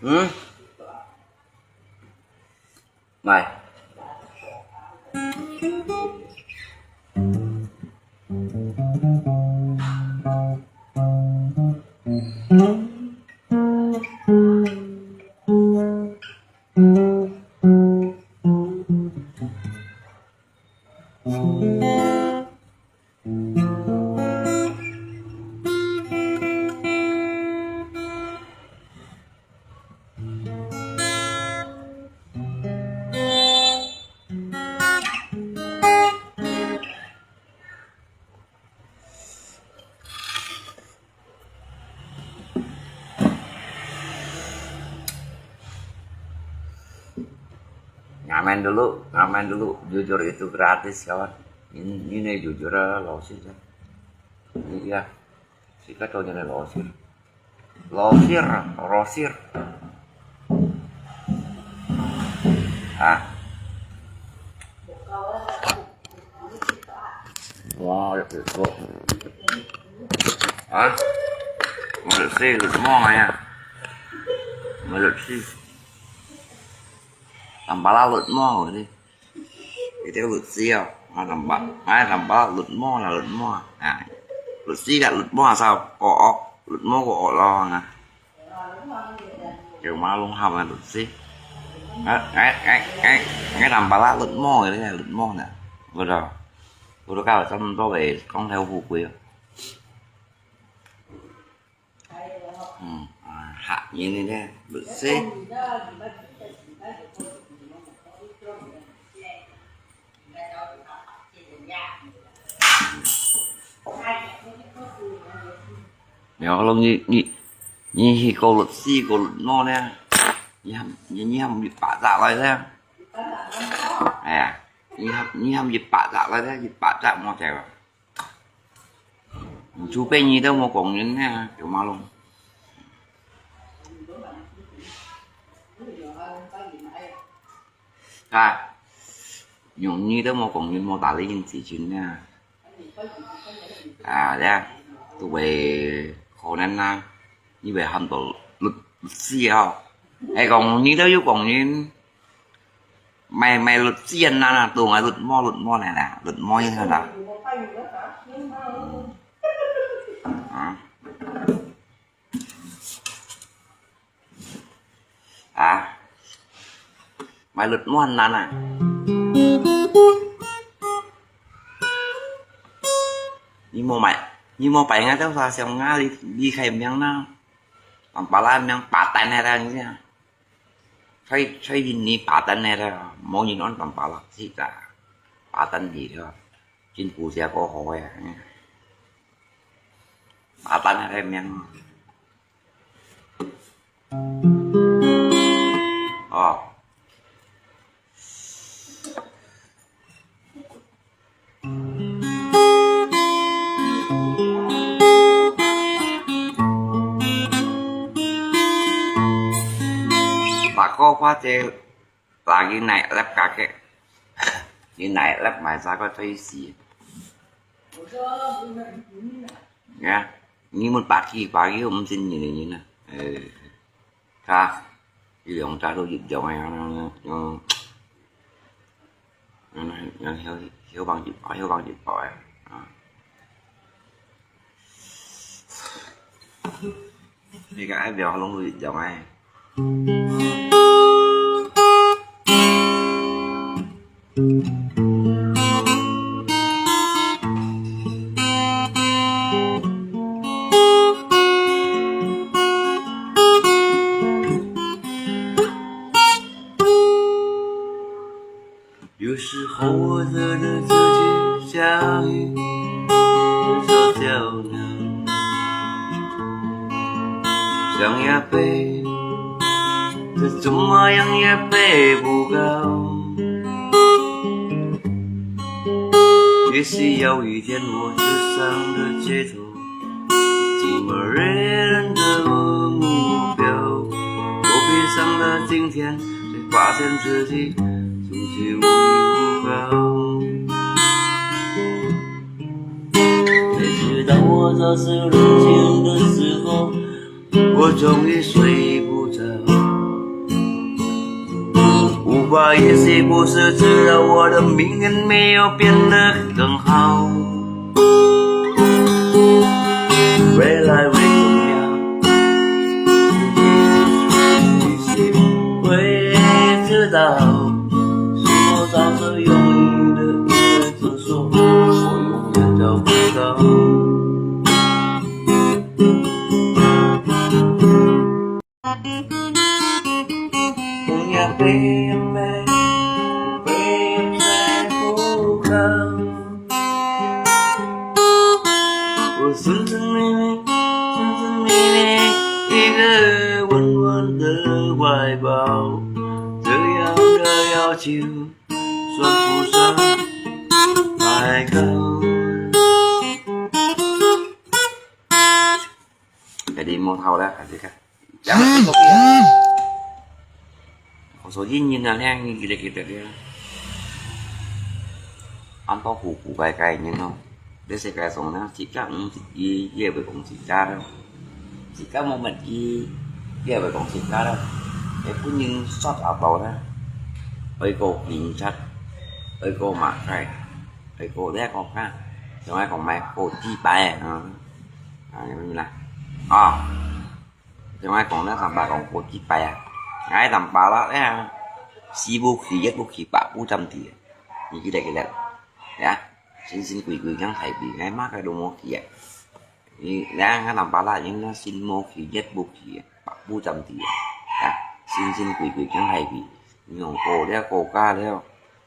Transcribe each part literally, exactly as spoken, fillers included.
嗯，來。Ngamen dulu, ngamen dulu, jujur itu gratis, kawan. Ini, ini jujur, ah, losir, ya. Ini dia. Sikat kau jadi losir. Losir, rosir. Ah. Wow, được được. Hả? Mà được si được món này à? Mà được si. Làm bà la được món rồi đi. Cái tiếng được si không? Mà làm bà, mà làm bà được món là được món. À. Được si là được món sao? Có ốc, được món có ốc lo nè. Kiểu má lung hao mà lụt xí. Ngay, ngay, ngay, ngay, ngay làm bà lá lụt mò rồi đấy, lụt mò nè. Vừa rồi. Vừa rồi cao trong đó về con theo hù quỷ. Ừ, à, hạ nhìn đi nè, lụt xí. Nè, hlong nyi, nyi, nyi hi kô lụt xì, kô lụt nô nè. Nyi hâm, nyi, nyi hâm yit pă dak lai nè. À, nyi hâm, nyi hâm yit pă dak lai nè, yit pă dak mò tèo. Chú bé nyi tơ mô kông yến nè, kiểu ma lông. À, yung nyi tơ mô kông yến mô tả lý yến chỉ chính nè. À, đấy à. Tụi bé khó năn năn. Như vậy hâm tổ luật, luật sư hả? Hay còn như đó, chứ còn như mày, mày luật sư anh năn à, tụi mày luật mô, luật mô này nè, luật mô như thế nào? Ừ. Hả? À, mày luật môn năn à? Nhi mô mày, nhi mô bảy ngã đâu xa xem ngã đi, đi khai miếng na. Bằng bà la miếng bà tàn này ra như thế nào? Khai, khai đi ni bà tàn này ra, mô nhìn ôn bằng bà la xí ra. Bà tàn đi ra. Chính phủ sẽ có hỏi à. Bà tàn này ra miếng. Ồ. Bà có khóa chế là cái này lắp cả cái. Cái này lắp mà sao có thấy gì? Nghe. Nhi môn bạc kỳ, bạc kỳ không xin nhìn nhìn nè. Ừ. Ka, i liòng ta lu yip yòng ai, hiếu, hiếu bằng yip, hiếu bằng yip ai. Đi ka ai biao lu yip yòng ai.有时候我觉得自己像一只小小鸟，想要飞， 这怎么样也飞不高。也许有一天我走上了街头，没人的目标，我闭上了今天，才发现自己终究无依无靠。每次当我走入人群的时候，我终于睡不着。无法也许不是知道我的命运没有变得更好。未来会怎样？谁会知道？是我早就用力的一直说，我永远找不到。 我深深迷迷，深深迷迷，一个温暖的怀抱，这样的要求算不算太高？ 該你無頭啦，還是看。我所以人啊，你記得記得个，恁多古古怪怪个人哦。這世界上呢，自家毋識字，也會講自家了；自家無物字，也會講自家了。會分人說啊到呢，愛過警察，愛過馬街，愛過這個啊，仲愛講麼个過雞排啊。 啊，有影啦。啊，正話講了三百講過幾擺啊，𠊎三百啦，哎呀，死無去，活無去，百步站地啊。你記得記得，呀，神神鬼鬼講大悲，𠊎麼个都無去啊。你，你看三百啦，應該神無去，活無去啊，百步站地啊。呀，神神鬼鬼講大悲，你用過了，過家了。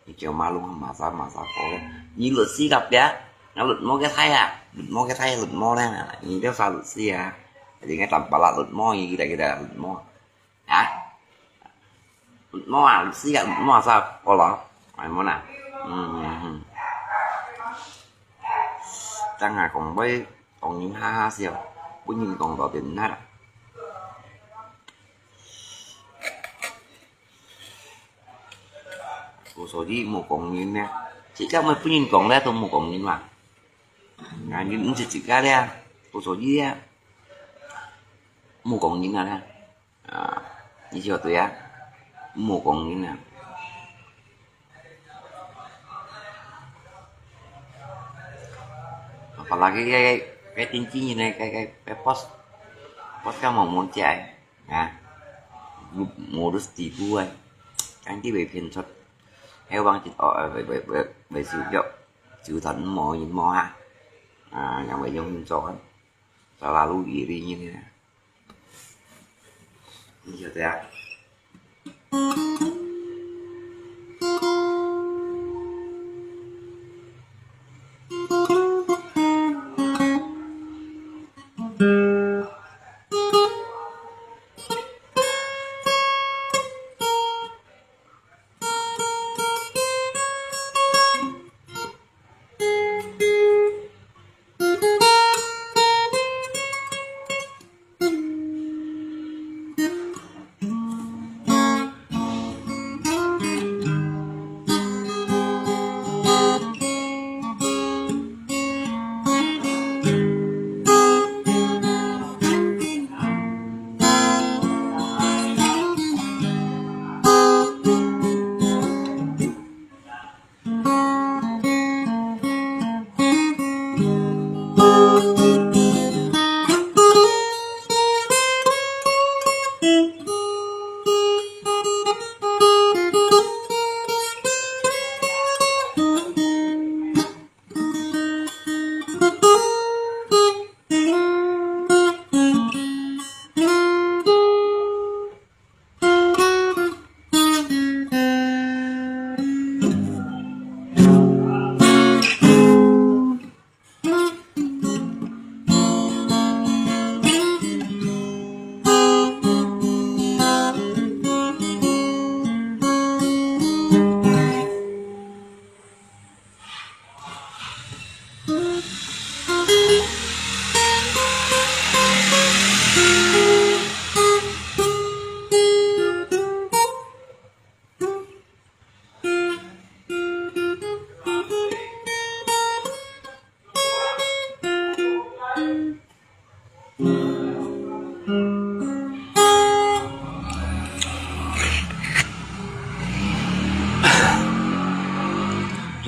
你叫馬龍馬殺馬殺過咧，你律師个邊，𠊎律師个太啊，律師个太律師咧，你都殺律師啊，你个三百啦律師，你記得記得律師啊，律師啊，律師个律師殺過咯，係無啦？嗯嗯嗯，正下講會講人哈哈笑，分人講到點哪啦。 故所以無講人呢，自家乜分人講咧都無講人嘛。啊，你毋識自家咧，故所以啊，無講人啊咧。啊，你曉得啊，無講人啊。Apalagi該，該，該電子煙呢，該，該，該boss，boss个毛毛姐。 啊，無，無就係地步啊，肯定會騙出。希望一，哦，會，會，會，會收著，就算無人無下，啊，也會用心做啊，selalu iri呢。你曉得啊？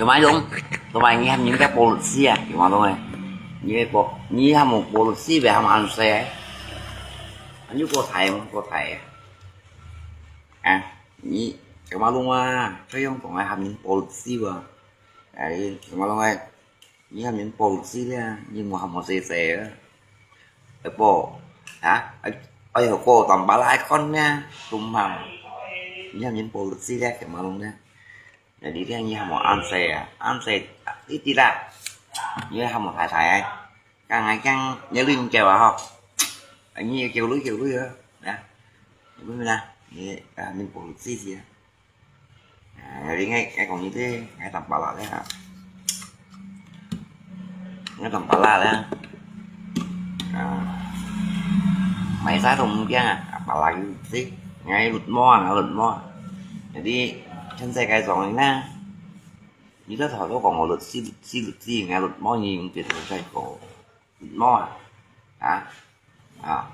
Kemaluang，同埋你喊人家報律師啊，Kemaluang哎，你个報，你喊我報律師，别喊俺说哎，你个太，个太啊，你Kemaluang啊，这样讲还喊人报律师啊，哎，Kemaluang哎，你喊人报律师咧，你莫喊我说说啊，哎报啊，哎，哎呦，报当巴拉看呢，东方，你喊人报律师咧，Kemaluang咧。 Jadi dia nyi hamo answer ya, answer titit lah. Nyi hamo thai thai ai. Kang ai kang nyi lui nyi kêu à ho. Nyi kêu lui kêu lui ya. Ya. Nyi lui lah. Nyi ah min pung si si ya. Jadi ngai ngai kong nyi te ngai tam pala le ha. Ngai tam pala le. Mai sa tong mung kiang ah, apalagi si ngai lut mo, ngai lut mo. Jadi, chân se kai zong na. Ni ta thảo to kong lut si lut si lut si ngai lut mo ni yung pit sai ko. Lut mo ah. Ha? Ah.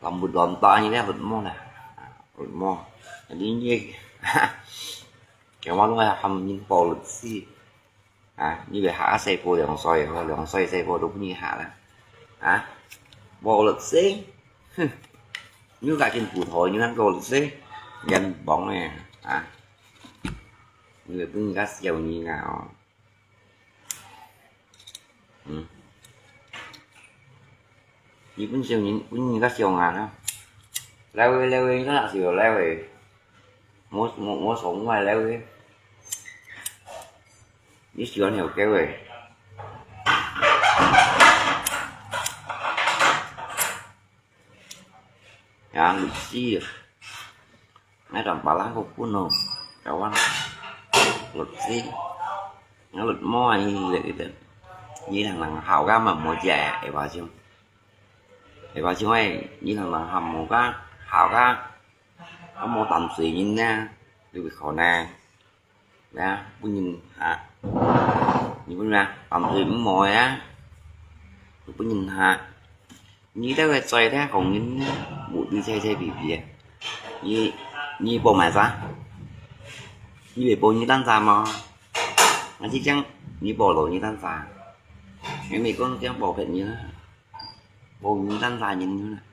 Lam bu don ta ni le lut mo na. Lut mo. Jadi ni. Kaya mo lu ngai ham yin po lut si. 啊，你个下細个兩歲，兩歲細个都分你下了，啊，無律師，哼，你个真骨頭，你能夠律師，人幫个，啊，你个分人家笑你啊，哦，嗯，你分笑人，分人家笑啊，來喂來喂，你看是有來喂，我我我從外來喂。 你喜歡有機會。Ya, luci. Ngai tam palang ko puno. Kawan. Luci. Ngai lut mo ai le gitu. Ni nang nang hảo ka ma mo jia e ba chung. E ba chung ai, ni nang nang ham mo ka, hảo ka. Ka mo tam sui yin na. Lu bi khổ na. 呀，分人嚇。你分咩？當時毋好呀，分人嚇。你兜个嘴咧，講人咧，無知切切皮皮啊。你你報麼儕？你會報你單儕無？還是講你報了你單儕？你咪講講報別人啊，報你單儕人啊。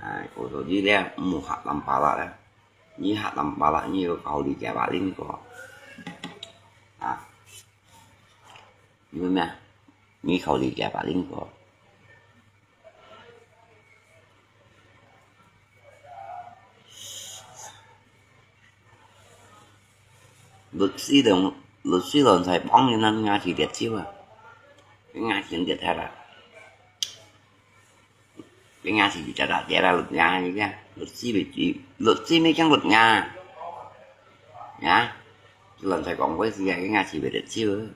哎，我说你咧，莫下南巴拉咧，你下南巴拉，你有考虑加把另个啊？你明白？你考虑加把另个。 律師同律師同齊幫你拿牙齒跌招啊！牙齒跌下啦，牙齒跌下跌啦，律牙而家律師未知，律師未驚律牙啊！同齊講過事啊，牙齒未跌招啊！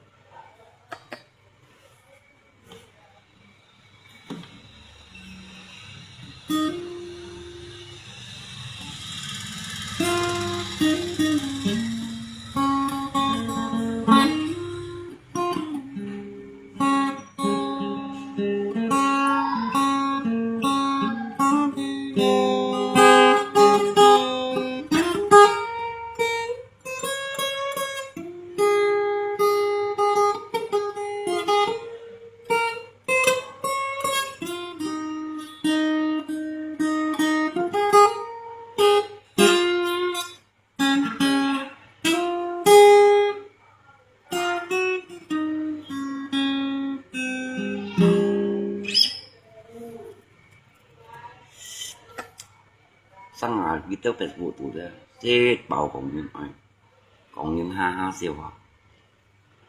上啊，佢兜Facebook度咧，即包講人愛，講人哈哈笑啊，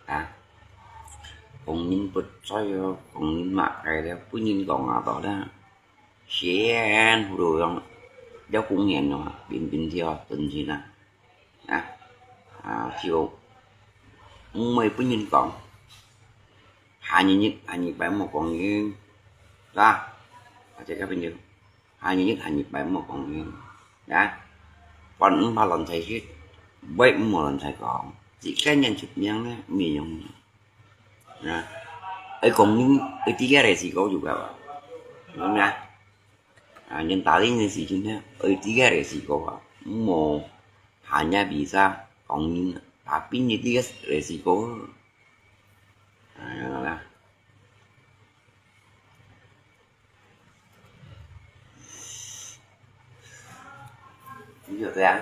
啊，講人不在哦，講人罵佢咧，本人講啊到咧，先糊塗樣，了公園咯，平平跳，真心啊，啊，啊，就毋會本人講，下日日，下日擺莫講人，啦，啊，這個朋友。 下日日下日擺莫講人，啊，飯毋怕亂菜食，話毋好亂菜講，自家人出名呢，毋會用，啊，愛講人，愛知个來是講有个吧，明白？啊，人打人个時陣呢，愛知个歷史个啊，毋好下日比賽講人啊，打兵个知个歷史个。哎呀啦，你就這樣。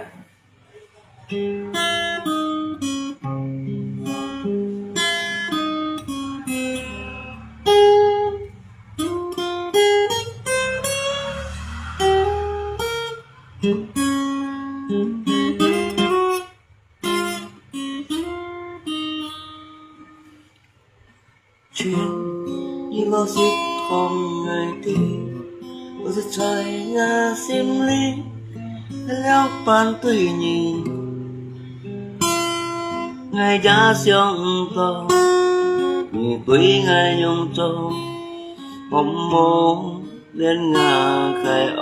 全，你老實講𠊎知，老實在𠊎心裡，係了般對你，𠊎也想毋到，你對𠊎仰做，好無 戀𠊎个愛。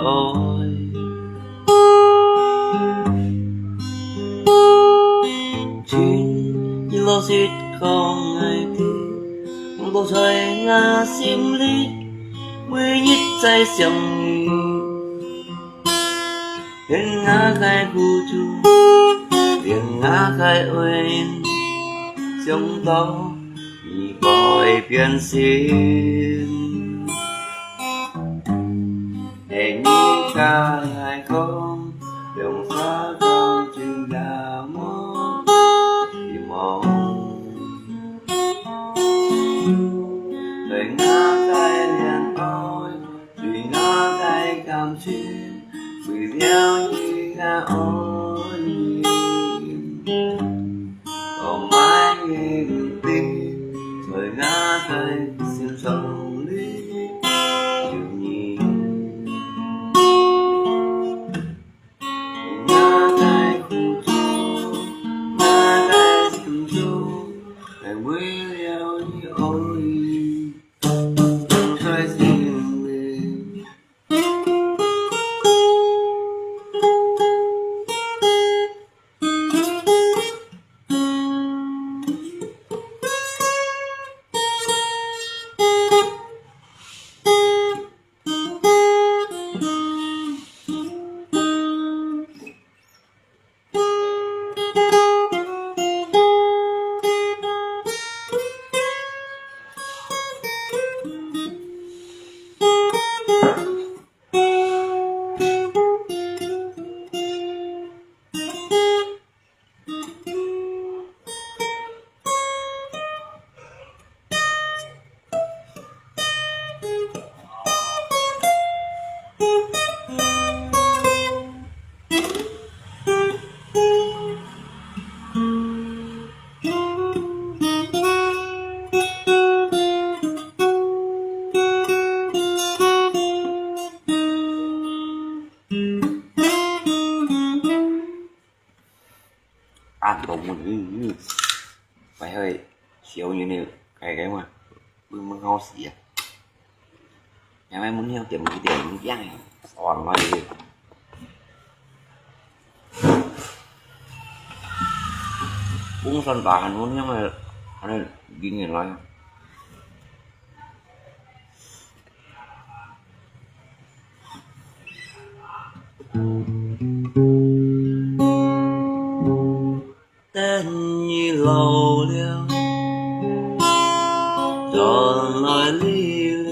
情，你老實講𠊎知，放到在𠊎心裡，每日在想你。連𠊎个苦楚，連𠊎个愛人，想到 你改變心。係你同𠊎講，兩儕感情也無希望。對𠊎个戀愛，對𠊎个感情，為了你个愛。 我愛你，在𠊎个心上裡有你。𠊎个苦楚，𠊎个心中，係為了你而已，在心裡。 啊，無問題，嗯，嗯。擺開小人个，該，該嘛，燜燜好食啊。因為燜香點一點，一樣，爽啊，這個。風扇打很燜香个，還能引人來啊。 等你老了，轉來力量，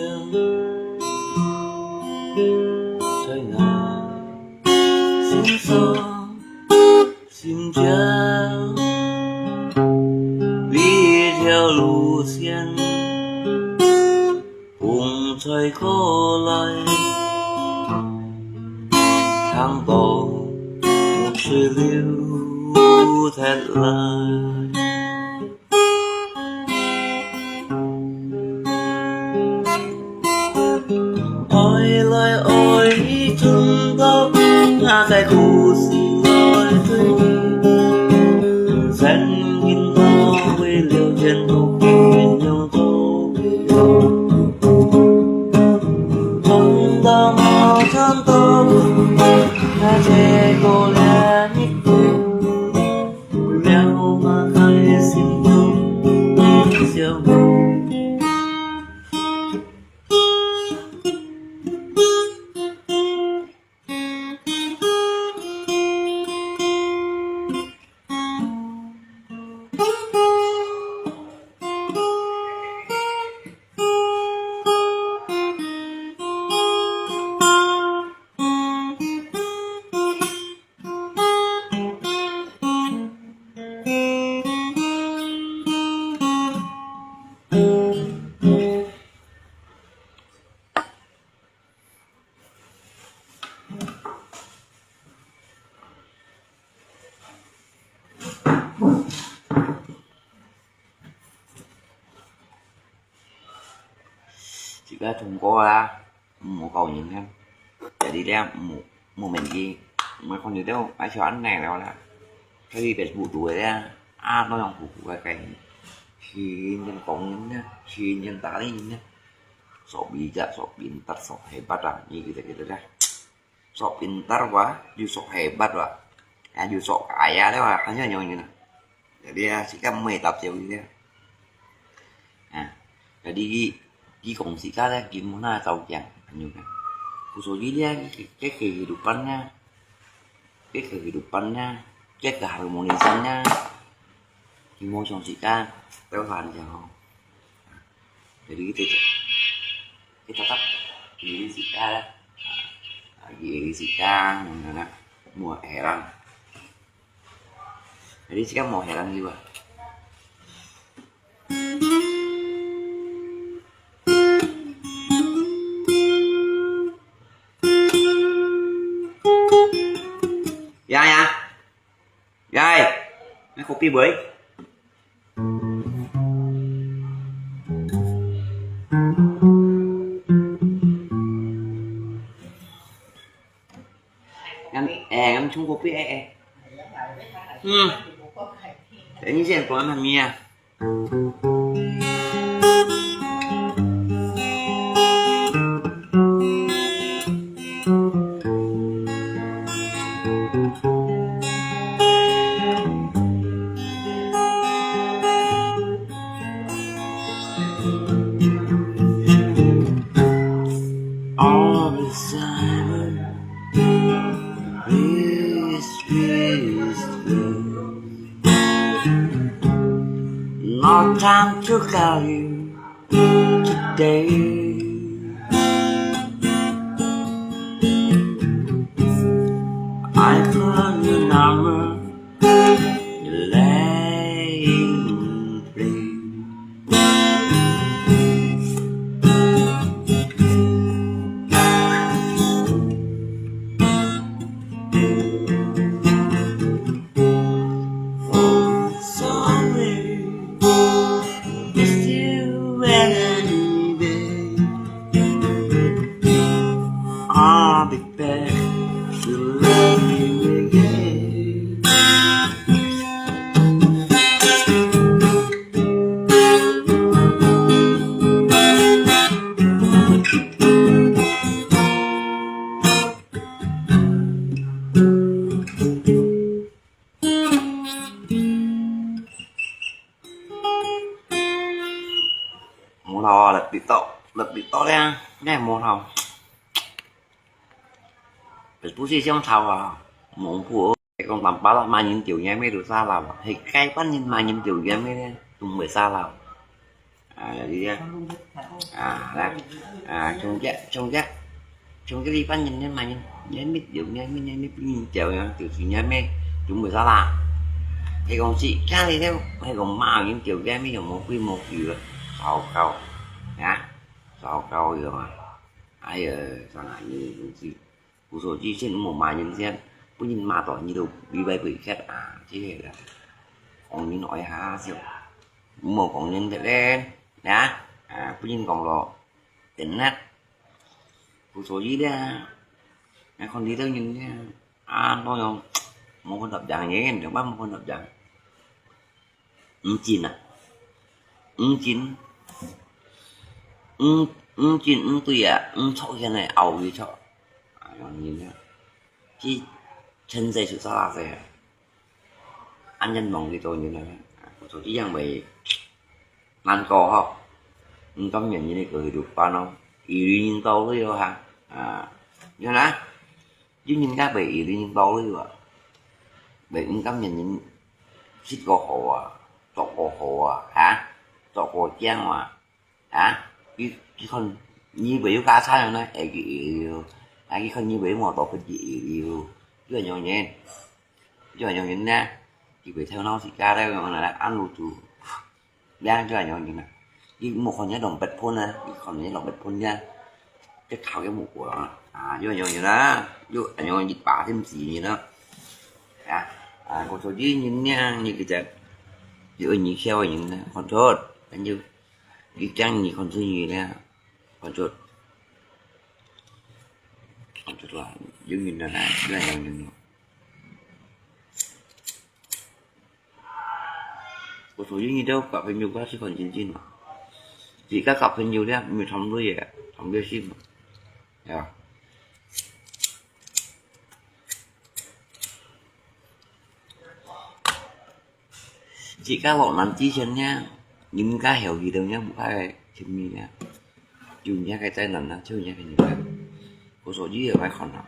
在那心上。 心間，一條路線，風吹過來，看到湖水流下來。 愛來愛去，存到今下个故事來追憶。曾經我為了前途，醞釀做未來。從到我轉到，那結果了一切。 微妙馬開心中的笑容。自家唱歌啊，毋好教人啊。Jadi咧，毋好，毋好面子，毋好看你兜，愛像恁樣了啦。Tapi Facebook tu咧，啊，那樣苦苦个个，去人家講人啊，去人家打人啊，sok bijak，sok pintar，sok hebat啊，你kita-kita dah. Sok pintar wah, you sok hebat wah. Ya, you sok kaya deh wah, kan ya nyong ini. Jadi ya, sikap mai tap jauh ini. Nah, jadi ki, ki kong sikap deh, ki muna tau kiang, kan you kan. Khususnya dia, ke, ke kehidupannya, ke kehidupannya, ke keharmonisannya, ki mau song sikap, tau han jauh. Jadi kita, kita tak iri sikap lah. Lagi iri sikap, mana nak mua herang. Jadi sikap mau herang juga. Ya, ya. Yai, ngai kopi bơi. Ngắm, eh, ngắm chung kopi, eh, eh. Hmm. Để như thế, có ăn mì à? All the Simon is peaceful. No time to call you today. I call your number, laying play. Oh, sorry, miss you anyway. I'll be back to love you again. 無頭啊，入鼻道，入鼻道咧，哪會無頭？係毋係想頭啊？無苦，講淡薄啦，罵人條件咩都沙漏啊，係該班人罵人條件咩咧，都毋會沙漏。 啊，這个，啊，來，啊，像這，像這，像這一般人呢嘛，人，人乜有，人乜，人乜比人少呀，就是人乜，就無啥啦。係講自家裡頭，係講罵人少，人乜又無規無矩个，糟糕，啊，糟糕个嘛。哎呀，上海人真是 故所以前無罵人先，分人罵到你都委屈委屈啊，這个啦。講人愛下下笑，毋好講人个咧，啊，啊，分人講咯，真个。故所以咧，𠊎看這兜人咧，啊，當然無法度贏个，兩班無法度贏。 毋進啊，毋進，毋，毋進毋對啊，毋著現在拗佢著。啊，樣人啊，去趁勢就殺啦勢啊。恁樣弄佢做人啊，啊，做這樣會難過吼。毋甘願人个過去就辦咯，有人道理哦哈，啊，你看啊， 有人家袂有人道理啊，袂毋甘願人食个好啊，做過好啊，哈，做過靚啊，哈，佢佢看你會有加餐呢，會佢有，啊，佢看你會有我做分佢有，有樣人，有樣人呢，佢會頭腦自家咧，用來安路做，樣有樣人啊，佢莫看你浪費分啊，佢看你浪費分呀，這考也無過啊，啊，有樣人啊，有樣人一把天子呢，啊，啊，我說你人呢，你个只，有你笑人呢，看出，跟住。 你驚你看出你了，看出，看出啦，有人了啦，有人了。我說有人都交朋友，我是看真真嘛。自家交朋友了，沒tham lui也，tham lui心嘛，呀。 自家落難之前呢，人家曉去到呢，毋該个情面呢，就人家个災難呢，就人家个人家。我說你也愛看啊，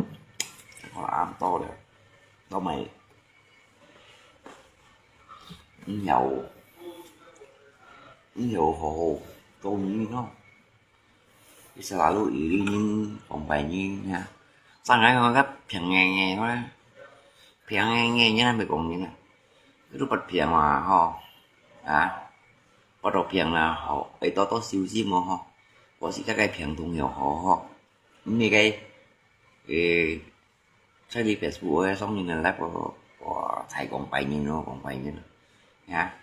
看啊，到了，到尾，你曉，你曉好好做你咯。 Selalu iri人，講白人啊，生个講个平硬硬个，平硬硬个，毋係講人啊。佢都不平啊，吼，啊，不到平啦，吼，愛多多小心哦，吼。我是大概平東又好，吼，毋係个，誒， 在你Facebook上面个live，我，我才講白人咯，講白人咯。呀，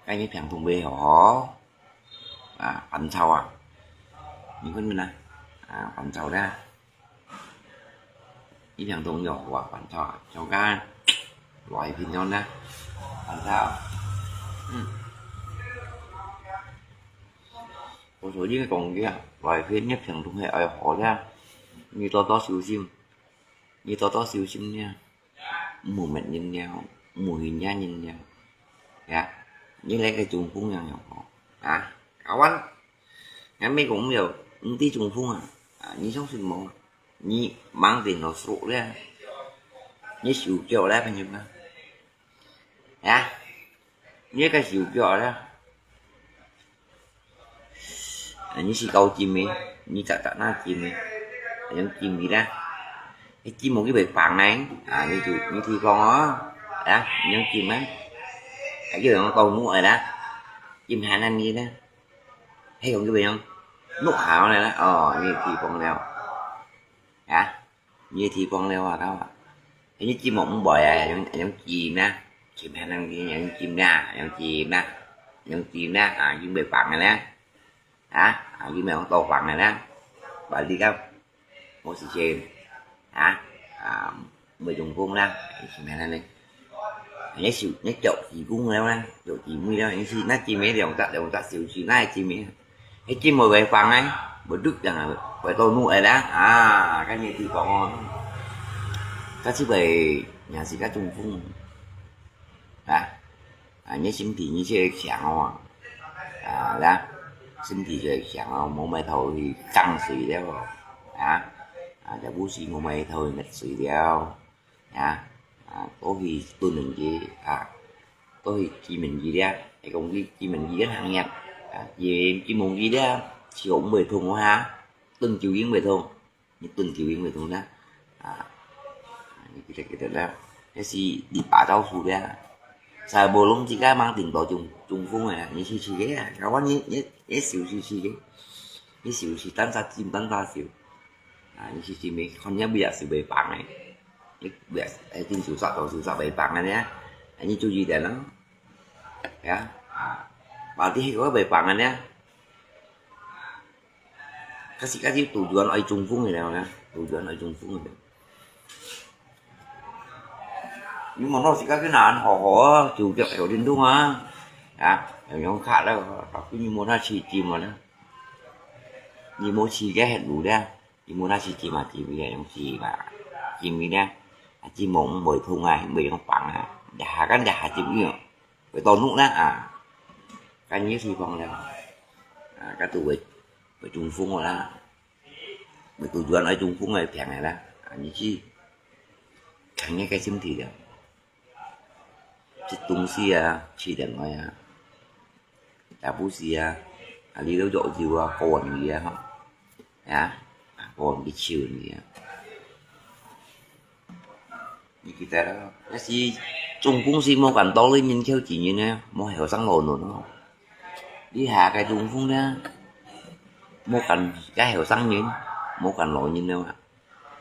該你平東話好好。啊，煩躁啊。你問問啊。啊，煩躁啦。你平東有好啊，煩躁啊。像該來平常啦，煩躁啊。嗯。我說你講个啊，來平，你平東話愛好啦。你多多小心。 你多多小心呀，毋好滅人了，毋好去惹人了，呀，你來个中風樣樣吼，啊，kawan，𠊎毋係講了，毋知中風啊，啊，你相信無？你吂等到stroke了，你手腳了，朋友啊。 呀，你个手腳啦，啊，你是搞筋个，你扎扎那筋个，用筋个啦。你筋無去會放呢，啊，你就，你提防哦，啊，你用筋啊，啊，就用到木个啦，筋還恁呢啦，還用去會用，木好了啦，哦，你提防了，啊。 你个地方了啊，到啊。你節目毋會啊，用，用尖啦，尖下能用尖啦，用尖啦，用尖啦，啊，用袂放个啦，啊，啊，用袂用到放个啦，balik啊，無時間，啊，啊，袂中風啦，尖下能呢。 你手，你腳趾公了呢，腳趾尾了，你是那筋尾兩隻，兩隻手指那筋尾，你筋尾會放呢，會錄樣啊，會到腦个啦，啊，該你地方哦，該是會，也是該中風，啊，啊，你身體你就會強哦，啊，啦，身體就會強哦，無埋頭去降水了哦，啊，啊，就不是無埋頭去滅水了。 啊，啊，倒去蹲等佢，啊，倒去金門佢了，係講佢金門佢个行業，啊，金，金門佢了，手毋會痛啊，蹲久經會痛，你蹲久經會痛啦，啊，你記得記得啦，該是你爸招數了，在無弄自家吂頂到中，中風个，你試試个啊，搞完你，你，你手試試个，你手試單隻尖單隻手。 啊，你試試味，看你尾仔係會放个，你尾仔，哎，定手煞到手煞會放个呢，哎，你注意點咯。呀，啊，話你係會放个呢，可是該就拄轉愛中風个了呢，拄轉愛中風个了。你莫老是該个難好好啊，就腳有運動啊，啊，有用卡了，tapi你莫那去筋嘛呢，你莫去該很路了。 你無那時節嘛，節尾啊，用節嘛，節尾呢，啊，節目毋會痛啊，毋會用放啊，一下間一下節尾哦，會到腦啦啊，該你地方了，啊，該都會，會中風个啦，會到原來中風个病个啦，啊，你去，看你个身體了。 食東西啊，食另外啊，也毋係啊，啊，你都約酒啊，過人去啊，吼。啊，過人去笑人去啊。你記得啦，但是中風係無間多人人口之人呢，無後生老嫩哦。你下个中風呢，無間个後生人，無間老人了啊。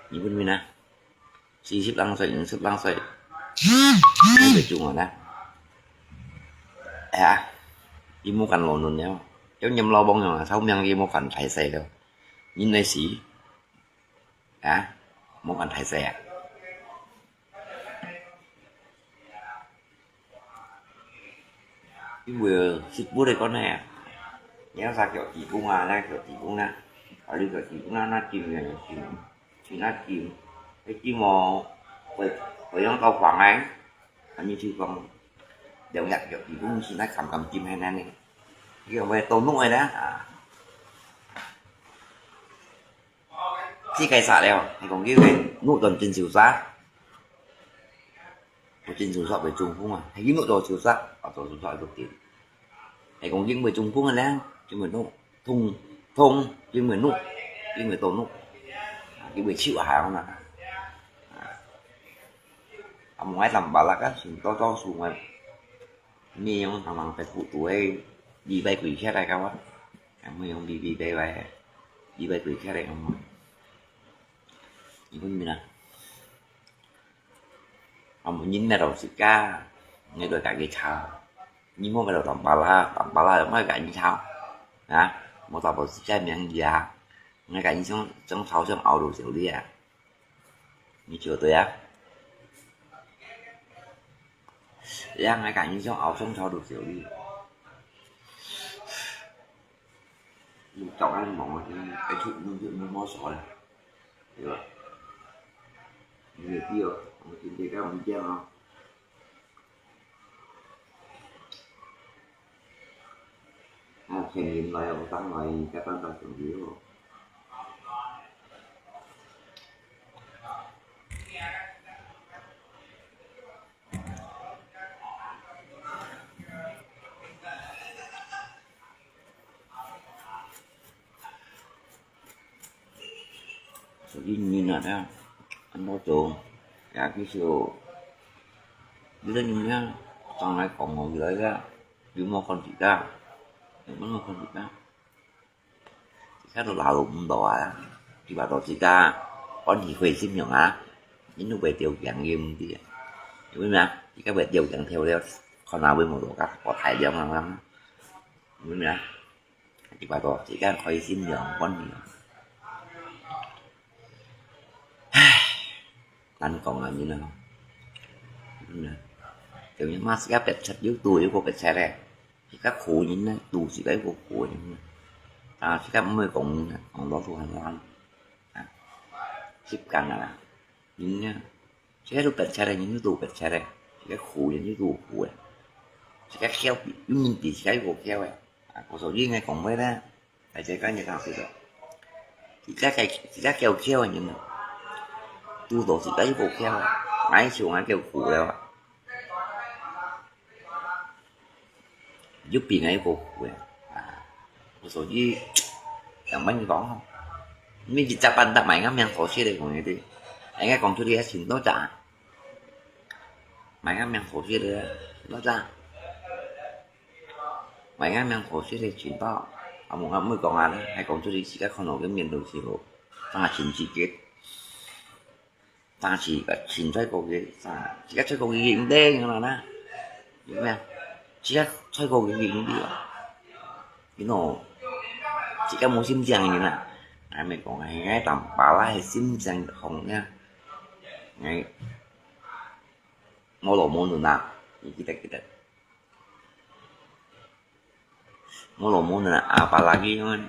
你分明啊？四十零歲、五十零歲，你就中啊啦。哎呀，你無間老嫩了，要念老亡樣啊，壽命你無間大細了，人來死，啊，無間大細啊。因為食物个關係啊，你要啥叫地公啊，那叫地公啊，啊，你叫地公啊，那金个金，金啊金，迄金哦，會會用到黃哎，啊，你就講，兩日叫地公是那kam kam金迄呢，你用會到弄个啦啊。 自家殺了，係講佢个肉斷筋受殺，斷筋受殺會中風啊，係佢肉斷受殺，啊，斷筋受殺會斷。係講因為中風个咧，因為肉痛痛，因為肉，因為到肉，啊，因為手啊，係講啊，啊，啊，無愛揇巴拉啊，先到到處啊。 你用堂堂白骨肚个禮拜跪下來个哇，啊，無用禮禮拜拜，禮拜跪下來个嘛。你分明啊？啊，無人來到自家，你都家己抄。你莫个到揇巴拉，揇巴拉莫家己抄。啊，莫揇到自家名字啊，你家己想，想抄想拗到手里啊。 你笑對啊？這樣還敢影響後生潮流潮流？你早安忙啊，你還出門就沒摸熟了，對吧？你也對哦，我們今天跟我們講哦。 啊，前年來，我當來，你才搬到這裡哦。所以你那个，很多种，也就是，有的人呢，上来讲我来个，有没有看自家？有没有看自家？自家都拿到唔到啊，你把到自家，关系会怎样啊？你都会掉强个问题啊，因为咩啊？自家会掉强跳了，看下会冇落个，我太凉了，因为咩啊？ 你話到自家開心樣，歡喜樣。唉，難講啊，你呢？嗯，就係嘛，自家別出有度，有個別出咧，自家苦人呢，度自家有個苦人呢。啊，自家毋會講人呢，講老土閒話。啊，習慣啊啦，人呢， 自家都別出个，人都別出个，自家苦人都苦个，自家巧比，有人比自家有巧个。啊，我所以應該講話呢，大家講一講是个，自家个，自家巧巧个人啊，拄到自家有巧个，𠊎就𠊎叫苦了啊。 有病个，有个苦个。啊，所以，樣般講吼，你一隻半搭埋个命好些个講个對，應該講出去還尋到隻，埋个命好些个，尋到隻，埋个命好些个尋到，啊，無啊，毋好講啊，還講出去自家看到个面都是好，正尋自己。 但是个，凊彩過个，啥，自家出過个毋得，你看啦，有無啊？自家出過个毋得啊。You know，自家無心情个人啊，還沒講啊，應該當巴拉个心情紅呢，哎，無路無路啊，你記得記得。 無路無路啊，apalagi，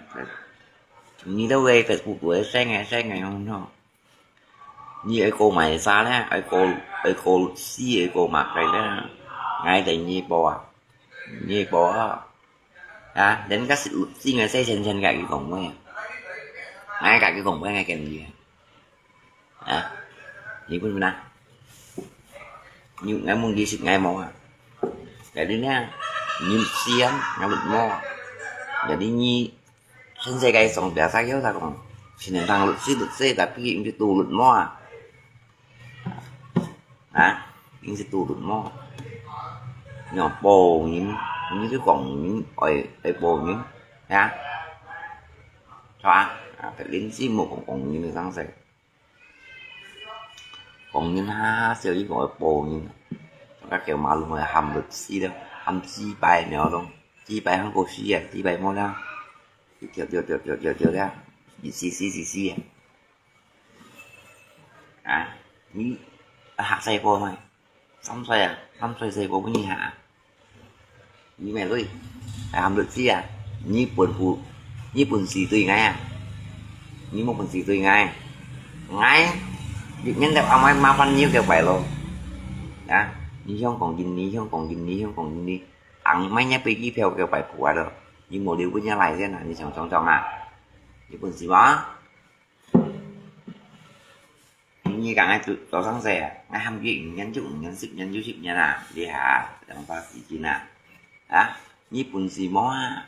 你都會Facebook个生个生个樣吼。你愛過買啥呢？愛過愛過死，愛過麼个呢？𠊎等你報啊，你報啊，啊，人家是真个細錢錢家己講話，𠊎家己講話，𠊎跟你。 啊，你分明啊？你，𠊎問你識𠊎無啊？該你呢？人先，有綠毛。有啲人，全世界上邊啥有啥講，全人當綠色綠色，tapi毋知道綠毛啊。啊，毋知道綠毛。你講保人，你就講人愛愛保人，啊，係吧？啊，林子無講講人个生事。 講人哈，小姨講愛保人，大家叫馬路愛喊律師了，喊幾擺了咯，幾擺喊過死啊，幾擺無了，跳跳跳跳跳跳了，一死死死死啊！啊，你啊，下細波嘛，三歲啊，三歲細波分你下。 你咩類？喊律師啊？你本乎，你本事對𠊎啊？你無本事對𠊎？𠊎，你免得阿媽麻煩你个擺咯。啊，你想講印尼，想講印尼，想講印尼，ang買若飛機票个擺布啊咯。你無留分若來先啊？你想想想啊？你本事無？ 你講个做做生事啊，𠊎喊佢五年就五年，十年就十年啊，你哈，兩把時間啊，啊，你本事無啊？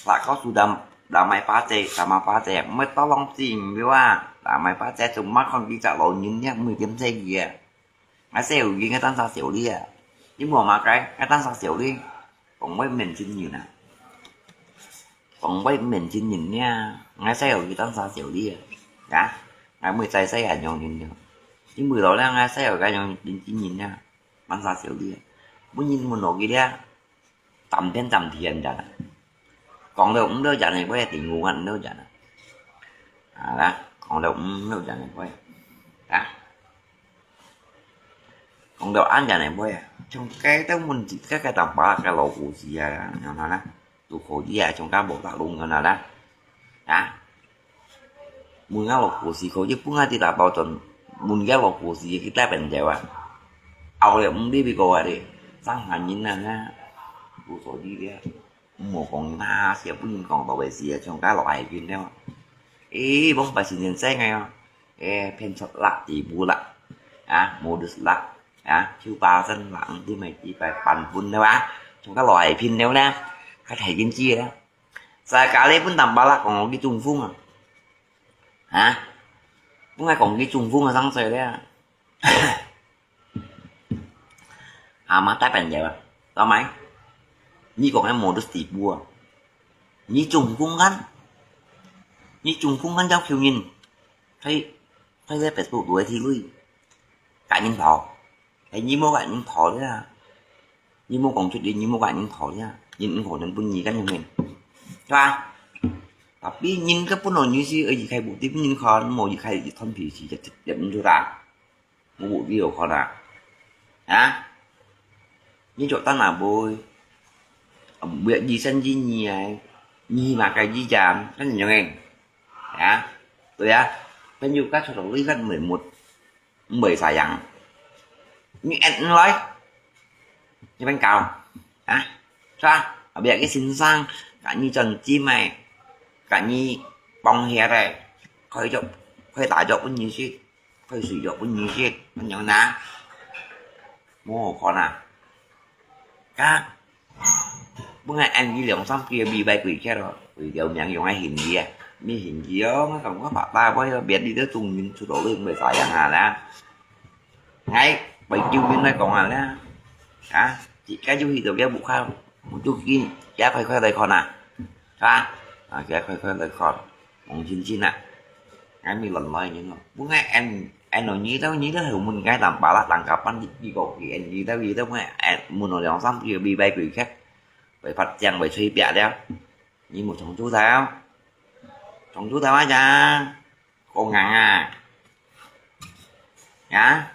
那告訴他，他買巴仔，他買巴仔，毋係到浪子唔要啊，他買巴仔，做麼看佢隻老人呢，毋會點死佢啊？ 𠊎細路佢，𠊎單儕笑你啊！你無麼个，𠊎單儕笑你。講話毋免真人啊！講話毋免真人呀！𠊎細路佢單儕笑你啊！啊！𠊎妹再細還樣人了，你妹老了，𠊎細路佢樣真人呀！單儕笑你啊！本人問落去了， 談天談地恁樣啊。講到五六日个話，頂五萬五六日啊。啊啦，講到五六日个話，啊，講到恁樣个話啊，像該兜問題，該該當巴拉个老古事啊，然後呢，都可以啊，像該無大路个啦，啊。 問𠊎老古事，可以分𠊎知打包轉，問佢老古事，佢帶朋友啊。後來毋知邊個啊咧，上海人啊，那，無所謂咧，無講那些，不能講到位事啊，像該老海軍了。誒，往擺先生个哦，誒，騙出啦，地步啦，啊，modus啦，啊，九八三啦，毋知咩幾擺版本了啊，像該老海軍了呢，較大件事了。 在家裡分當巴拉講我去中風啊！啊？分𠊎講去中風啊，上嘴了。阿媽帶朋友啊，老妹，你講个modus地步啊？你中風kan？你中風kan要求人，佢，佢在Facebook度个地位，甲人頭，係你無甲人頭了啊！ 你無講出去，你無甲人討呀，人毋可能分你个樣面，係吧？Tapi人个本來你是一開目的分人看，無一開一團皮是也也毋出啦，無目的好看啊，啊？你做單啊會，會二三二二啊，你嘛該二張，恁樣誒，啊？對啊，朋友甲出到你个眉目。 毋會sayang。你愛毋來，你變搞，啊，係吧？後壁个先生，甲你轉金个，甲你幫下个，開藥，開大藥分你食，開水藥分你食，恁樣哪？無好看啊！啊？ 本來恁樣兩三句个美白鬼客咯，為條命用个嫌疑啊，咩嫌疑哦？𠊎感覺白大杯个別你都中人出到你毋會sayang啊啦。𠊎為救命來講啊啦，啊，自家就去到个屋下，我就見，也快快來看啊，係吧？啊，也快快來看。 望清清啊，𠊎咪亂來人咯。本來恁恁樣，你兜你兜後門𠊎當巴拉當甲板，你你個佢，你兜你兜本來恁問我兩三句，美白鬼客，會發靚會吹白了。你無從做到，從做到啊呀，講硬啊，呀。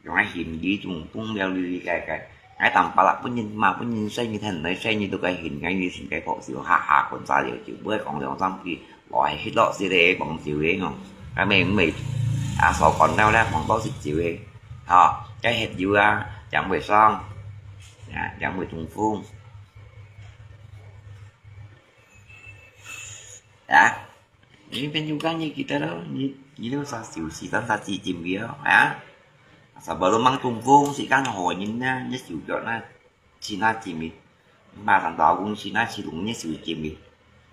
用个嫌疑中風了哩哩个个。𠊎當巴拉分人罵分人細，你聽來細，你都該嫌𠊎你先該搞笑，哈哈，滾沙了就毋會講兩三句，來係落雪个講笑个吼。𠊎咪毋係啊，所講到咧，講到食酒个，吼，該食酒啊，正會爽，啊，正會中風，啊。 你朋友講你記得咯，你你都啥小事，當啥事情个哦，啊？ Sebelum mang tungkung，時間好人呢，一手腳呢，去那浸去，馬上到公司那去弄一手浸去。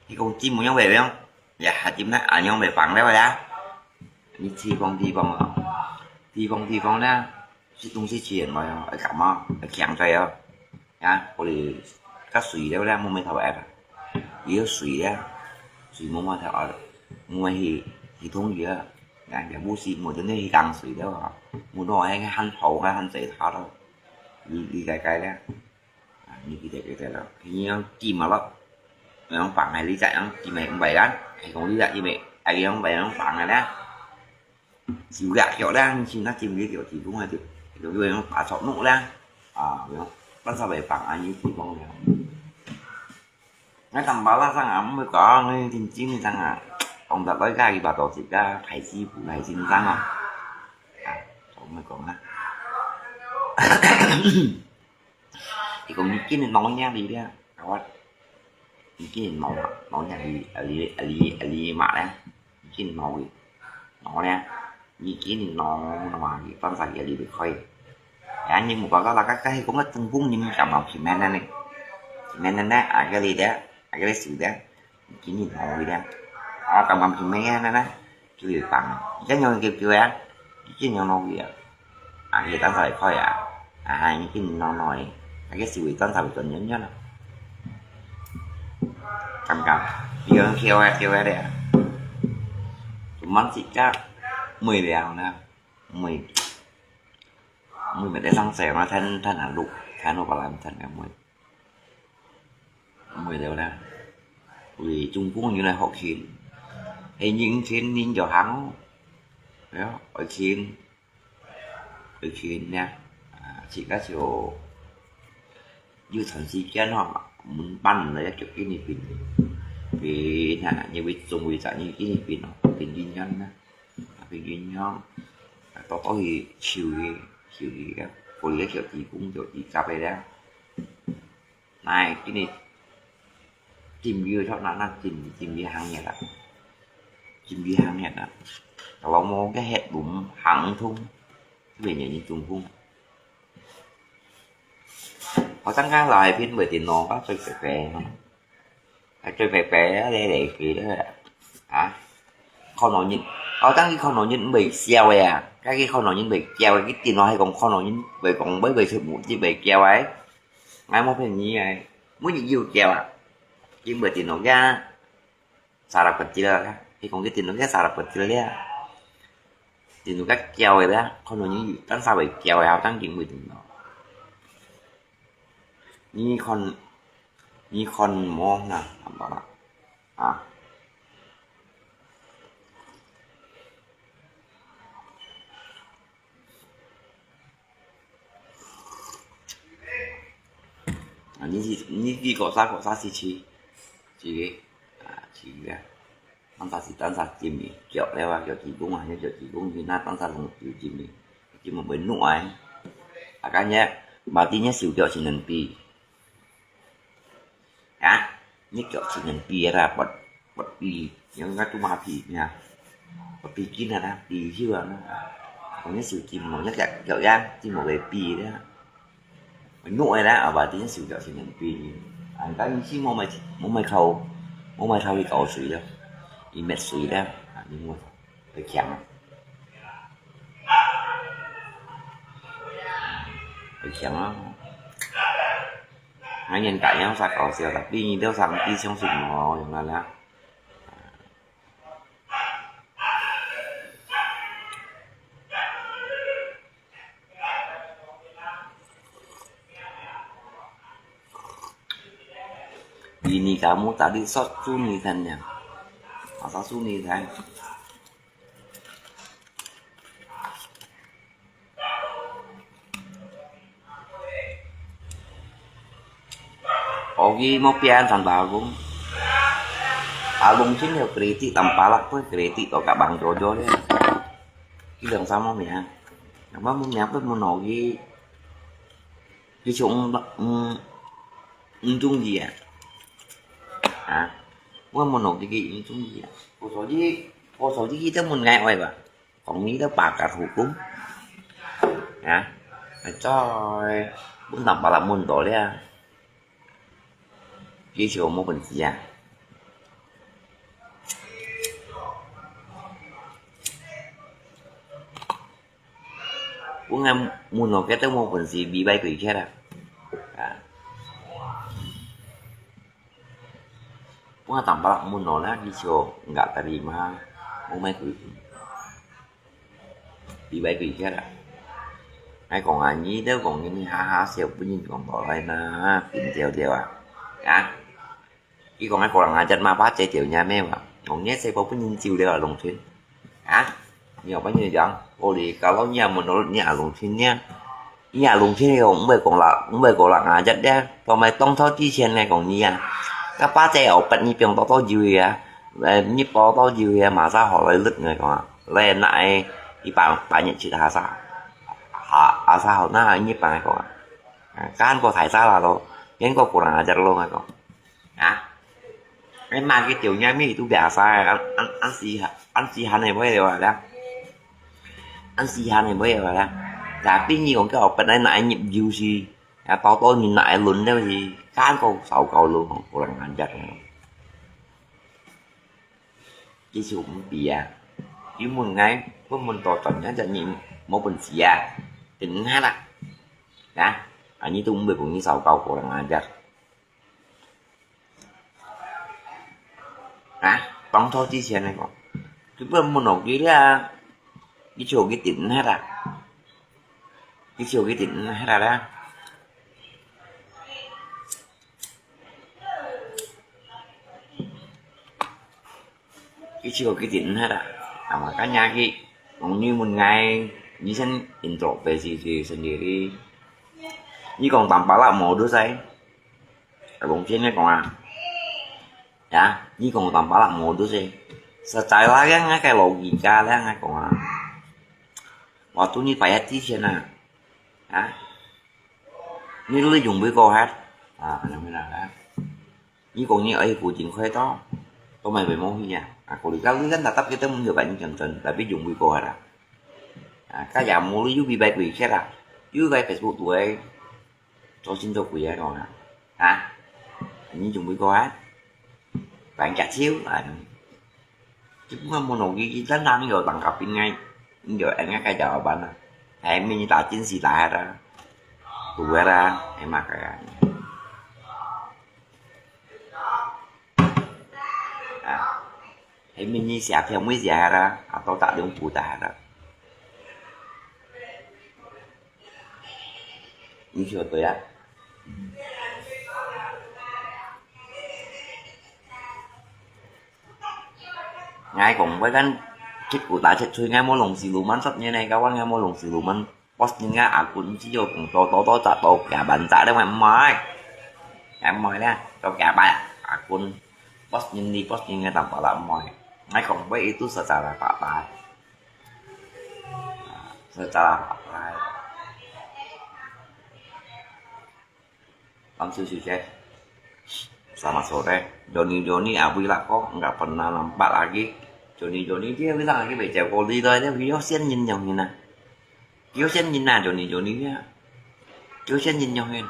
佢講浸樣會樣，也下浸呢，恁樣會放了呀。你地方地方啊，地方地方呢，食東西自然來哦，會感冒，會強嘴哦。啊，我哋个水了咧，冇咩頭愛啦，佢个水咧，水冇咩頭愛，我去去通佢啊，人家不是，我真的去講水了啊，我都還很好，還很在他了，你你該該咧，啊，你記得記得了，你要記嘛了，要放在你在，要記嘛，五百元，還講你在，因為，哎，五百元放在咧。 手腳腳咧，你去那浸个腳地方啊，就就有種打草弄咧，啊，有種半烧白放啊，你地方咧。那當巴拉上啊，毋會講，你真正上啊，講得來个，佢把到自家排西部排先生啊，啊，毋會講啊。 佢講你今日腦炎哩咧，啊，我，你今日腦啊，腦炎哩，啊哩，啊哩，啊哩嘛咧，你今日腦哩，腦咧，你今日腦，腦啊，你放下佢哩離開。哎，你莫搞到那个，个，佢講个中國人感冒平安呢，平安呢，啊，个哩咧，啊，个哩手咧。 今日腦佢咧，啊，感覺毋係咩啊，呢呢，就會放啊。一樣叫叫啊，一樣腦佢啊，啊，佢單手會開啊，啊，已經腦腦个，啊，佢就會單手會轉遠遠啊。感覺，比如講叫啊叫啊咧，就慢自家，妹了呢，妹，妹咪在上山嘛，ท่านท่านหาลูกท่านโอปาลานท่านกับ妹。 毋會了啦。為中國人來學拳，係人拳人就行哦。係啊，愛拳，愛拳呢，啊，自家就有長時間吼，門班來一腳緊去變，變哈，因為中國人緊去變哦，變人樣呢，變人樣，啊，到到去手个，手个，可以个腳趾公、腳趾甲个咧。 Này, cái này tìm video cho nó là tìm tìm đi hàng Nhật à. Tìm đi hàng Nhật à. Kalau mau cái hệ thống hàng thông, cái này nhìn chung không. Có tăng cái loại phiên bởi thì nó có chơi cái cái nó. Cái chơi cái cái đấy để cái đó. Hả? Con nó nhìn, có tăng cái con nó nhìn bởi siêu à. Cái cái con nó nhìn bởi siêu cái tiền nó hay còn con nó nhìn bởi còn bởi bởi sự mũ chứ bởi siêu ấy. Ngai mô phên nyi ai. Mô nyi yu kiao à. Kim bơ tin nô kia. Sa rap kecil lah. Hi kong kia tin nô kia sa rap kecil ya. Tin nô kia kiao ya. Kono nyi tan sa bai kiao ya. Tang kim bơ tin nô. Nyi kon. Nyi kon mô na. Apa lah. Ah. À, nhi si, nhi ki ko sa ko sa si chi. Chi ki. À, chi ki à. Tan sa si tan sa chim mi. Kiok le wa kiok chi bung à, kiok chi bung chi na tan sa long chi chim mi. Chi mo bai nu ai. À, ka nya, ba ti nya siu kiok chi nen pi. Hả? Nhất kiệu chỉ nên bia ra bật bật bì, những cái tu ma bì nha. Bật bì kín là đó, bì hư là nó. Còn nhất sự chìm một nhất kiệu kiệu yang, chìm một về bì đó. Mình nụ này đó, ở bà tí nhất sự kiệu chỉ nên bì. Anh cái mình chỉ mua mày mua mày khâu, mua mày khâu thì cậu sủi đó, thì mệt sủi đó, à, mình mua. Hơi chém à? Hơi chém á. Hai nhân cả nhau sạc có siêu đặc biệt nhìn theo sáng tí trong sụp nó, chúng ta đã. Bini kamu tadi sot suni kan ya? Masa suni kan? Ogi mo pian san bagong. Alung chin yo kriti tampalak pun kriti to ka bang jojo dia. Ilang sama mia. Nama mo mia pun mo nogi. Ki chung mm mm chung dia. Ha. Mo mo nogi ki mm chung dia. Ko so ji ko so ji kita mo ngai oi ba. Còn nghĩ đó bà cả thuộc đúng. 啊，再分當巴拉問到了，佢就無本事啊。分𠊎問到佢都無本事，比拜鬼去啦。啊。 Pun tang palak mun no na, kicho nggak terima. Umai kui. Di bai kui kira. Ai kong ani deu kong ini ha ha siau pun yin kong to lai na, pin tiau tiau ah. Ya. Ki kong ai kurang ajar ma pa cai tiau nya me wa. Kong ni sai po pun yin jiu liau ah long chin. Ha? Ni apa ni jang? Oli kalau ni menurut ni ah long chin ni. Ni ah long chin yo, mbai kong la, mbai kong la ngajat dia. Pamai tong thau ti chen ngai kong ni ah. Ka pa cai au pat ni piong to to jiu ya. Ni po to jiu ya, ma sa ho lai lut ngai kong ah. Lai na ai, i pa, pa ni chit ha sa. Ha, ha sa ho na ni pa ngai kong ah. Kan ko thai sa la lo. Yen ko kurang ajar lo ngai kong. Ha? Ai ma ki tiau nya mi tu biasa, an, an, an si, an si han ai bai wa la. An si han ai bai wa la. Tapi ni kong ka open ai na ai nyip jiu si. Ya tau tau ni na ai lun deu si. Kan ko sau kau lo, kurang ajar. Ki su mpi ya. Ki mun ngai, pun mun to chon nya jan ni mo pun si ya. Tin ha la. Ya. Ani tu mbai pun ni sau kau kurang ajar. Ha? Tong thau ti chen nai kong. Ki pun mun no ki la. Ki cho ki tin ha la. Ki cho ki tin ha la la. Ki cho ki tin ha la. Ama ka nya ki. Kong ni mun ngai. Ni sen introspeksi diri sendiri. Ni kong tang palak modus ai. Long chin ngai kong ah. Ya, ni kong tang palak modus eh. Secara kan ngai kai logika lah ngai kong ah. Waktu ni payah ti chen ah. Ha? Ni lu yung bui ko hat. Ah, nang mina ha. Ni kong ni ai ku jing khoi to. To mai bai mo hi ya. Ah, ko li ka lu kan tatap kita mun yo kan kan tan, tapi yung bui ko hat ah. Ah, ka ya mo lu yu bi bai kui khe la. Yu bai Facebook tu ai. Cho xin cho quỷ ai kong ah. Ha? Ni yung bui ko hat. Bạn cả chiếu à. Chứ cũng không mua nổi cái, cái tánh năng rồi bằng cặp bên ngay. Giờ anh ngắt cái giờ bạn à. Em mình ta chính xì ta ra. Tụi ra, em mặc cái. À. Em mình như xả theo mấy giờ ra. À, tao tạo được phủ ta ra. Ni sure to ya. Ngai kong bai kan chit ku ta chit chui ngai mo long si lu man sat ni nai ka wan ngai mo long si lu man. Pos ni ngai akun si yo kong to to to ta to kya ban ta de mai mai. Ngai mai le to kya ban akun. Pos ni ni pos ni ngai tam pa la mai. Ngai kong bai itu secara tak tai. Secara tak tai. Langsung sukses. Selamat sore. Joni Joni abui lah kok, nggak pernah nampak lagi. Joni Joni dia bilang lagi baca koli dah dia, dia sian nyin nyong nyin ah. Dia sian nyin ah Joni Joni dia. Dia sian nyin nyong nyin.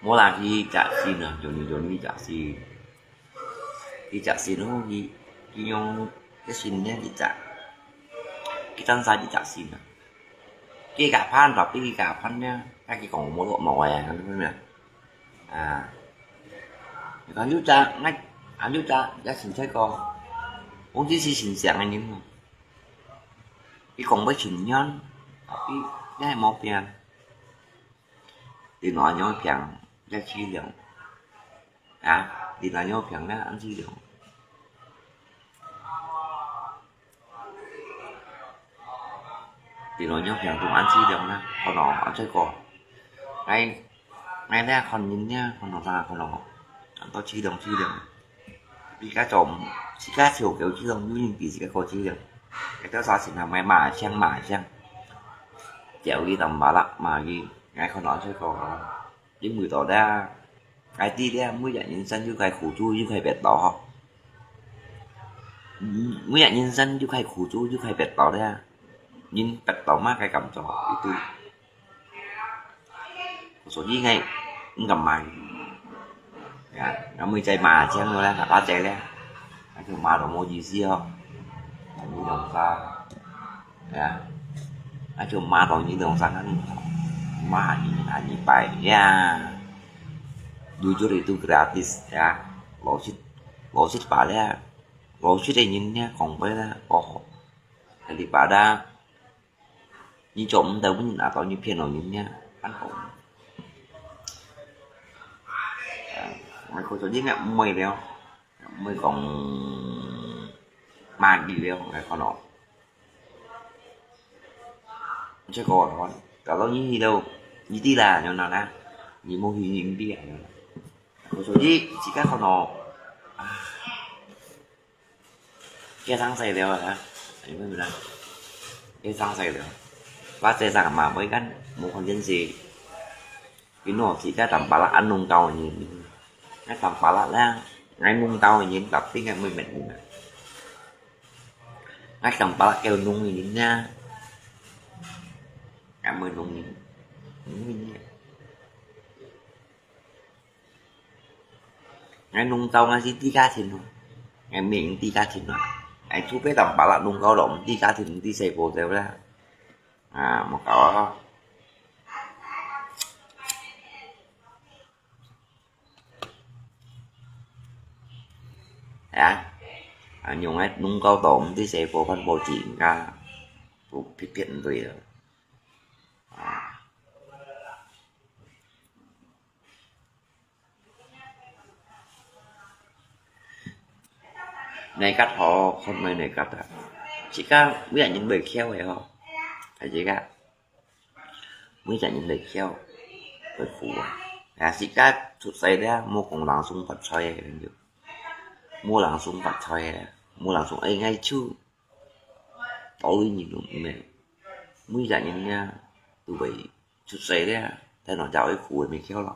Mua la ki chả xin à, Joni Joni chả xin. Ki chả xin hô ki, ki yong cái xin nha ki chả. Ki tan sa ki chả xin à. Ki cả phan rồi ki cả phan nha. Các ki còn mua lụa màu à, không biết nè. À. Còn lúc ta, ngay, à lúc ta, đã xin thấy con. Uống tí xí xin sẹn anh nín. Ki còn với xin nhon. Ki, cái hai màu pian. Ti no nyo piang ya chi liang. Ha, ti no nyo piang na an chi liang. Ti no nyo piang tung an chi liang na, kho no an chai ko. Ngai, ngai na kon yin nia, kho no ta kho no. An to chi liang chi liang. Bi ka chom, si ka chiu keu chi liang, yu yin bi si ka ko chi liang. Ka ta sa sin ha mai ma chiang ma chiang. Chiao yi tam ba la ma yi, ngai kho no an chai ko. Đến mười tỏ đa, cái ti đa, mười giải nhân dân, yu khai khu chu, yu khai bẹt tỏ ho. 每日人生就係苦楚，就係跌倒了，人跌倒嘛，該感受，一對。所以𠊎毋敢買。呀，𠊎每隻買正了啦，打折了，啊就買都無意思哦。你兩三，呀，啊就買到你兩三，買你拿你擺呀，jujur itu gratis ya，老實，老實話了，老實个人呢，講白了，哦，daripada 你做毋得，你拿到你騙了人家，還好。啊，𠊎看到人家毋會了，毋會講罵佢了，𠊎看到。這個，搞到你去到，你知啦，你哪啦，你無去你毋知啊，你哪啦。看到你自家看到，啊。 該生死了啊，哎，明白啦？該生死了。Và dễ dàng mà với gắn một con nhân gì. Cái nó chỉ có tầm bả lạ ăn nung tàu nhìn. Ngay tầm bả lạ là, ngay nung tàu nhìn, tập tiếng ngay mới mệt nhìn. Ngay tầm bả lạ kêu nung nhìn nha. Ngay mới nung nhìn. Nung nhìn nha. Ngay nung tàu ngay chỉ tí cá thìn thôi. Ngay miệng tí cá thìn thôi. Ngay thu bế tầm bả lạ nung tàu đó, tí cá thìn, tí xe bồ theo đó. À, một cậu đó. Hả? À, nhung ngay nung tàu đó, tí xe bồ, phân bồ chỉ cả. Tụ phiết phiết rồi. À. Nai kat hò, khon mai nai kat à. Chỉ có mấy anh những lời khéo vậy hò. Phải chỉ có. Mấy anh những lời khéo. Lời phù à. Là chỉ có sụt say đó, mua còn làng sung phát say vậy. Mua làng sung phát say đó. Mua làng sung ấy ngay chứ. Tối nhìn đúng mẹ. Mấy anh những nha. Tụi bay. Sụt say đó, ta nói chào ấy khu mình khéo lắm.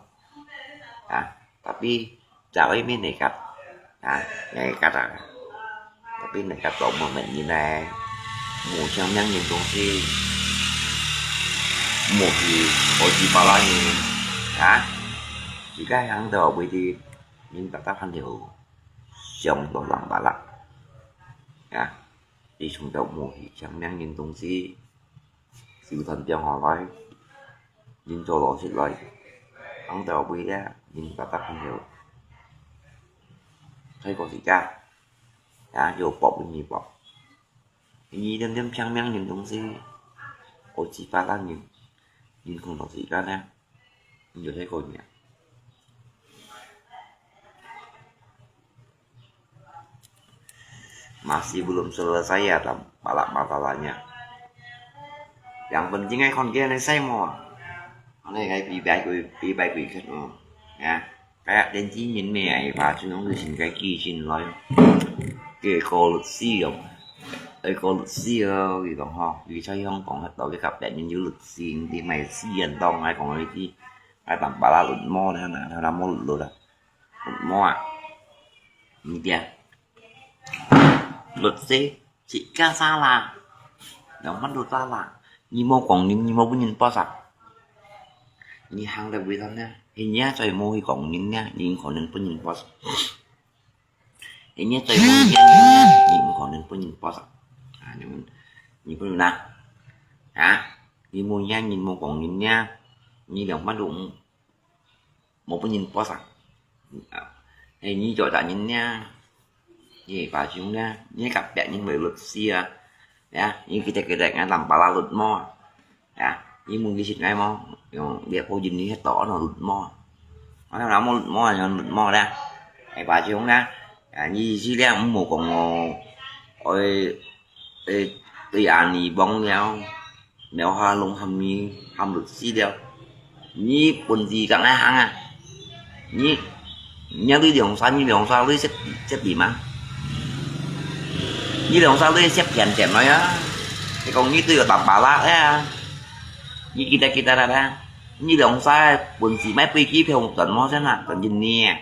À, tapi chào ấy mới nảy cặp. À, nảy cặp à. Tapi nảy cặp đó mà mình như này. Mù chang miang nhìn東西. Mù thì có gì bảo là nhìn. À, chỉ cái hàng đó bởi vì nhìn ta ta phân hiểu. Sống đó lắm bảo là. À, đi xuống đâu mù thì chang miang nhìn東西. Sự thành công họ nói, nhìn cho lỗ xịt lời. Ông tàu bùi đá, nhìn cả tắc không hiểu. Thấy có gì cả. Đã vô bọc với nhị bọc. Nhị đêm đêm chang miang nhìn đúng gì. Ôi chị pha lắm nhìn. Nhìn không có gì cả nè. Nhìn thấy có nhỉ. Masih belum selesai ya, tam-, masalah-masalahnya. Yang penting ai kon kia nai sai mo. Anai ngai pi bai kui, pi bai kui khat mo. Ya. Kaya den ji min me ai ba chu nong sin kai ki sin loi. Kê ko lut si yo. Ai ko lut si yo, yu dong ho. Yu chai hong kong hat tau kê kap den min yu lut si, di mai si yan dong ai kong ai ki. Ai tam ba la lut mo na, na, na mo lut lut a. Lut mo a. Ni dia. Lut si, chỉ có xa là. Dong man lut xa là. Ni mo kong ni, ni mo bu nyin po sa. Ni hang da bu tan na. Hi nia choi mo hi kong ni nia, ni kong ni bu nyin po sa. Hi nia choi mo hi nia, ni nia, ni kong ni bu nyin po sa. A, ni, ni bu na. Ha? Ni mo nia, ni mo kong ni nia. Ni dong man lut. Mo bu nyin po sa. He ni cho ta nyin nia. Ni ba chung nia. Ni kap pek nyin bai lut si a. Ya, ni kita kita ngan tam pala lut mo. Ya, ni mung ki sit ngai mo. Yo, dia po jin ni to no lut mo. Ana na mo lut mo, nyon lut mo da. He ba chung nia. Ya, ni si lia mo kong mo. Oi, Ê, tui a ni bong liao, mèo ha lung ham ni, ham lut si liao. Ni bun si kang ai hang a. Ni, ni lui liong sa, ni liong sa lui xếp, xếp đi mà. Ni liong sa lui xếp chèn chèn nói á. Thế còn ni tui yo tạp bà lạ á. Ni kita kita ra ra. Ni liong sa bun si mai pui ki phiêu tận mo sen à, tận jin ni à.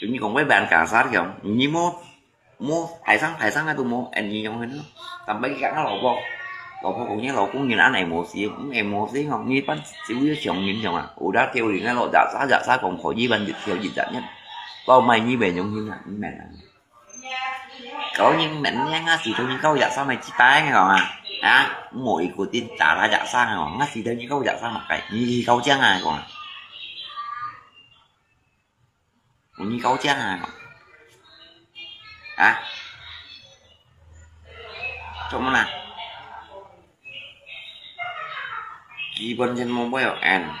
有人講會辦家殺个，你無無排山排山个都無，恁樣樣个咯。但係佢講老婆，老婆講你老公人恁樣無事，毋係無事哦，你班只會想人樣啊，有得丟人个咯，日殺日殺講可以辦一條一日呢，包埋你免用心啊，你免啊。 Kau ni men ni ngah si tu ni kau jak sama cita ni kau ah. Ha? Mo ikutin cara jak sama kau. Ngah si tu ni kau jak sama kai. Ni kau jang ah kau. Ni kau jang ah kau. Ha? Cuma lah. Kiban chen mong boy en.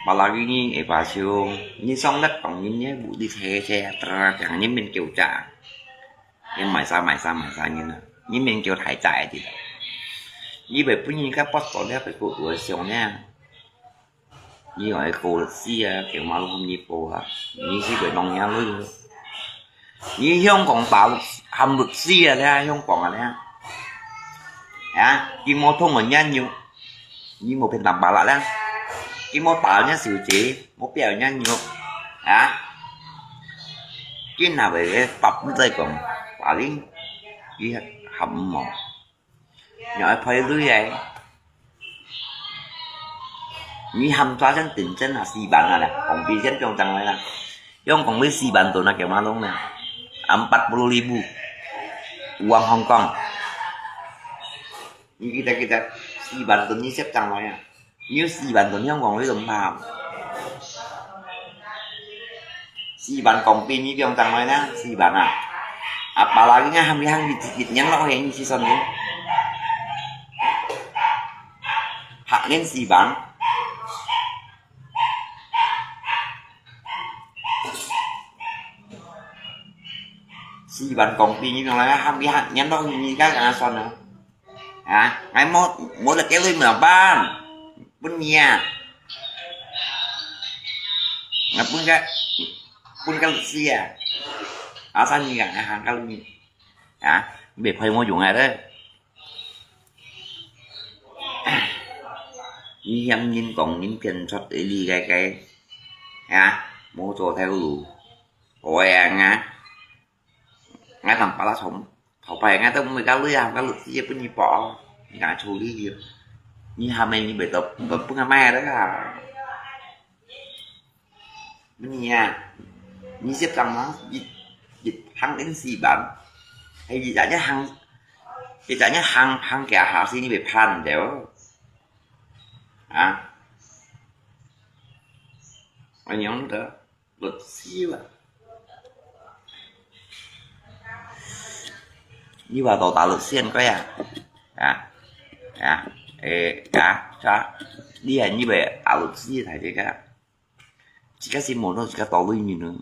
Apalagi ni eh pasio. Ni song lek pang ni ni bu di che che tra yang ni min kiu cha. Ni mai sa mai sa mai sa ni na. Ni min kiu thai chai di. Ni bai pun ni ka pas to le bai ku tu siong ne. Ni oi ko si a kiu ma lo ni po a. Ni si bai nong ya lu. 你香港大陸陷落死啊！你啊，香港啊，你啊，啊，佢無通人家肉，你無變淡白啦，你啊，佢無打人家小姐，無表人家肉，啊，佢哪會个白唔再講，白人，佢還毋好，你愛賠鐳个。你喊抓先定真啊，四萬啊啦，港幣先放上來啦。用港幣四萬多啊，幾萬弄呢？Empat puluh ribu uang Hong Kong。你記得記得，四萬多你先上來啊。 你有四萬多香港你都毋怕。四萬港幣你放上來呢，四萬啊。Apalagi nga hambi-hambi一年落去，你試算你。Hak年四萬。四萬港幣你放來，hambi-hambi年落去，你該仰算呢？ 啊，𠊎無，無得給你兩萬，分你啊。𠊎分个，分个律師啊。啊，三年啊，還个你，啊，你袂賠無用啊咧。你嫌人講人騙出个，你个个，啊，無做頭路，好个啊。 𠊎同巴拉蟲，頭擺𠊎都毋會甲你啊，甲律師分你報，你敢處理佢？你下面你袂到，分分阿媽了啊！你啊，你識講嗎？一，一行零四萬，係一隻一行，一隻一行行行下去，你袂判的哦。啊？恁樣的。 律師啊。你話到大陸先个啊？啊？啊？誒，啊？啥？你還以為大陸師大隻个？自家先摸到自家到位人咯。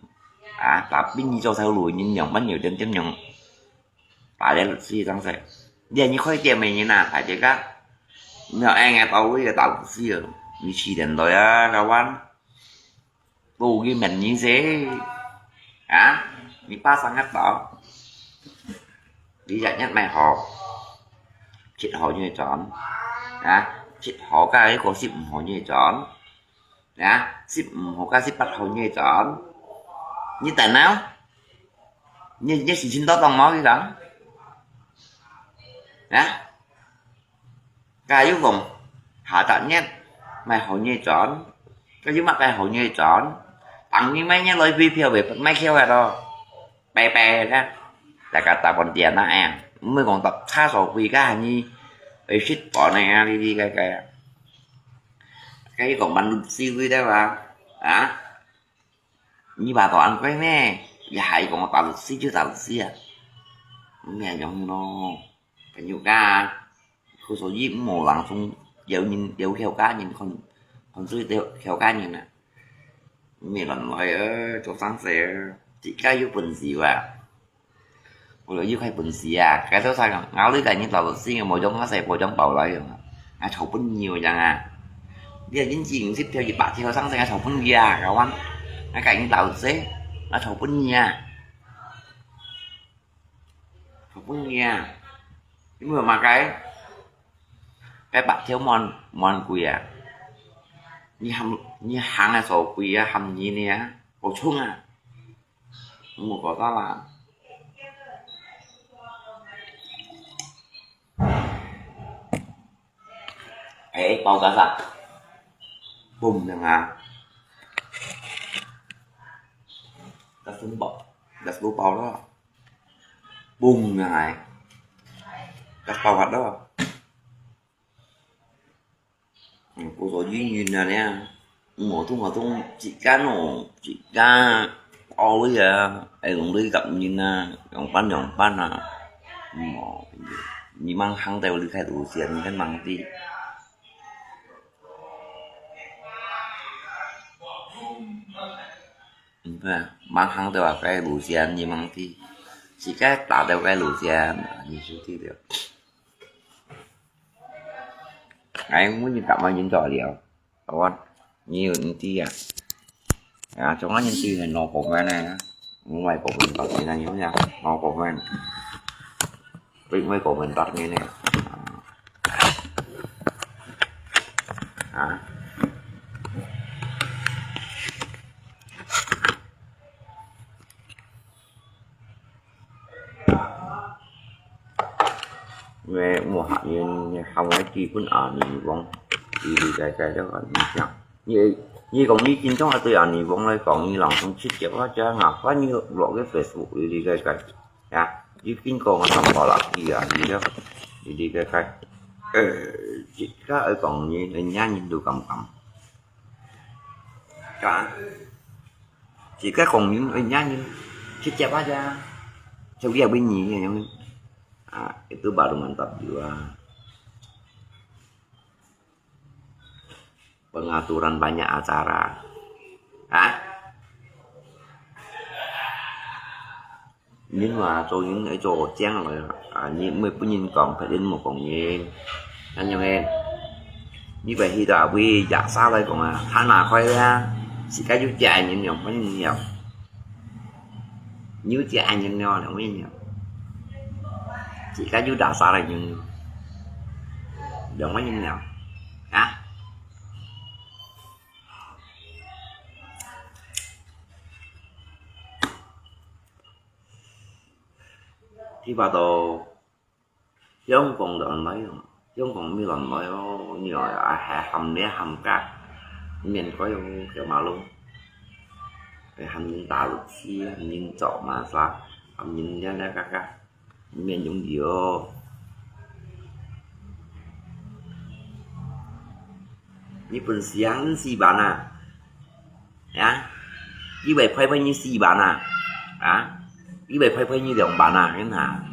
啊？tapi你做頭路人，兩萬有點點樣，大隻律師當時。你還你開店个人啊，大隻个？你要愛愛到位个大陸師哦，你七點多啊，kawan。 都有个面你嗟。啊？你巴生个刀，你日日賣好，七號你會賺。啊？七號甲迄個十五號你會賺。啊？十五號甲十八號你會賺。你等啊？你，你時薪都當冇去講？啊？ 假如講下隻月賣好你賺，假如乜賣好你賺，逐日每日來飛票賣賣票个咯，拜拜啦，大家打半點啦，哎呀，毋會講到差所貴个，你會食飯个啊，哩哩个个。假如講萬六四位个話，啊？ 你話到恁貴咩？你還講大陸師就大陸師啊？咩樣咯？朋友家，佢所以毋好人從有人有條家人看，看衰條條家人啊！毋係亂來啊，做生意啊，自家有本事啊！ 我有一塊本事啊，該都啥講，咬你个人老是有無用，我才無用包來用啊，啊，炒本牛樣啊，你啊，人只五十條、一百條上升啊，炒本牛啊，kawan，啊，該人老是，啊，炒本牛啊，炒本牛啊，你無嘛該，該百條滿滿貴啊，你喊你行啊，所貴啊，喊你呢啊，好重啊。 我覺得啦。誒，包加啥？Boom樣啊！Gas tumpok, gas tumpok咯。Boom樣啊！Gas pawat咯。 嗯，故所云云啊，你啊，無通無通，自家哦，自家屋里啊，愛用你甲人啊，兩班兩班啊，無，你吂行到你開路線，你吂知。嗯，對啊，吂行到啊，該路線，你吂知，自家打到該路線，你就知了。 哎，我就感覺人做了，我，你有你知啊。啊，總而言之，很多部分呢，我外國文讀的呢，有講，外國文，對外國文讀的呢，啊。誒，無客人喊𠊎寄分阿尼王，哩哩个个都很像。你，你講你經常啊對阿尼王來講，你人講直接啊，這樣啊，反正落个Facebook哩哩个个，呀，你經過我上過啦，哩啊，哩个，哩哩个个，呃，自家愛講你，人家人都敢敢。啊，自家講人，人家人直接啊，這樣，就也會你樣，啊，itu baru mantap jua. Pengaturan banyak acara. Hah? Nhân話做人愛做正來啊！你毋好分人講，別人無講你。恁樣誒，你會去到位，夜叉來講啊，他哪開啊？自家有隻人兩分人了，有隻人了兩分人了，自家有打殺的人了，兩分人了啊！ Tiba to，香港亂來哦，香港乜亂來哦，你話啊，還喊你喊價，免該哦，條馬路，還喊人打落去，喊人做馬殺，喊人呀呀嘎嘎，免容易哦。你本事啊，你四萬啊？ 呀，佢會賠賠你四萬啊？啊？佢會賠賠你兩萬啊？你看，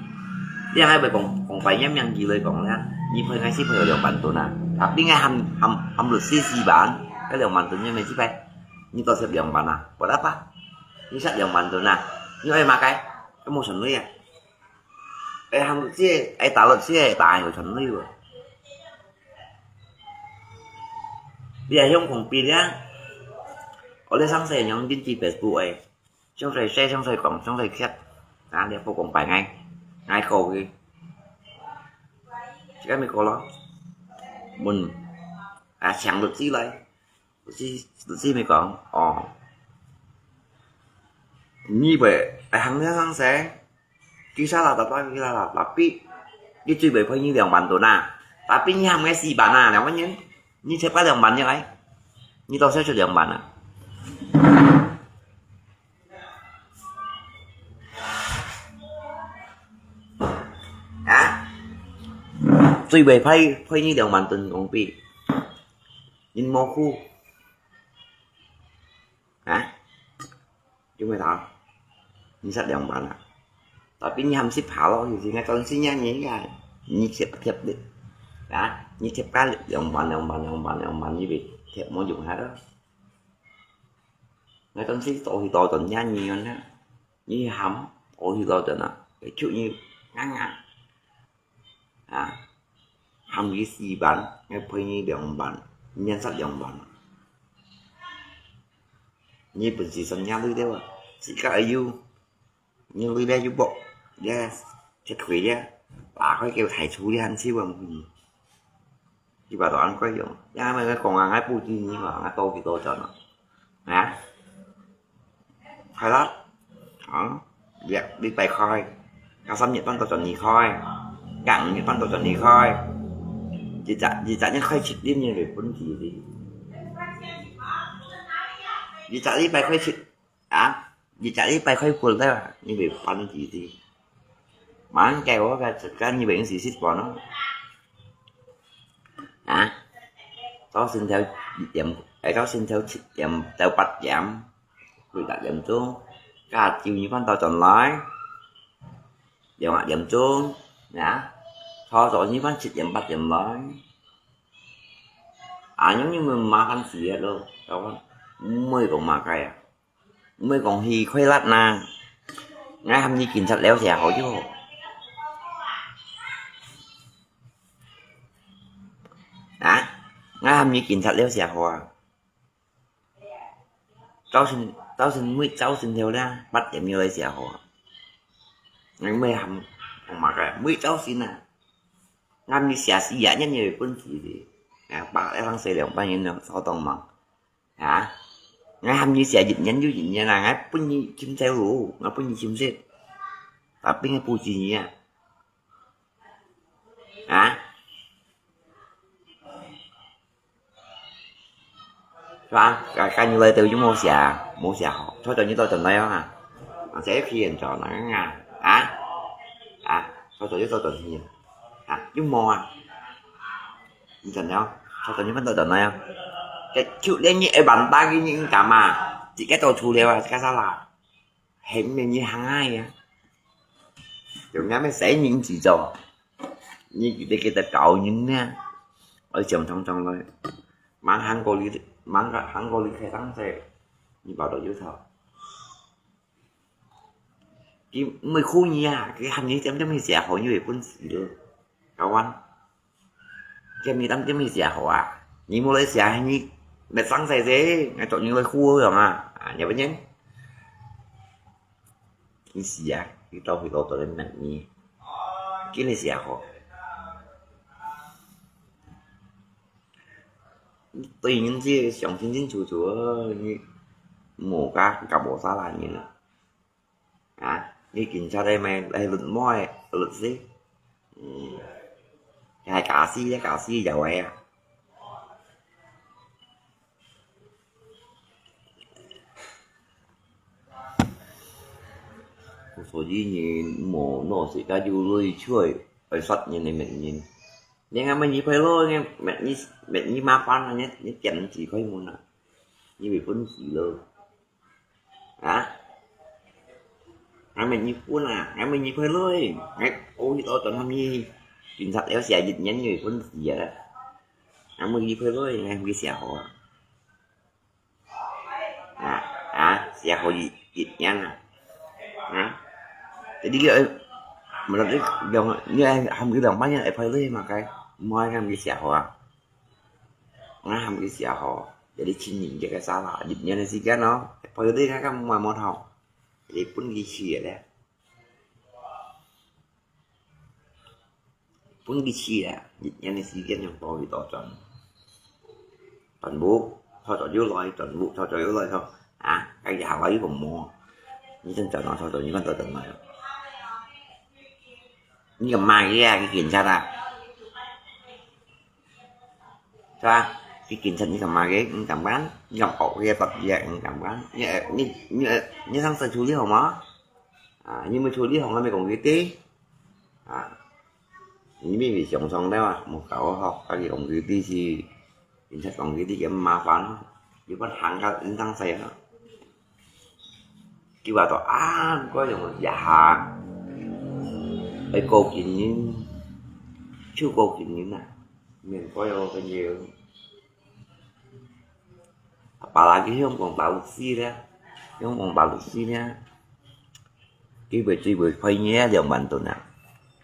你還會講，講白一面佢來講啦，你賠𠊎係賠了兩萬多啊？啊，你還喊，喊，喊律師四萬，該兩萬多你還係賠，你多少兩萬啊？Buat apa？你殺兩萬多啊？你愛麼个？該無存在啊？愛喊律師，愛打律師，愛打有存在無？ 你也用講別啊？我這上世用經濟Facebook誒，上世寫，上世講，上世寫，啊，你也不講白𠊎，𠊎講个，這個美國咯，問，啊，請律師來，律師，律師咪講，哦，你會，會行這上世？ 佢salah，tapi佢salah，tapi佢最尾賠你兩萬多啊。Tapi你喊𠊎四萬啊，兩萬元，你貼該兩萬入來，你多少出兩萬啊？啊？最尾賠，賠你兩萬多港幣，你無哭？啊？ 有無啦？你殺兩萬啊？Tapi你喊十趴咯，有時𠊎當時也人家，你貼貼的，啊，你貼加兩萬、兩萬、兩萬、兩萬，你咪貼無用下咯。𠊎當時多去多賺也人啊，你喊多去多賺啊，就你硬硬。 啊，喊你四萬，𠊎賠你兩萬，你還殺兩萬。你本事算也累了啊，自家有，你累了有無？也，這腿也，打開給我抬出來，還是我，嗯。 你把答案怪用，也毋係講啊，𠊎補貼你嘛，𠊎多幾多錢啊？啊？係啦，啊，一禮拜開，啊三日半到十二開，啊五日半到十二開，一隻一隻月開七日，你會分幾日？一隻禮拜開七 啊，一隻禮拜開過了，你會分幾日？Mangke我个一個月會用四十萬咯。啊，朝晨頭一點，誒，朝晨頭七點到八點，幾多點鐘？下晝你翻到轉來，兩點鐘，啊，朝早你翻七點八點來。啊，你們麻煩死了咯，知道吧？毋會講麼个啊。 毋會講去快樂啦，𠊎喊你警察了社會就好。啊，𠊎喊你警察了社會啊。朝晨，朝晨，每朝晨頭啦，八點要來社會啊。𠊎毋會喊，喊麼个，每朝晨啊，喊你寫詩啊，你有本事的。啊，白來上洗兩百年了，少當忙。 啊，𠊎喊你寫一年就一年啊，𠊎分你尋頭路，𠊎分你尋食，tapi𠊎補貼你啊。啊？係吧？該，該你來到又無寫，無寫好，早早你到轉來啊！啊，這一批人走哪樣啊？啊？啊？早早又到轉去啊？啊？又無啊？你轉了，早早你翻到轉來啊？該就連你一萬八个人敢啊？自家都出了啊，自家啥啦？ 係毋係你行啊呀？就恁樣使人製造，你，你記得教人呢，愛常常常來，吂行過你，吂行過你開生仔，你包到有頭。佢毋會苦你啊，佢喊你點點去寫好，你會分死了，搞完。 叫你當今日寫好啊？你無來寫，你滅生死死，𠊎做人來苦樣啊？啊，你不然？你死啊？你到去老多人罵你，今日寫好。對人這想清清楚楚啊，你無个，搞無啥啦你啦。 啊，你警察个咩？係律師，律師。嗯，還假死，假死有个啊。所以人無腦子，佢就來出來，愛殺人个名人。你看，乜你快樂，你，乜你，乜你麻煩啊，你，你點子開門啊，你會分死咯。 啊？𠊎問你分啊，𠊎問你快樂，𠊎，哦，你到轉喊你，警察了寫一年你會分死啊？𠊎問你快樂，𠊎會寫好啊。啊，啊，寫好一，一年啊。啊？Jadi，你，無，你兩，你喊佢兩百年，會快樂嘛該？毋愛，𠊎會寫好啊。 𠊎喊佢寫好，jadi親人這个啥啦，一年个時間咯，排隊𠊎敢無無頭，jadi分佢去个咧。分佢去啊，一年个時間用到佢到轉。轉屋，早早就來，轉屋，早早就來，早，啊，該日行來又無，你真正早早，你看早早來哦。你个媽个啊，佢警察啊？ 係吧？佢警察你敢罵佢？你敢管？你敢學佢个法律啊？你敢管？你，你，你，你上司處理好無？啊，你無處理好，𠊎咪講佢知。啊，你咪想像了啊，無搞好，佢講佢知是，警察講佢知，佢麻煩咯，你不行到應當使啊。 佢話到啊，毋過用一下，愛過幾年，就過幾年啊，免過哦，朋友。Apalagi香港大律師咧，香港大律師咧，佢會最會賠你兩萬多啊。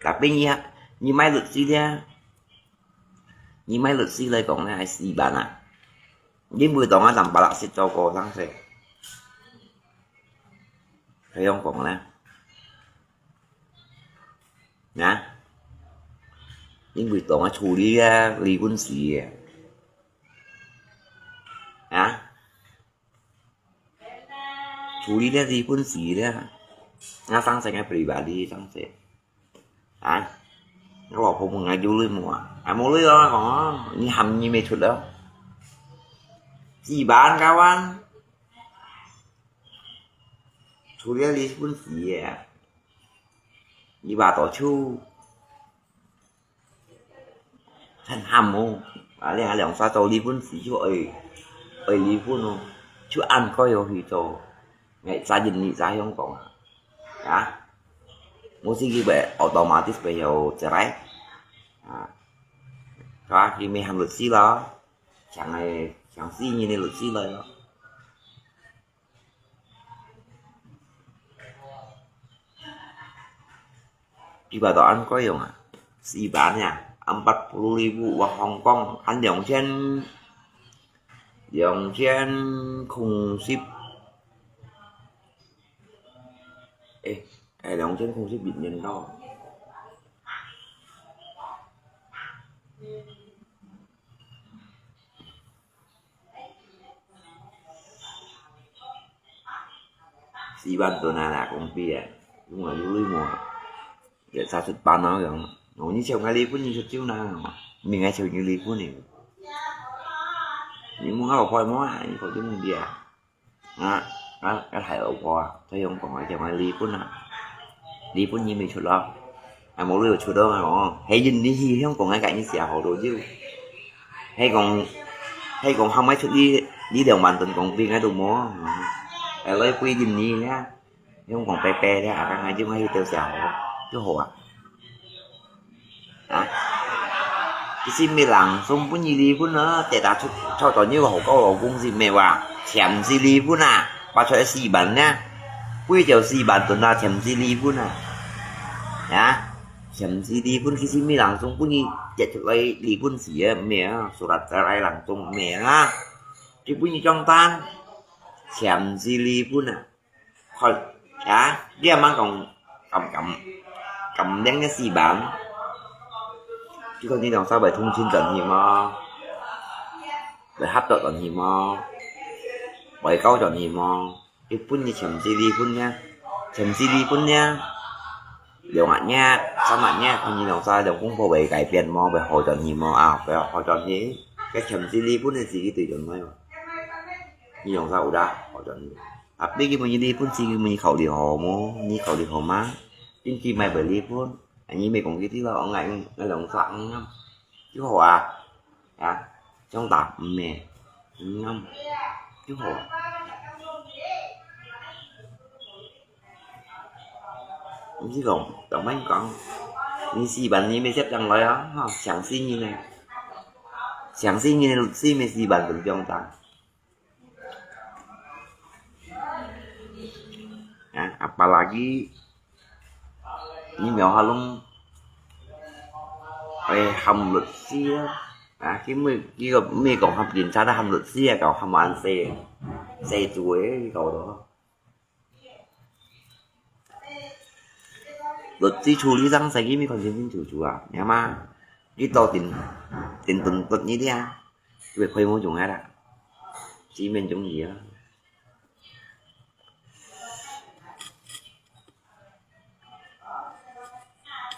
Tapi你，你買律師咧，你買律師來講咧，係四萬啊。你每當啊，三百六十做過生事。 係樣講呢？啊？因為當下處理啊，離婚時啊。啊？處理了離婚時了，𠊎生成个pribadi生成。啊？𠊎老婆問𠊎有鐳無啊？啊，無鐳啊，講啊，你喊你妹出了。四萬，kawan。 除了離婚時啊，你話到手，很喊哦。啊，你還兩儕做離婚時就愛，愛離婚哦，就恁該要去做，哎，責任你咋樣講啊？啊？無係佢會automatic會有cerai啊？係吧？佢咪喊律師咯，請个，請四年个律師來咯。 Ibarat ang koyong ah, si iba niya, empat puluh ribu wak Hong Kong, kan 兩千, 兩千空十, eh, eh, 兩千空十一年到。 四萬多拿啦，講比啊，用啊有鐳無？也差出半毛樣。哦，你尋𠊎離婚，你就走啦，哦，明𠊎尋你離婚呢。你問𠊎老婆無啊？你搞這問題啊？啊，啊，啊，大老婆啊，在香港啊，尋𠊎離婚啊，離婚你無出咯，啊，無你有出咯，哦，係因你去香港啊，佮你寫好多酒，係講，係講喊𠊎出你，你兩萬噸港幣𠊎都無，啊，來歸因你啊。 用講白白个，啊，剛剛就愛去釣蝦河，就好啊。啊？其實乜人送分你離婚啊，跌打出，出到你个好高老公司乜話，簽字離婚啊，發出四萬呢，貴就四萬噸啊，簽字離婚啊。啊？簽字離婚，其實乜人送分你跌出來離婚時啊，乜啊，surat cerai langsung乜啊，佢分你張單，簽字離婚啊。 看，啊，你阿媽講，敢，敢，敢領个四萬，就看你兩儕會通親轉去無？會合作轉去無？會交轉去無？佢分你簽字離婚呢，簽字離婚呢，兩個月、三個月，看你兩儕兩公婆會改變無？會好轉去無啊？會好轉去。該簽字離婚个時機對轉來無？你兩儕有得好轉去。 啊，你今晡日離婚時，你考慮好無？你考慮好嗎？今晡日會離婚，啊，你莫講佢知咯，𠊎，𠊎兩儕，嗯，就好啊，啊，相打，毋係，嗯，就好啊。毋係講，同𠊎講，你四萬你莫接上來啊，哈，相信你呢，相信你个律師莫四萬分相打。 啊，apalagi你苗下弄，哎，喊律師啊，啊，佢毋，佢个毋係講喊警察，喊律師啊，搞喊安細，細做个，佢搞到。律師處理上細，佢毋看清清楚楚啊，你看嘛，佢到頂，頂頓頓你啊。 會開無用个啦，只免中意啊。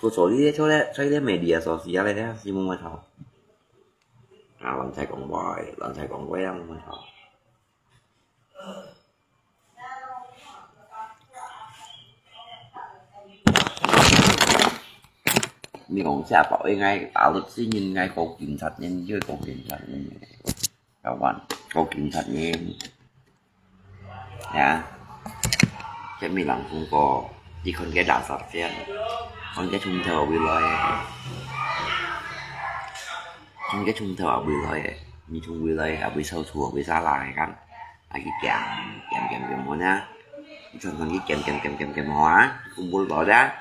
故所以出來，出來media所需要个咧，是無問題。啊，亂採講話，亂採講話啊，無問題。 你講這包應該打律師人，應該告警察人，就告警察人，搞完，告警察人。呀，這毋係人中國，你看該垃圾錢，看該從頭尾來，看該從頭尾來，你從尾來，尾臭臭，尾沙拉，看。 啊，佢減，減，減，減，好呢。佢常常佢減，減，減，減，減，好啊。Kumpul到呢，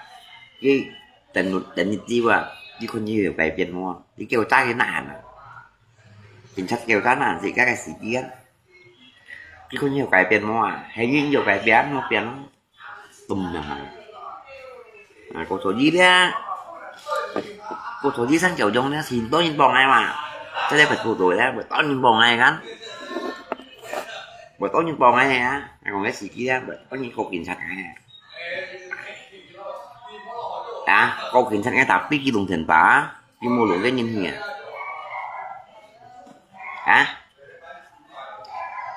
佢等，等日子啊，佢看佢有改變無？佢叫炸佢哪行啊？警察叫炸哪行，自家个時間。佢看佢有改變無啊？係佢有改變，無變咯。 Tum na. Ah, kau sodi dia. Kau sodi sang chèo jong dia, sin to nyin pong ai ma. Cái đấy phải thủ tục đấy, buat to nyin pong ai kan. Buat to nyin pong ai ya. Ai kong cái gì kia, buat to nyin kau kin sat ai. Ah, kau kin sat ai tapi ki lùng thiện ba. Ki mô lùng cái nhìn hìa. Hả?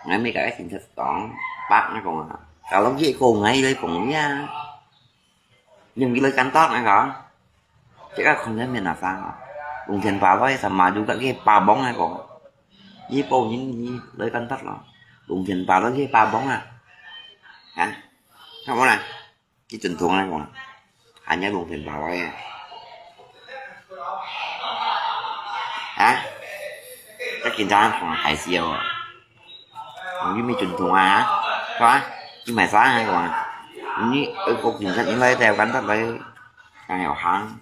Ngai mi ka cái chính sách tỏng bác nó còn à. Kalau dia kau ngai lấy còn nha. Nhưng cái lời cắn tót nó có. Chứ các con cái miền nào sao? Lùng thiện ba lối sao mà dù các cái ba bóng này còn. Như bầu những như lời cắn tót lo. Lùng thiện ba lối cái ba bóng à. Hả? Không có này. Cái truyền thống này còn. Hả nhớ lùng thiện ba lối à. Hả? Các kinh tế còn hại siêu à. Như mi truyền thống à hả? Có á? Chứ mày xóa hay còn. Như ở cô kinh tế những lời theo cắn tót lời. Càng hiểu hăng.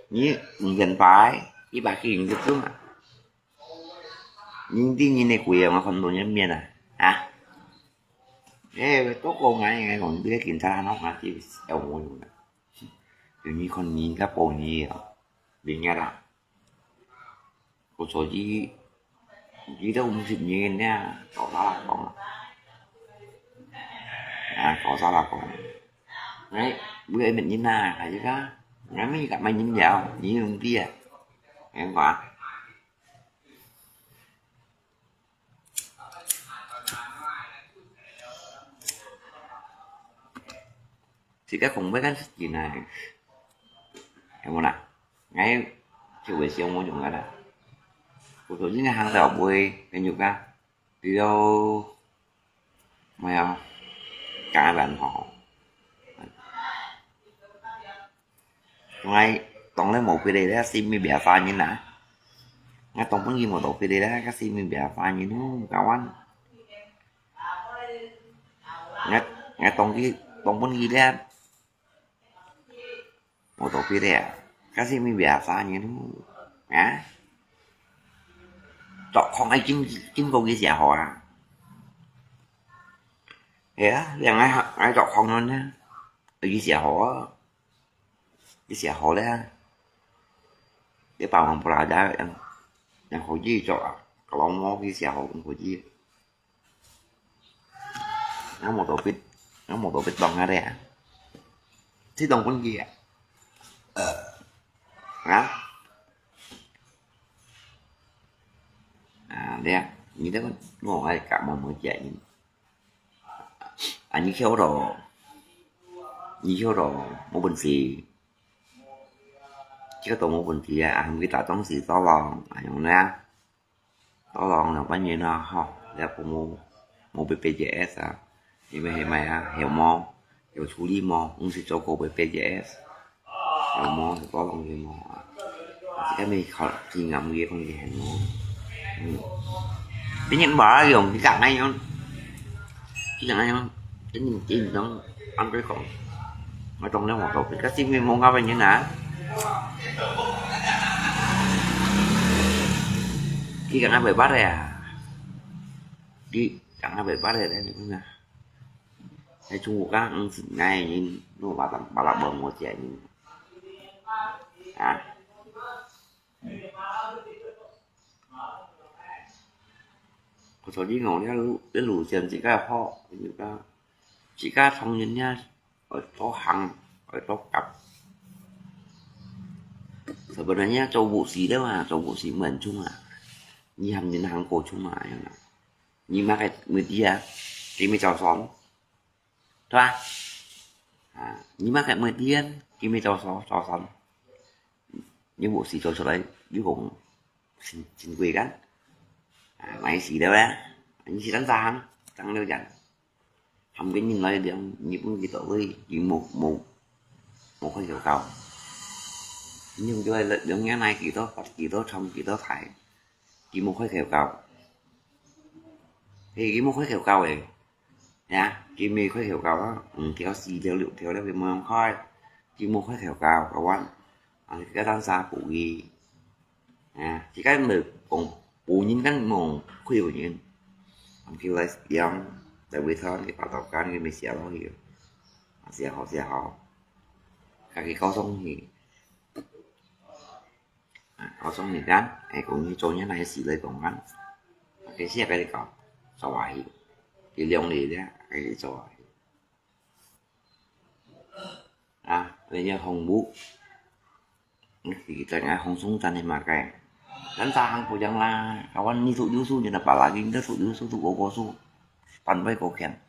Như lùng thiện ba ấy. Ý bà kinh tế xuống à. Những tí nhìn này quỷ mà còn đồ nhân miền à. Hả? Ê, tốt cô ngai ngai còn biết kiểm tra nó mà chỉ eo ngồi rồi. Tự nhiên con nhìn các cô nhìn à. Vì nghe đã. Cô số chỉ chỉ đâu không thịt nhìn nha. Có sao là con. À, có sao là con. Đấy, bữa ấy mình nhìn nè, thấy chưa? 𠊎乜有買飲料，你毋知啊？你看，自家講話較緊啊，有無啦？𠊎就會想無用个啦。我昨日行到尾，跟住講， 比如，無啊，加班吼。𠊎當然無別个啦，係毋係別个人啊？𠊎當分佢無到別个啦，該係毋係別个人咯，kawan。𠊎，𠊎當佢，當分佢啦。 無到別个啊，該係毋係別儕人咯？啊？做工愛經，經過佢社會啊。係啊，你愛，愛做工人啊，佢社會啊，佢社會咧，你白忙不拉家，人，人可以做啊，kalau mau佢社會，毋可以。 𠊎無到別，𠊎無到別當啊咧。這種問題啊。呃。啊？啊，對啊，你這個，我愛感冒沒解呢。啊，你叫到，你叫到，無本事。叫到無本事啊，啊，佢打東西走咯，啊，用咧啊。 Tolong yang panjang lah, ha. Ya, aku mau, mau B P J S ah. Ini hemai ah, hemo. Yo chuli mo, ung si choko B P J S. Hemo, tolong hemo. Kita mi kal, kingam ye kong ye hemo. Hmm. Ini ba yung kita ngayon. Kita ngayon. Ini, ini dong, ang ko. Ngatong nang waktu, kasi may mga pa niya na. Ki kang ape pare ah. Ki kang ape pare deh ni na. Hai chung ka ang sin ngai ni, no ba tam, ba la ba mo jia ni. Ah. 我頭先講，這路，這路線自家好，自家，自家創業呢，愛多行，愛多夾。Sebenarnya做護士了啊，做護士毋係很重啊，你還能行過重啊，樣啊。你麼个目的啊？佢咪做爽。 對吧？啊，你麼个目的啊？佢咪做爽，做爽。你護士做出來，你講真，真貴个。啊，買死了咧。你是單啥行，當了人。喊个人來量，你分佢到位，佢無，無，無開口教。你用這个量，量來幾多，發幾多，創幾多台，佢無開口教。嘿，佢無開口教誒。 呀，佢無開口教啊，五條、四條、六條了，佢無用開，佢無開口教，kawan。啊，佢單儕補佢。啊，佢該無講補人，該無開口人。啊，佢來講，在尾頭，佢把刀割，佢無寫落去。啊，寫好，寫好。家己告狀去。 啊，告訴你看，哎，講你做人還係來講看。啊，其實跟你講，做下去，佢兩日咧，還係做下去。啊，你要紅布，你在該紅松站的嘛該，咱啥行不一樣啦，kawan你做優秀，你的巴拉吉，你做優秀，做高高秀，半位高看，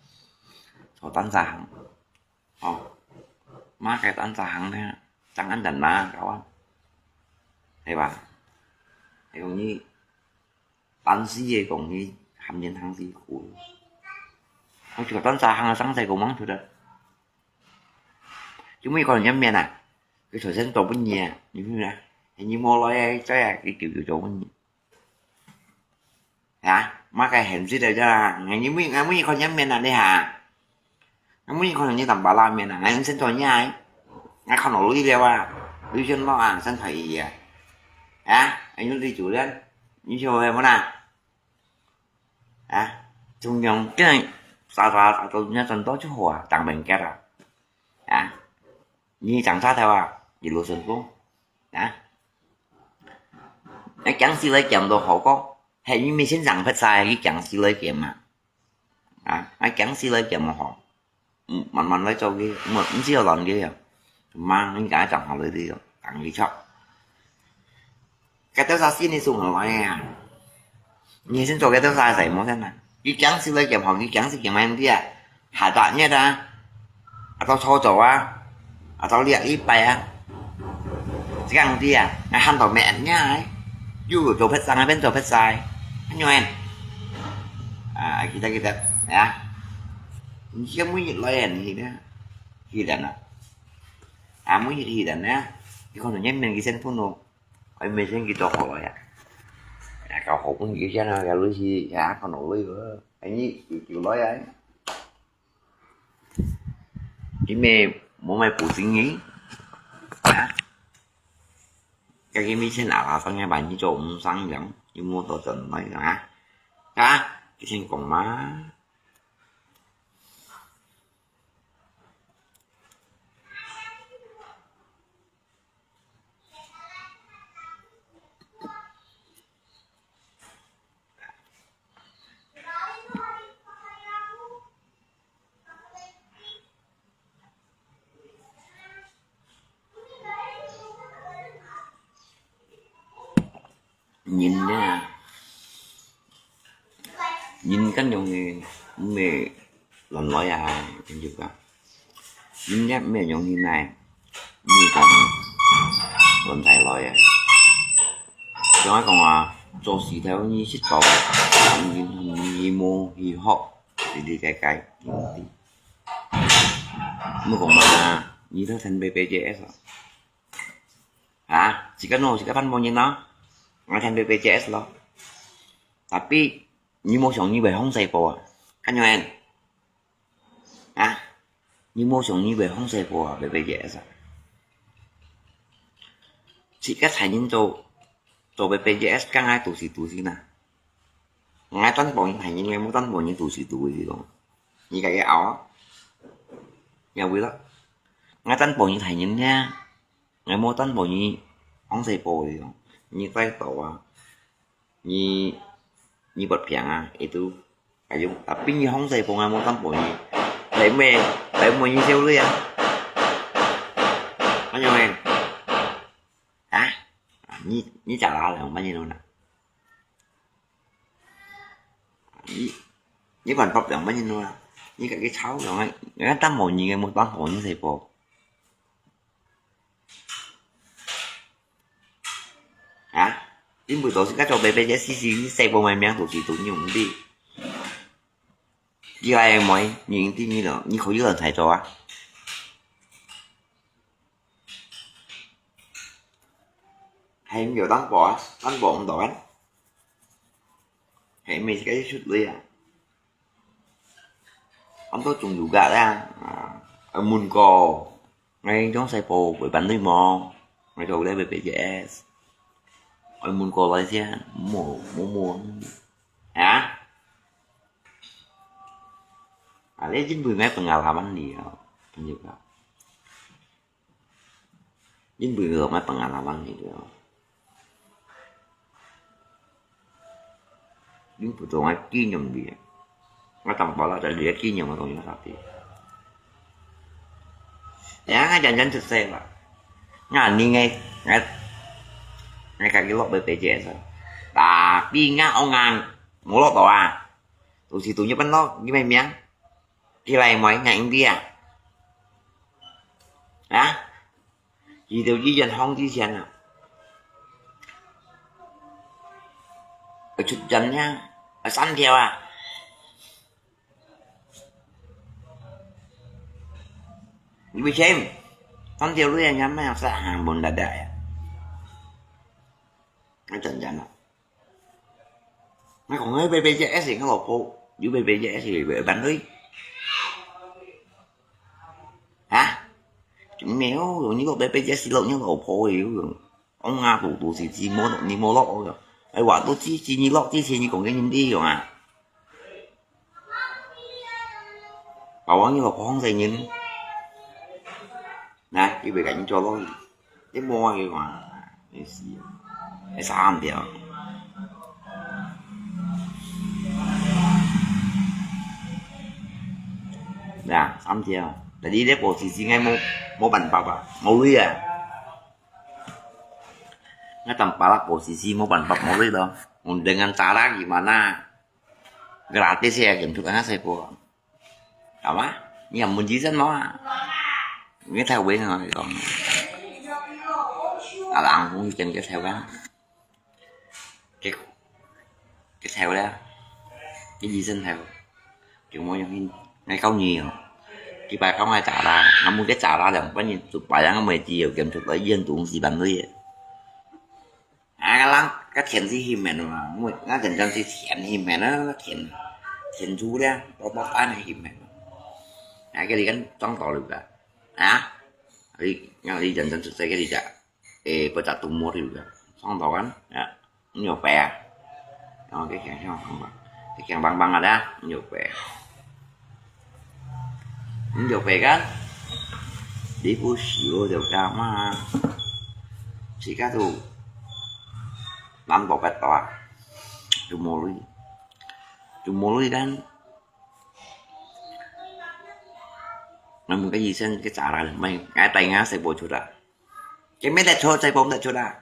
做咱啥行。 哦，麼个單隻行呢，正恁樣嘛，kawan，係吧？係講你，單四个講你，含人行四苦。我就單隻行啊，上世講忙出來。就每個人面啊，佢首先做不你啊，你明白？你無來啊，再啊，佢就就做不你。 啊，麼个現實來啫啦，𠊎每，𠊎每日看你面啊，你哈。𠊎每日看你淡薄拉面啊，𠊎先做你啊。𠊎看到你了啊，你先落啊，先睇伊啊。啊，哎，你對主任，你想會麼啦？啊，中央，今日啥啥啥都人家賺到就好啊，當面結啊。啊，你長差頭啊，一路順風。啊。 你講死來講都好過，係因為先生發財，佢講死來講嘛。啊，啊，講死來講嘛好。嗯，慢慢來做佢，毋，毋使要亂佢啊。Mang，你敢講好了這種，講你錯。該多少心理素很來呀？你先做該多少仔無先啊？佢講起來講好，佢講起講慢啲啊，下大日啊，啊到初做啊，啊到兩禮拜啊，這樣啲啊，那喊到咩人呀？又做不上啊，變做不晒，很遠。啊，記得記得啊，你先每日來啊，你呢？記得啊。 啊，每日去等呢，佢可能一面佢先分咯，佢面先佢做好了呀。啊，搞好分佢先啊，佢類似呀，可能類个，哎，你有有來啊？因為無買補丁个，啊，該个面先啊，反正把你做毋上樣，有無多轉來啊？啊，佢先講嘛。 人呢，人恁樣个，毋係亂來啊，朋友啊。人呢，毋係用人來，毋係講亂來來啊。像𠊎講啊，做事頭你識做，你，你無去學，你理解解，你毋知。毋好講嘛，你都聽B B J S啊。 啊，自家弄，自家辦無人咯。𠊎聽B B J S咯。Tapi，你無想你會放細步啊？看樣啊？啊，你無想你會放細步啊？B B J S啊？自家才人做，做B B J S，剛剛都是都是呐。 𠊎單薄人害人，𠊎無單薄人都是都是講。你家己拗啊，也會啦。𠊎單薄人害人呢，𠊎無單薄人放細步个講。你再到啊，你，你不平啊，itu，還有，tapi你放細步，𠊎無單薄人，還沒，還沒你少了啊。看到沒？啊？你，你假啦，兩百年了呢。 你，你管佢兩百年啊？你家己吵兩个，人家單薄人个，無單薄人細胞。啊？你毋做自家做白白只，死死細胞，明明都是都用的。你愛妹，你用的你咯，你可以亂才做啊。 係毋有單薄啊，單薄毋到啊。係毋係自家出力啊？安到中暑个啊，啊，愛問過，𠊎種細胞會辦對無？𠊎做个B B J S，愛問過來先，無，無問。啊？啊，你真會買pengalaman了，朋友啊。 因為佢買pengalaman个，因為做个經驗个，我當包啦，就係經驗个東西差別。呀，𠊎真真出色啦，𠊎呢，𠊎，𠊎，𠊎家己落去白姐个，tapi𠊎orang無落到啊，都係都日本落，你明明？ 佢來買硬啲啊？啊？佢兜醫院放之前啊，愛出院呀，愛三條啊。你會信？三條路啊，你乜有啥行門得得呀？愛轉院啊？ 𠊎講个白白只S个老婆，有白白只S个會辦對？啊？沒有，你个白白只S老，你老婆个有用。講啊，都都是寂寞，你無落个。哎，我都知，知你落，之前你講个人這樣啊。 Bawang你个放細人，來，佢會甲你做落去，你摸佢看，你死，你三條，來，三條。Jadi dia posisi ngai mo, mo ban papa, mo lui ya. Ngai tam palak posisi mo ban pap mo lui lo. Dengan cara gimana? Gratis ya, gitu kan saya po. Apa? Ni yang mun jisan mo ah. Ni thai weng ah, kong. Alang hong ikan ke thai weng. Cái, cái theo đó, cái gì xin theo? Kiểu mô yang hin, ngay kau nhiều. Cái bài không ai trả ra, nó muốn cái trả ra là bao nhiêu tụt bài ăn mười triệu, kiểm soát lại yên tụ gì bằng lui. À, cái lăng, cái thiện gì hi mẹ mà, mua, nó dần dần gì thiện hi mẹ nó, thiện, thiện chú đó, bao bao tan hi mẹ. À, cái đi gắn trong tàu được cả. À, đi, nó đi dần dần tụt cái đi cả. Eh, pecah tumor juga. Song tau kan? Ya, nhiều pè. Đó, cái kèn không không bằng. Cái kèn bằng bằng rồi đó, nhiều pè. Nhiều pè kan? Đi bu xíu được cả mà. Chỉ cả tụ. Lắm có bét đó. Tumor đi. Tumor đi kan? Nó một cái gì xem cái trả lời mày. Ngay tay ngã sẽ bổ chuột à? Cái mấy đại chuột sẽ bổ đại chuột à?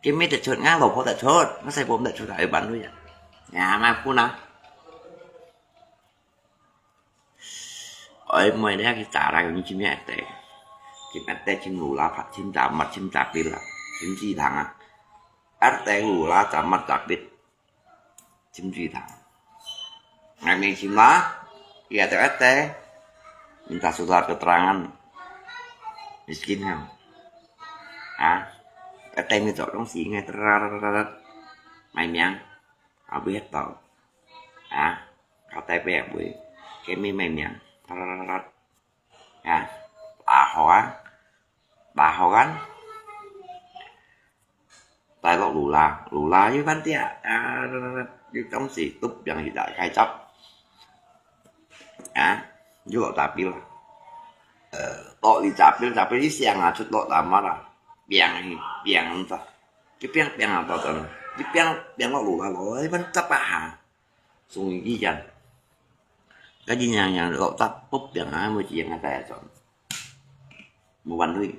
Cái mấy đại chuột ngã lộp hổ đại chuột, nó sẽ bổ đại chuột à? Ở bản lui à? Nhà mà phun à? Ôi, mày đấy cái trả lời của những chim nhẹ tệ. Chim ăn tệ, chim lù lá, phát chim trả mặt, chim trả pin là. Chim gì thằng à? Ăn tệ lù lá, trả mặt, trả pin. Chim chui ta. Ngai mi chim la. Iya teu ete. Minta surat keterangan. Miskin ham. Ha? Ete mi trok dong si ngai terarat. Mai miang. Abui het tau. Ha? Kau tai pe abui. Ke mi mai miang. Terarat. Ha? Tahoan. Tahoan. Tai lok lula, lula yu kan tia, yu trong si tup yang hi da kai chap. Ha, yu lok tapil. Eh, to li tapil, tapil i siang a chut lok tamara. Piang hi, piang ta. Ki piang piang a to ton. Ki piang piang lok lula lo, i ban tap a ha. Sung i yan. Ka ji yang yang lok tap pup piang a mo ji yang a tai ton. Mo ban lui.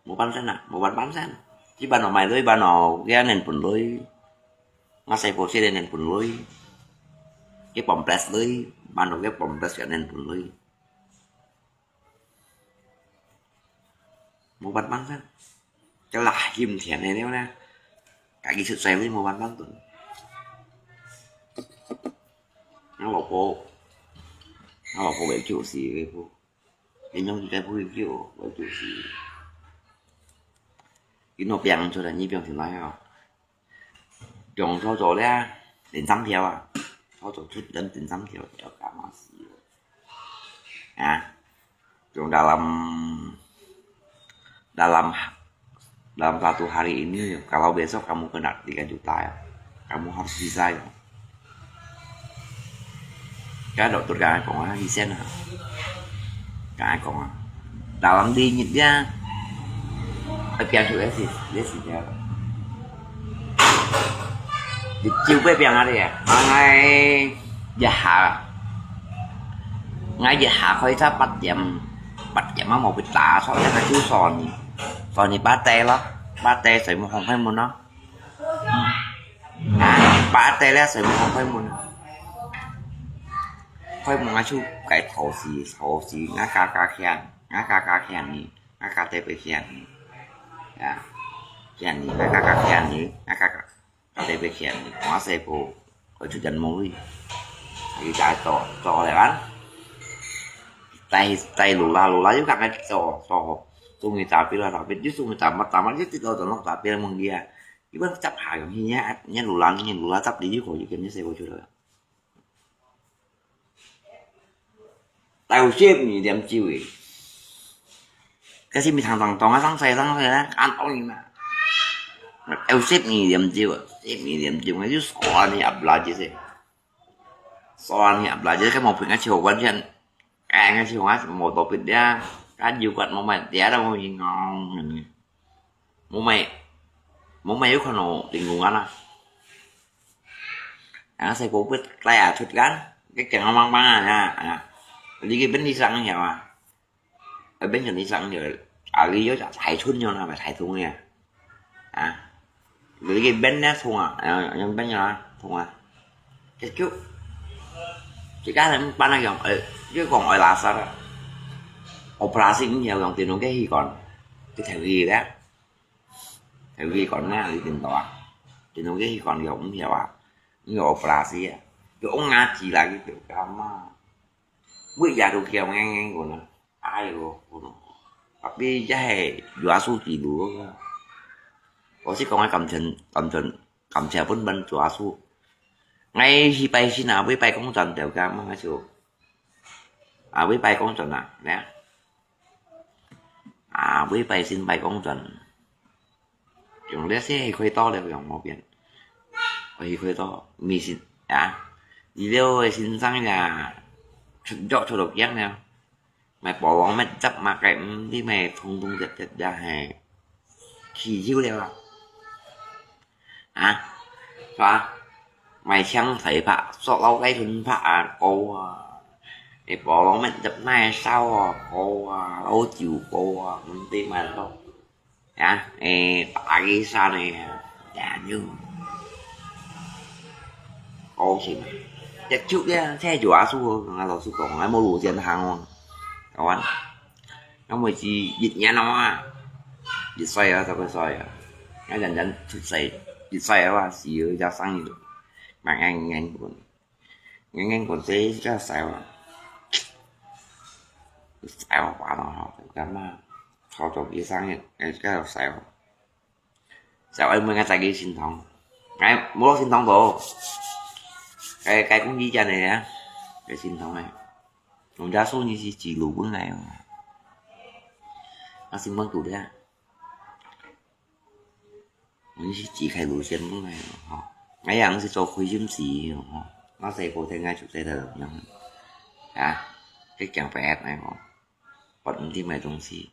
Mo ban sen a, mo ban ban sen. Ji ban no mai lui, ban no kia nen pun lui. Nga sai po si nen pun lui. Ke pom pres lui, ban no ke pom pres kia nen pun lui. Mo ban ban sen. Cho là him thiện này nếu nè. Cái gì sự sai với mo ban ban tuần. Nó bảo cô. Nó bảo cô bé chủ sĩ với cô. Cái nhóm cái vui kiểu với chủ sĩ. Cái nó piang cho là như piang thì nói không? Trong số số đấy, đến sắm theo à. Số số chút đến đến sắm theo theo cả mà xí. À. Trong dalam dalam dalam satu hari ini, kalau besok kamu kena tiga juta ya, kamu harus bisa ya. Cái doktor kang ai kong á, y sen á. Kang ai kong á. Dalam đi nhịp nha. Phải piang thử đấy gì, đấy gì nha. Đi chiêu bé piang á đi à. Mà ngay giờ hà. Ngay giờ hà khói tháp bắt chém. Bắt chém mà một bị tá sao chắc là chú sò nhỉ. Sò nhỉ bá tê lắm. Bá tê sấy một hồng hay một nó. Ba tê lé sưi mông khôi môn. Khôi môn ngã chu cái thổ xì, thổ xì, ngã ca ca khen, ngã ca ca khen nì, ngã ca tê bê khen nì. Ya. Khen nì, ngã ca ca khen nì, ngã ca ca tê bê khen nì. Ngã xe bù, ở chu dân mông lui. Cái trái to, to lẹ bắn. Tay, tay lù la, lù la, yuk kang cái to, to. Sung nì ta pila, ta pila, yuk sung nì ta mat, ta mat, yuk tít lo, ta nok, ta pila mông dia. Iban chắp hai kong hi nhá, nhá lù lăng, nhá lù lăng chắp đi yuk kong yuk kong nhá xe bô chua lơ. Tàu xếp nhị điểm chiu ê. Cái xếp mi thằng thằng tòng á, thằng xe, thằng xe á, ăn tòng nhị mà. Tàu xếp nhị điểm chiu à, xếp nhị điểm chiu, ngay yuk sổ ăn nhị áp lá chứ xe. Sổ ăn nhị áp lá chứ, cái màu phim ngay chiu quan thiên. Cái ngay chiu ngay, màu tàu phim đĩa, cái yuk quạt màu mày đĩa đâu màu nhìn ngon. Mông mày, mông mày yuk khăn nổ tình ngủ ngắn à. 啊，細个會帶啊出街，佢驚啊，猛猛啊，啊，你去便利商曉啊，啊，便利商曉，啊，你有隻大春樣啊，大桶个，啊，你去便利商啊，啊，用便利啊，桶啊，結局，自家人搬啊用，呃，又講愛垃圾啊，operasi毋曉用電動个吸管，就摕去咧。 Tapi kon na di tinto ah. Tinto ke kon yo mung yo ah. Yo operasi ah. Yo ngaji lagi tu kama. Wei ya tu kia ngeng ngeng kono. Ayo kono. Tapi jahe yo asu ti lu. Ko si kong ai kam chen kam chen kam chen pun ban yo asu. Ngai hi pai si na wei pai kong chan teo kama ngai su. Ah, wei pai kong chan na, ne. 啊，每擺先擺講轉，用這些去開刀了，用無變。去開刀，咪先啊，醫療个先生呀，出腳出到驚了，買保王乜執嘛，該毋知買通通直直也係氣球了啊。 啊，是吧？買槍頭拍，塑料袋吞拍啊，高啊。你保羅乜入來燒啊，高啊，老酒高啊，毋知買到。啊，誒，打个山呢，呀，就高興。一出个，這就阿叔，啊，老實講，還無路線行哦，台灣。 因為佢一年啊嘛，一歲啊，十個歲啊，啊，人人出世，一歲啊嘛，死了一隻生日，嘛硬硬滾，硬硬滾，這隻細啊，細啊，爸爸吼，就感覺，好做醫生个，哎，這個細啊。 就愛問𠊎在佢心痛，𠊎無落心痛到，該該講以前个啊，該心痛个，人家說你是指路本來哦，啊，心肝肚个，你是指開路線本來哦，吼，𠊎也是做虧心事哦，吼，𠊎細個聽𠊎就知道樣，啊，佢講白來講。 發毋知麼東西，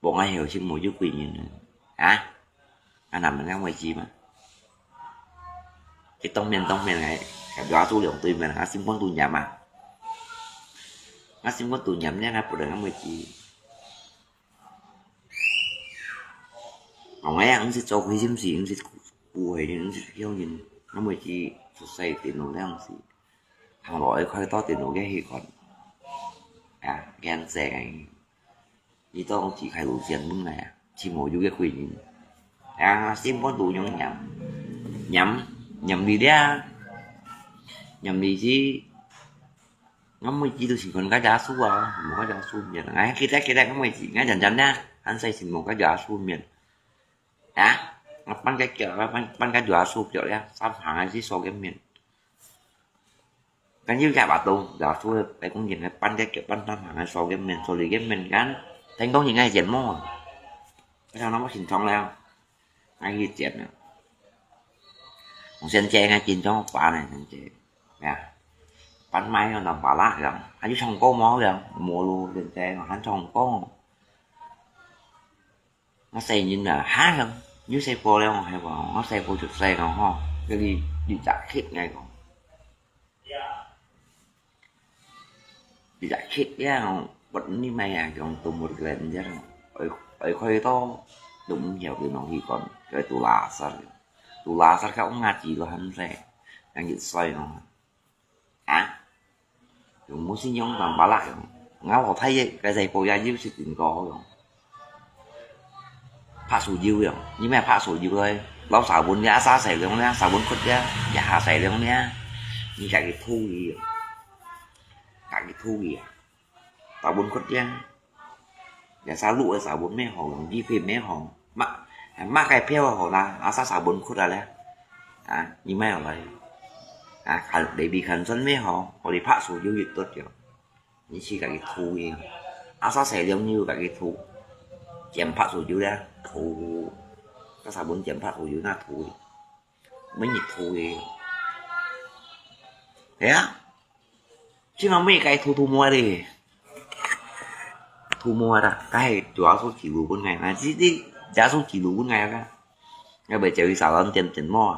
無𠊎後生無有幾人啊？啊？啊，那麼樣位置嘛？佢當面當面來，佮抓住兩對面，啊，心肝肚炎啊！啊，心肝肚炎呢，啊，不能恁位置。我也毋是做虧心事，毋是誤會人，毋是騙人，恁位置出世電腦那樣子。 行路愛開刀電腦个去看。啊，驚死个。你當時開路線本來啊，全部有个貴人。啊，心肝肚用炎，炎，炎你了，炎你是，𠊎每日都是看个耶穌啊，無个耶穌面。哎，記得，記得，𠊎每日，𠊎漸漸呢，還細時無个耶穌面。啊，𠊎半个腳，𠊎半，半个耶穌腳了，三行還是掃个面。 跟有隻巴肚，老師个白公園个半隻腳半擔行个掃个面，掃你个面干，天公應該剪毛啊。我想那麼形狀了，愛去剪了。我先剪个緊張把呢，先剪，呀，半賣个兩把啦，樣，還有唱歌無樣，無路，現在還唱歌。 𠊎細人啊，哈，有細个了，𠊎係講，𠊎細个就細了吼，這裡，這隻刻𠊎講，這隻刻了，𠊎毋知麼啊，講都無个人家，愛，愛開刀，都毋曉佢啷去講，佢都垃圾了，都垃圾，佢屋下子都還細，人一歲咯。 啊，用無信用當巴拉用，𠊎老太爺該細个也有食蘋果用，白薯油用，你買白薯油來，撈沙文了，沙洗涼了，沙文窟了，一下洗涼了，你家己塗去用，家己塗去啊，沙文窟了。 Biasa lu sa bun meh hong, di phe meh hong. Mak, mak kai pheo hong na, asa sa bun khut ale. Ah, imai olai. Ah, kan, baby kan son meh hong, oli pak su yu yut tot yo. Ni si kaki thu ye. Asa sai liang ni kaki thu. Jam pak su yu le, thu. Ka sa bun jam pak su yu na thu. Meh ni thu ye. Ya. Chứ mà mấy cái thu thu mua đi. Thu mua đó, cái này chủ yếu số chỉ đủ bốn ngày, mà chỉ đi giá số chỉ đủ bốn ngày đó. Ngay bây giờ đi xả lon tiền tiền mua.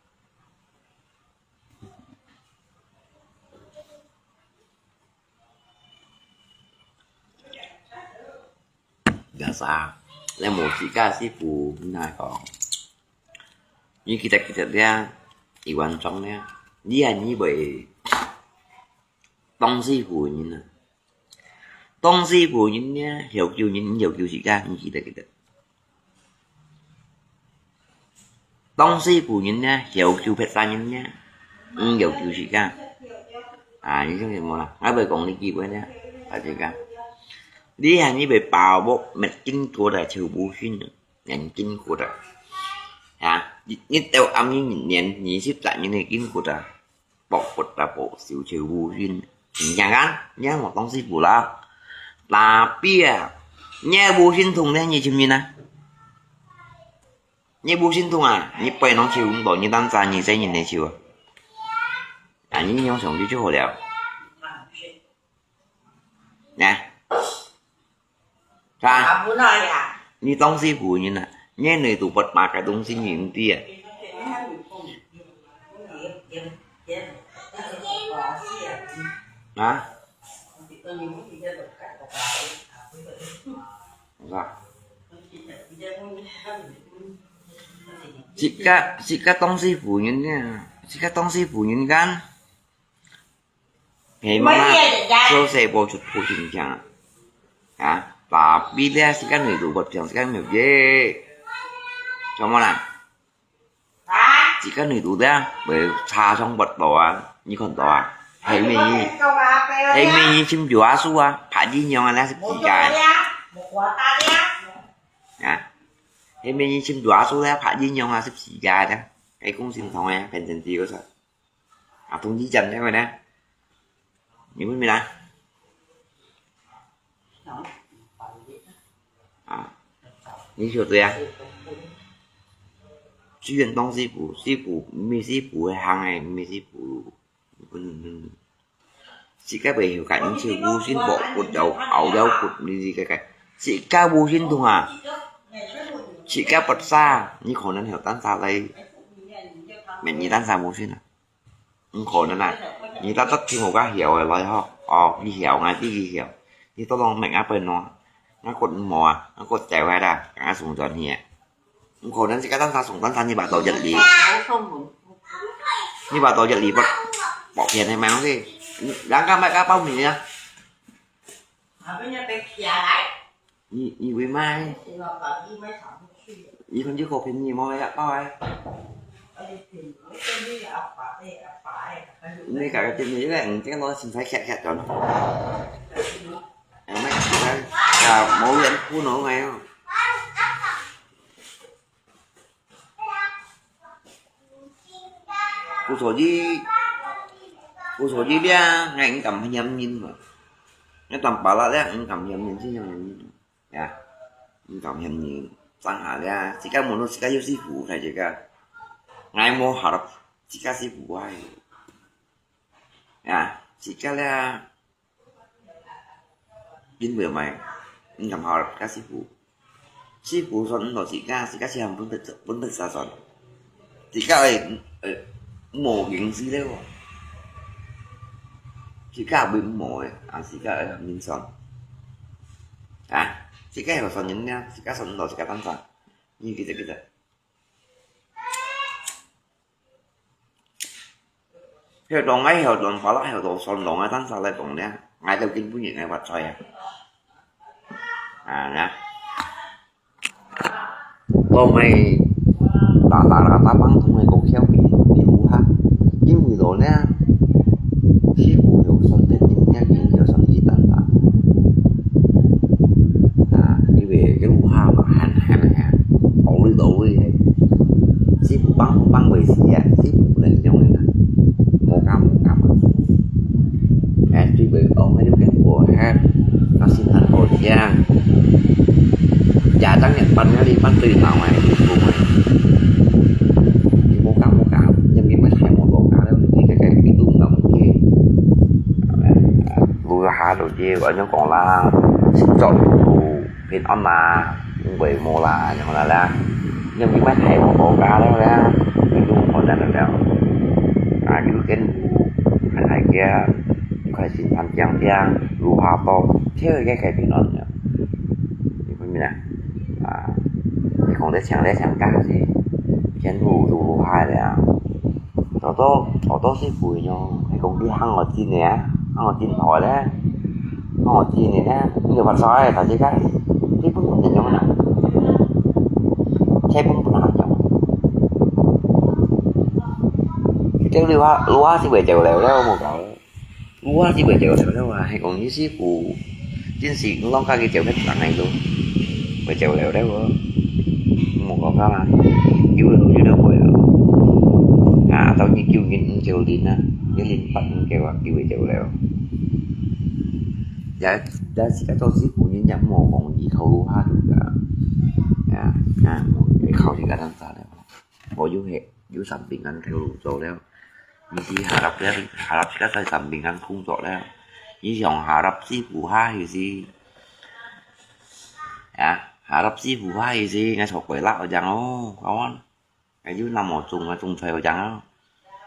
Biasa，你無自家師傅，你哪講？你記得記得了，一萬張了，你還以為當師傅人啊？當師傅人呢，要求人，要求自家，你記得記得。 當師傅人呢，要求別儕人呢，毋要求自家。啊，你相信無啦？𠊎會講你機會呢，大家講。你還以為把握沒經過的就不信，連經過的。啊，你，你到暗你年二十三年的經過的， 博不得博，小求無因。你看看，你看我當師傅啦，tapi啊，你無心痛呢，你尋人啊？你無心痛啊？你背囊求毋到，你單單你在人來求啊？啊，你用上去就好了。啊？ 是吧？你當師傅人啊，你哪度不買个東西你毋知啊？啊？係吧？自家，自家當師傅人啊，自家當師傅人kan， 係嘛？做事無出好心腸啊。啊，tapi咧，時間內肚，時間內肚，做麼啦？時間內肚咧，會差上不多啊，你看到啊？係咩意？係咩意？尋住阿叔啊，拍陰陽啊，那十幾家。啊？係咩意？尋住阿叔咧，拍陰陽啊，十幾家咧，係公心痛啊，反正只有啥。 啊，統一講這個呢？你問咩啦？啊，你曉得啊？雖然當師傅，師傅毋係師傅个行个，毋係師傅，嗯，自家背後个人就無心無骨，有拗有骨，你自家个，自家無心痛啊，自家不殺，你可能曉單殺來，明日單殺無心啊。 毋可能啊！你搭得聽我个曉个來吼，哦，佢曉，𠊎知佢曉。你都當明啊，本來，𠊎骨無啊，𠊎骨走開啦，𠊎送轉去啊。毋可能，自家單殺送單殺，你把刀一離，你把刀一離，薄薄片个嘛，OK。人家買个包米啊。 你，你會買？你看這個便宜無？一包哎。你搞个便宜个，你這個拿青菜切切轉。哎，買青菜，啊，無人分我買哦。 故所以，故所以這，𠊎毋敢嫌人嘛。𠊎當巴拉這，毋敢嫌人，真正嫌人。呀，毋敢嫌人。正下這，自家無路，自家有師傅，大自家。𠊎無harap，自家師傅啊。呀，自家這， 因為麼个？你敢好甲師傅？師傅算毋到自家，自家先分別，分別啥算？自家會，會無形勢了哦。自家會無个，啊，自家會面算。啊，自家會算人了，自家算毋到自家單算。你記得，記得。 曉當个曉當，巴拉曉當算當个，單殺來講呢，𠊎兜今晡日个發財啊！啊，呢，當个啦啦啦，打棒通个國橋比，比烏哈，因為到呢，師傅有算得人，人有算一單啦。 啊，因為該烏哈嘛，喊喊喊，到位到位个。師傅幫忙幫袂死啊，師傅毋能用个啦，無敢無敢啊。哎，師傅哦，該就變過喊，那心很好聽，家長人搬那裡搬最老哎，師傅哎，你無敢無敢，因為太無多家了，你這個一路毋敢去。 路下路就恁樣講啦，食著路平安啦，毋會無啦，恁樣啦啦。因為乜係無國家了啦，一路好難了了。啊，又跟路還係个，開始還驚驚，路下到，跳一個改變了。你分明啊？啊，你講得強烈強大是，全部路下了。 找到，找到師傅喲，係講佢喊我進來啊，喊我進來咧，喊我進來咧，你就發財，大家看，這本本就用啦，這本本還用。這个路下，路下是會走了了，無搞了。 我係會走了了啊，係講你師傅，真係攏家己走个人來咯，會走了了哦。莫講啦，有了有了會了。啊，到你救人，你救人啊，你人發人救啊，救會走了。也，也自家做師傅，人也莫講依靠路下去啊。啊，啊，依靠自家當家了。 無有係，有三平安頭路做了。你是harap了，harap自家在三平安工作了。你想harap師傅下去是，啊，harap師傅下去是，𠊎坐過啦，好像哦，kawan。哎，有那麼種啊，種菜好像啊。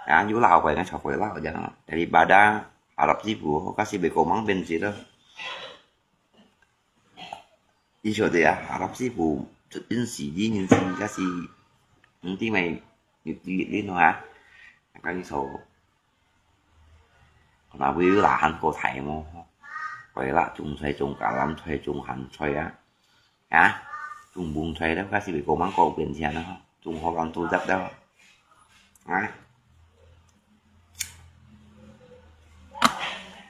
啊，有老鬼，𠊎坐過啦，好像啊。Daripada harap師傅，可是被狗mang benci了。 你曉得啊，harap師傅，出陣時，一年時，該時，毋知咩，日子日子啊，該時候，那會有lahan過大無？過啦，種菜，種橄欖菜，種鹹菜啊，啊，種蕹菜了，該時會過吂過變遷啊，種好難做得了，啊。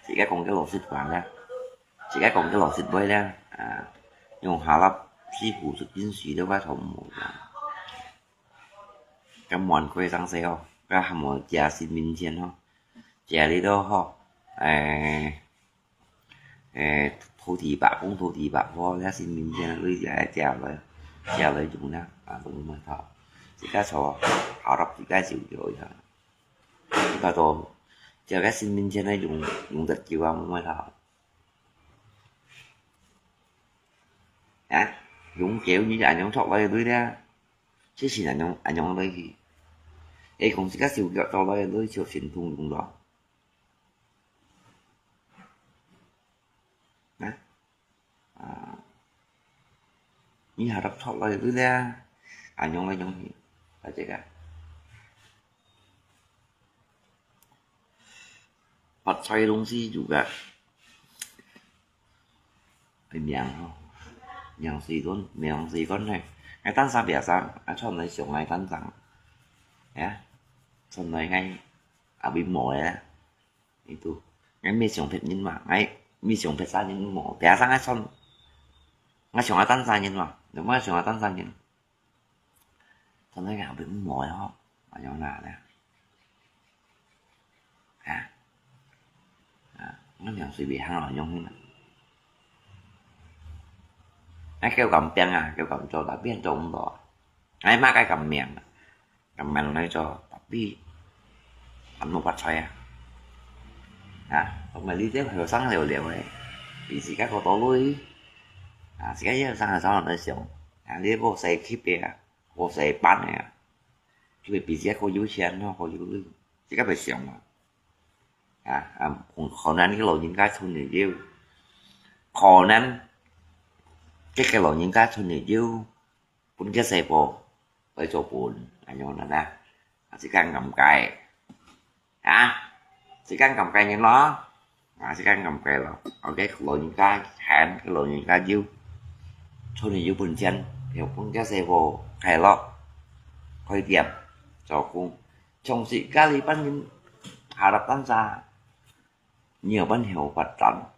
自家講个老實話啦。 自家講个老實話啦，啊，用harap師傅出陣時了，𠊎同無啦。該滿貴上勢哦，該還無借神明錢哦，借哩都吼，誒，誒，土地伯公、土地伯婆，這神明錢類似係借來。下來用啦，啊，用毋會透。自家坐，下落自家就有呀。你看到，這个身份證來用，用得久啊，毋會透。啊，用久你就恁樣出來對啦，這是恁樣，恁樣來去。誒，講自家手腳做來對，就先通用咯。啊，啊，你下落出來對啦，恁樣來用去，大家啊。發財个東西有个，命吼，命水管，命水管呢，愛單儕biasa，啊，出來上愛單儕，啊，出來愛，啊，會無个。 Itu，𠊎毋係想別人嘛，𠊎毋係想別儕人無，biasa𠊎想，𠊎想愛單儕人嘛，你莫想愛單儕人。但係𠊎毋無个吼，𠊎樣哪呢？啊，啊，𠊎命水會行咯，用去嘛。𠊎夠敢拚啊，夠敢做，tapi做毋到啊。𠊎嘛該敢命啊。 Kaman來做，tapi，還無發財啊。啊，同埋你這後生了了誒，比自家過多鐳。啊，自家後生个時候來想，啊，你無使去別啊，無使辦个啊，就會比自家過有錢咯，過有鐳，自家會想啊。啊，啊，可能你老人家存了有，可能，這个老人家存了有， 分佢細婆來做伴，恁樣啦啦。啊，自家感慨，啊，自家感慨人咯，啊，自家感慨咯。OK，老人家閒，老人家有，趁你有本錢，又分佢細婆快樂，開店，做工，從事家裡班人下落單儕，你有辦法發展。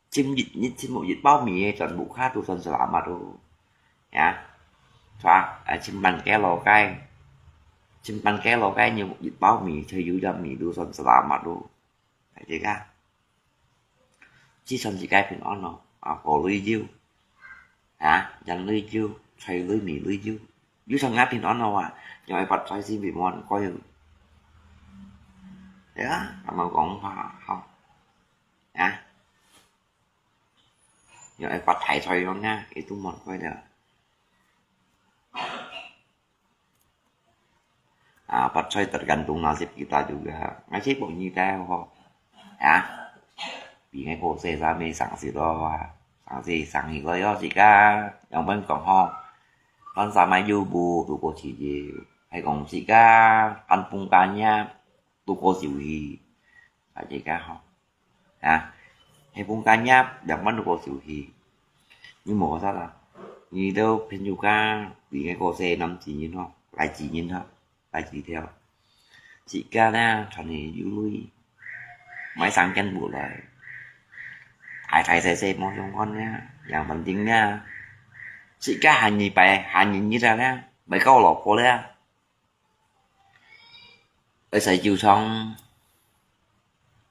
尋一日尋無一包米个，全部下都算selamat咯。Ya，係吧？啊，尋半個老街，尋半個老街，你有一包米，就有一粒米都算selamat咯。大家啊，只算自家平安咯。啊，過鐳有，啊，人鐳有，財鐳米鐳有，有算自家平安咯啊，因為發財先平安，過有。對啊，咁樣講法，好。 啊，又愛發大財樣啊，itu無怪了。啊，發財tergantung nasib kita juga。𠊎係幫你帶吼。啊，比𠊎過世啥物生死咯啊，生死生死咯，要自家，樣般講吼，單儕買有無，都過自由，係講自家，單分家業，都過就去，大家吼。 啊，係分家業，兩萬六个手續，你無啥啦。你兜朋友家，比該个細男子人吼，來子人吼，來子條，自家呢，賺你有鐳，買三間屋來，大大細細無相干呢，yang penting呢，自家閒日擺，閒日日啊呢，買夠老婆了。 愛使酒廠，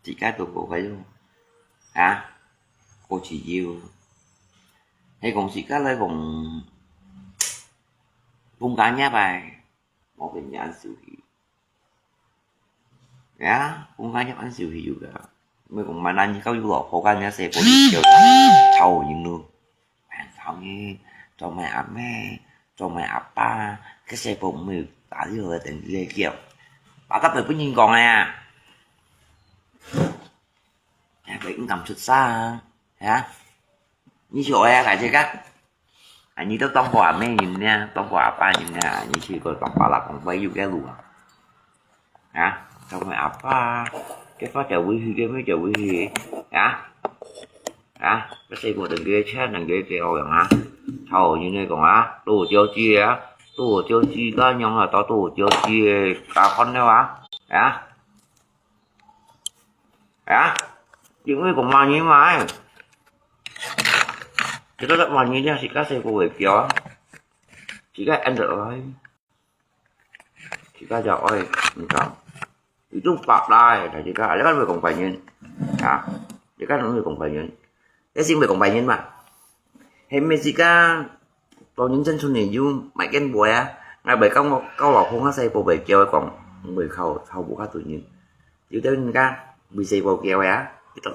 自家都無該用，啊，過自由。係講自家來講，分家業啊，無分人收去。啊，分家業恁收去有个，毋係講慢慢你到有老婆，該人家細婆就叫吵人咯。 煩躁呢，做麼个阿姆，做麼个阿爸，該細婆毋會打電話等佢个叫，打得來分人講个啊。哎，佢毋敢出聲啊，係啊？你笑个啊，大家啊？啊，你都當過阿姆人呢，當過阿爸人呢，你去過當爸啦，講話有个路啊。 啊，做麼个阿爸，該發條委屈，該麼條委屈，啊，啊，該細婆等佢个錢，等佢个好樣啊，吵人來講啊，多少句啊，多少句，該樣啊，到多少句，打看了啊，啊，啊，因為講罵人嘛，哎，這個罵人呢，自家細婆會叫啊，自家ended來。 自家就愛，你講，佢都白啦，大家，你看會講別人，啊，你看會講別人，你先會講別人嘛，係毋係自家到人生春年有買間屋啊，𠊎會教我，教老婆啊，細寶貝叫佢講，毋會靠，靠屋下對人。有兜人家為細寶叫啊，佢都，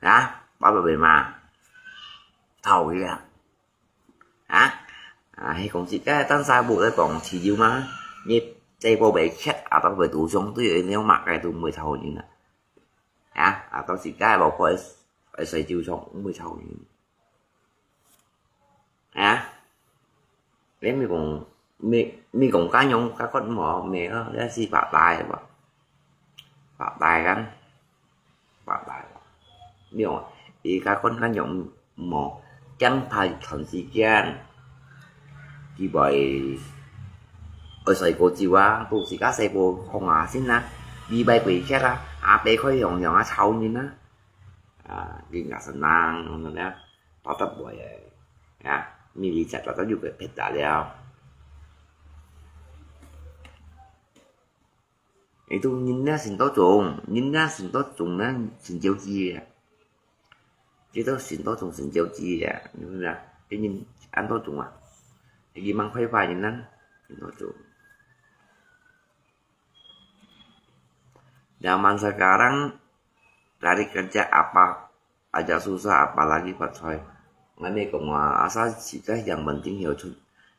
啊，爸爸媽媽，討佢啊，啊，啊，係講自家單儕無得講自由嘛，你細寶貝吃啊，都會讀書，對，你有麼个都毋會討人啊。 啊，啊，到時該老婆會，會睡朝床，毋會吵人。啊，你咪講，咪，咪講該樣，該個無，無啊，這係發呆吧？發呆kan？發呆吧？沒有，佢該個該樣無，驚怕長時間，佢會，會睡過朝啊，到時該細寶講啊，先啊，禮拜鬼吃啊，啊，白開洋洋啊，吵人啊。 啊，人家senang，ngono ya，tetap boleh，ya，milih tetap juga beda了。Itu人呢，成到種，人呢，成到種呢，成就佢啊。這都成到種，成就佢啊，你看啊，這人安到種啊，佢蠻快快人呢，成到種。Zaman sekarang cari kerja apa aja susah, apalagi pacai. Ngani kong ah, asal kita yang penting有出，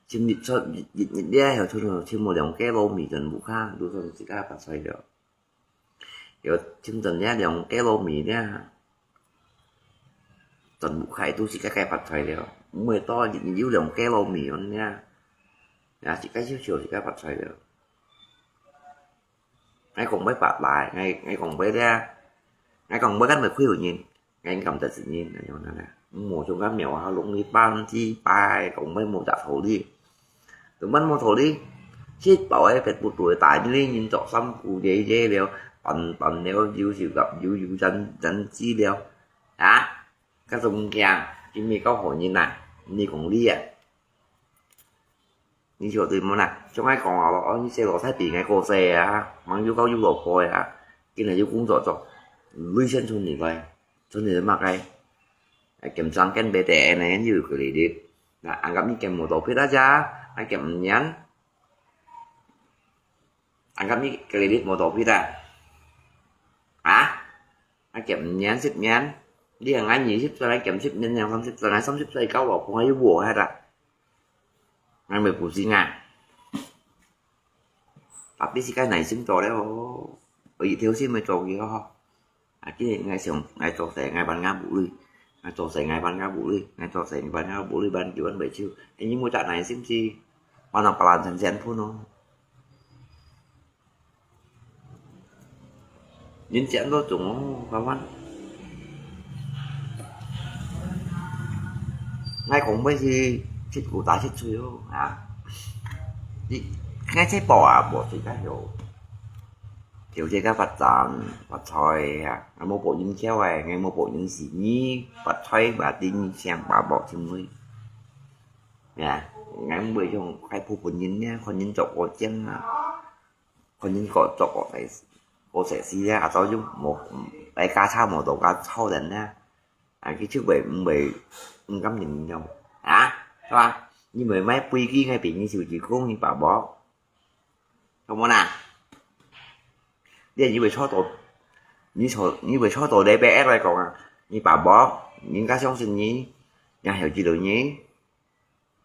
尋日出，日日日有出，尋無兩個老米轉屋下，就算自家pacai了。有尋轉這兩個老米呢，轉屋下都自家个pacai了。毋會到日日有兩個老米樣呢，也自家少少自家pacai了。 𠊎講會發呆，𠊎，𠊎講會這，𠊎講會kan會虧人，𠊎感覺自人，恁樣啦。無像該廟下弄一班祭拜，講會無隻道理。根本無道理，七寶个別不對，大人人著衫褲耶耶了，扮，扮了有手甲油油沾，沾水了，啊？該種物件，今日教好人啊，你講你啊。 你曉得無啦？像𠊎講啊，哦，你細老弟比𠊎過細啊，吂有交有老婆啊，今日有工作做，鐳錢存入來，存入來麼个？哎，兼生兼白得呢，又有个利率。那，anggap你兼無多撇啊，anggap你兼五年，anggap你个利率無多撇啊？啊？𠊎兼五年、十年，你看𠊎二十歲，𠊎兼十年，𠊎三十歲，𠊎三十歲交老婆，𠊎有無忒啊？ 𠊎毋會pusing啊。Tapi自家耐心做了哦，有一條心會做去哦。啊，今日𠊎想，𠊎做事，𠊎扮𠊎無鐳，𠊎做事，𠊎扮𠊎無鐳，𠊎做事，𠊎扮𠊎無鐳，扮久扮袂久。哎，你無隻耐心是，完了，別人先先分哦。 人食到種哦，台灣。𠊎講話係七股打七嘴哦，啊。你，𠊎這步啊，無自家曉。叫自家發展，發財啊，𠊎無報應橋誒，𠊎無報應是你，發財嘛，你想把握機會。啊，𠊎毋會用太普通人呢，看人做過精啊。 看人過做過世，過世時咧，啊，早就無，大家差無多，家吵人咧，啊，佢就會，毋會，毋甘人用，啊，係吧？你會買飛機，該比你手機公，你把握，好無啦？你，你會錯到，你錯，你會錯到禮拜一來講啊，你把握，人家相信你，人家曉知道你。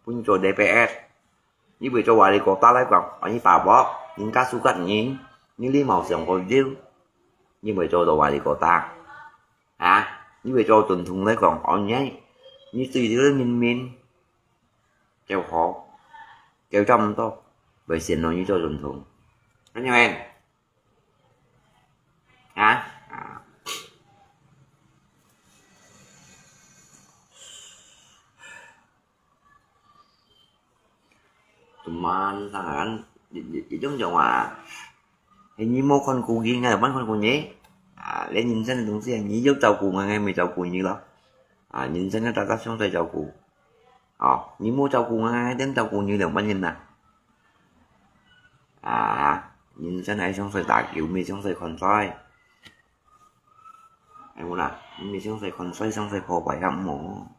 分做禮拜一，你會做wali kota來講，哦，你把握，人家suka你，你禮貌上過有，你會做到wali kota，啊，你會做總統來講，哦，你，你對這個人民較好，較差毋多，會選到你做總統，看見沒？ 啊？啊。Teman tangan, itu macam mana? Ini mau kan kucing, ada kan kucing? Ah, lain insan dong siya, ni yo 照顧 ngai, ngai 無照顧你咯。啊，人生个大大相對照顧。哦，你無照顧 ngai, ngai 點照顧你兩班人呐？啊，人生係相對打球，毋係相對看賽。係無啦？毋係相對看賽，相對破壞啊，毋好。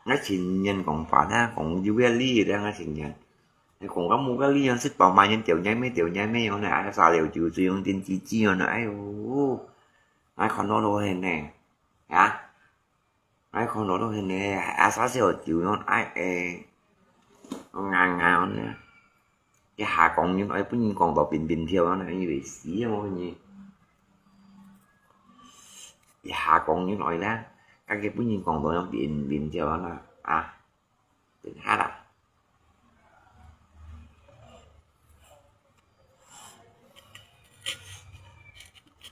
𠊎情願講話啦，講有个理个，𠊎情願。講个無个理樣，食飽嘛，人掉眼眉，掉眼眉樣呢，哎，沙料酒醉，用電子紙樣呢，哎喲，𠊎看到都係呢，啊，𠊎看到都係呢，啊，沙料酒樣，哎，哎，硬硬樣呢，一下講人，哎，分人講到變變跳樣呢，以為死啊，我呢，一下講人來啦，該个分人講到樣變變跳樣呢，啊。 等下啦。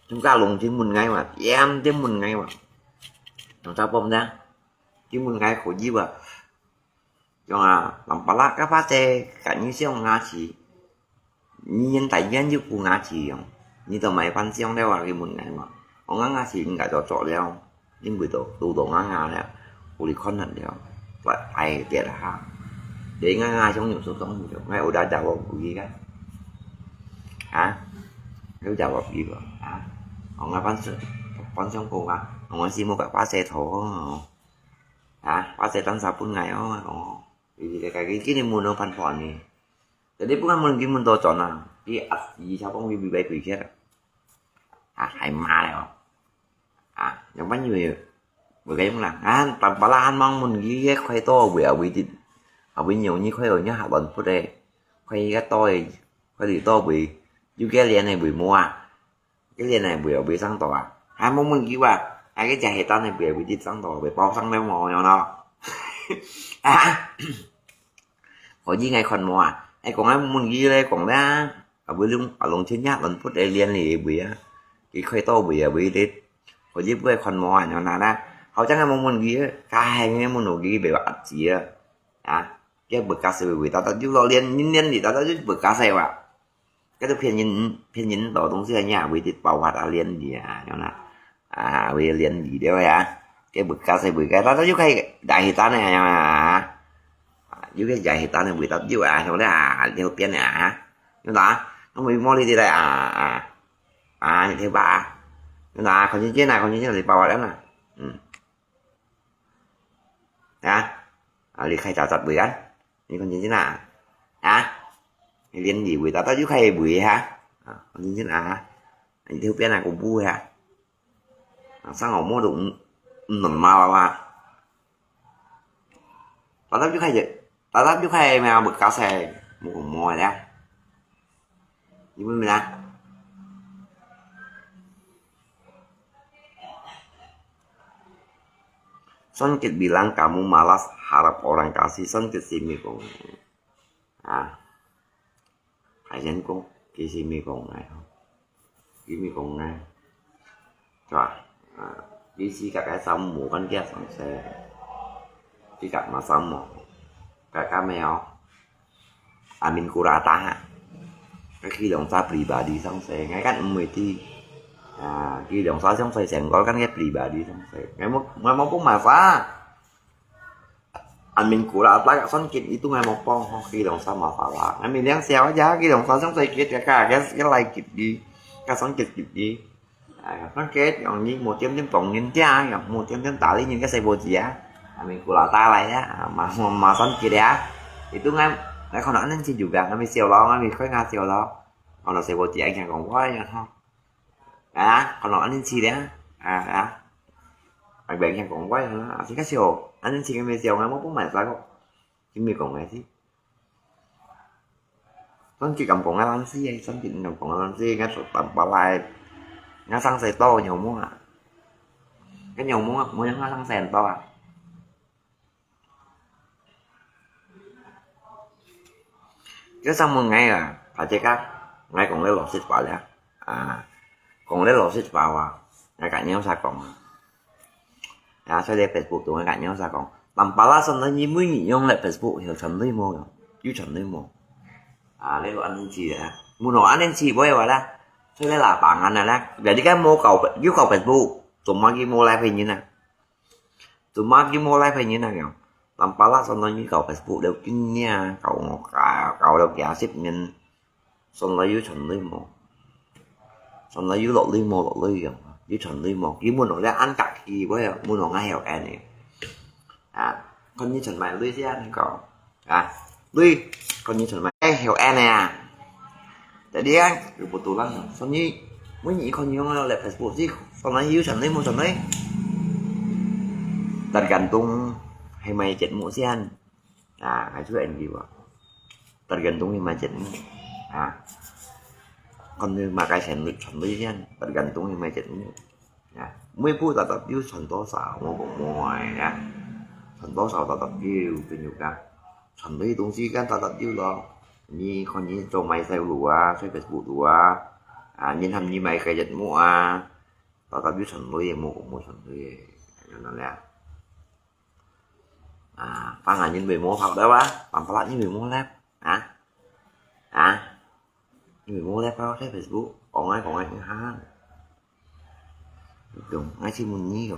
中間弄進門外嘛，點進門外嘛。用茶包呢，進門外可以哇。用啊，淋巴啦，个花姐，赶緊用牙齒。 你現在研究不牙齒用，你都買番上了啊，佢問𠊎嘛。我講牙齒應該都做了，因為都，都，都牙牙了，屋裡看人了，大，大跌了哈。所以𠊎牙上有受傷了，𠊎有得找我不去个。啊？有找我不去个，啊？我講番上，番上講啊，我先莫个花姐頭哦。啊？花姐當時分𠊎哦，哦。佢，佢，佢，佢，佢問我番番呢。 Jadi bukan mun gimun to chona, di at di sabong di bibai kuiker. Ah, hai ma leo. Ah, yang pan yu yu. Bagai mula. Ah, tanpa lahan mang mun gi ye khoi to bui a bui dit. A bui nyu ni khoi o nya ha lon put e. Khoi ga to e. Khoi di to bui. Yu ge lian e bui mua. Cái lia này bưởi ở bưởi sáng tỏ à? Hai mong mun kiu à? Hai cái chả hề tan này bưởi ở bưởi tít sáng tỏ, bưởi bao sáng leo mò nhau nó. À, có gì ngày còn mò à? Ai có ngày mun kiu lê còn ra. Ở bưởi lung, ở lung trên nhát lon phút đây liên lì bưởi á. Cái khoai to bưởi ở bưởi tít. Có gì bưởi còn mò à nhau nà ra. Hầu chắc ngày mong mun kiu, cả hai ngày mun nổ kiu bưởi bạc gì á. À, cái bưởi cà sê bưởi tao tao chú lo liên, nhìn liên thì tao tao chú bưởi cà sê à. Cái đó phiên nhìn, phiên nhìn đó東西啊，也會得包括啊，連理啊，樣啦。啊，會連理了呀。Cái bưởi cà sê bưởi cà, ta ta yuk khai giải hitan này à, yuk khai giải hitan này bưởi ta yuk à, xong đấy à, liu biên à. Yuk đó, nó mới mua đi đi đây à, à. À, như thế bà. Yuk đó, còn như thế này, còn như thế này thì bao quát lắm nè. Ừ. Hả? À, đi khai cháo chặt bưởi ăn. Ni kon jin jin a. Ha? Lien yi wei ta ta yu khai bui ha. Ha, kon jin jin a. Ni thiu pian a ko bu ha. Sang o mo du non ma wa wa. Ta ta yu khai je. Ta ta yu khai ma bu ka sai. Mu ko mo ya. Ibu mina. Songkit bilang kamu malas, harap orang kasih, songkit si mi kong. À, phải nhắn cô, kì si mi kong này không? Kì mi kong này. Rồi, à, kì si các cái sống mù con kia sống xe. Kì các mà sống mù. Các cái mèo. Amin kurata ha. Cái khi lòng xa pribadi sang xe, ngay cắt mười ti. À, khi lòng xa sang xe, sen có cắn ghép pribadi sang xe. Ngay mốc, ngay mốc cũng mà xa. Amin kurata, các son kit itu ngay mốc pong, ho, khi lòng xa mà xa la. Amin yang xéo ya, khi lòng xa sang xe kit, cái, cái, cái, cái lai kit đi. Cái son kit kit đi. À, nó kết, còn như một trăm trăm tổng nghìn chứ, à, một trăm trăm tả lý những cái xe vô gì á. À, mình cũng là ta lại á, à, mà, mà, mà son kit á. Thì tôi ngay, ngay không nói nên chi dù gạt, ngay mình xéo lo, ngay mình khơi ngà xéo lo. Còn là xe vô gì anh chẳng còn quá nha, không? À, còn nói nên chi đấy á. À, à. Anh bạn chẳng còn quá nha, à, thì cái xéo, anh nên chi ngay mình xéo, ngay mốt bố mày sao không? Chứ mình còn ngay chứ. Son kit kam kong ngan lan si, son kit kam kong ngan lan si, ngan sot tam palai. Ngan sang sai to nyaw mo a. Cái nyaw mo, mo ngan sang sai to a. Cái sang mo ngai a, phải check a. Ngai kong lê lo sit pa lê. À, kong lê lo sit pa wa. Ngai ka nyaw sa kong. À, sau đây Facebook tụi ngai ka nyaw sa kong. Tam pa la son na nhi mui nhi yong lê Facebook hiểu chọn lui mo. Yu chọn lui mo. À, lê lo an ninh chi lê. Mu no an ninh chi bôi wa la. Sau đây là bảng an la. Vậy đi cái mo cầu, yu cầu Facebook. Tụi mà ki mo lai phải nhìn à. Tụi mà ki mo lai phải nhìn à kìa. Tam pa la son na nhi cầu Facebook đều kinh nha. Cầu ngọc cầu, cầu đều kia sip nhìn. Son lai yu chọn lui mo. Son lai yu lo lui mo, lo lui yong. Yu chọn lui mo. Ki mu no lê an kak ki bôi, mu no ngai hiểu cái này. À. 看你存麼个鐳先，你講啊，鐳，看你存麼个，哎，有恁呢啊。Jadi kan, kebetulan, soalnya，每日看你用了Facebook sih，soalnya有存鐳無存鐳。Tergantung係麼个節目先。啊，還係恁樣啊。Tergantung係麼个節目。啊，看你麼个存鐳，存鐳先，tergantung係麼个節目。 啊，每部tetap有存多少，無講無愛啊，存多少tetap有，朋友講，存鐳東西kan tetap有咯。你看你做麼个路啊，做Facebook路啊，啊，人喊你買个節目啊，tetap有存鐳，無講無存鐳，恁樣咧。啊，當然人會無好的哇，當然人會無咧，啊，啊。 因為無咧，在Facebook，講啊講啊，哈。用，𠊎先問你用，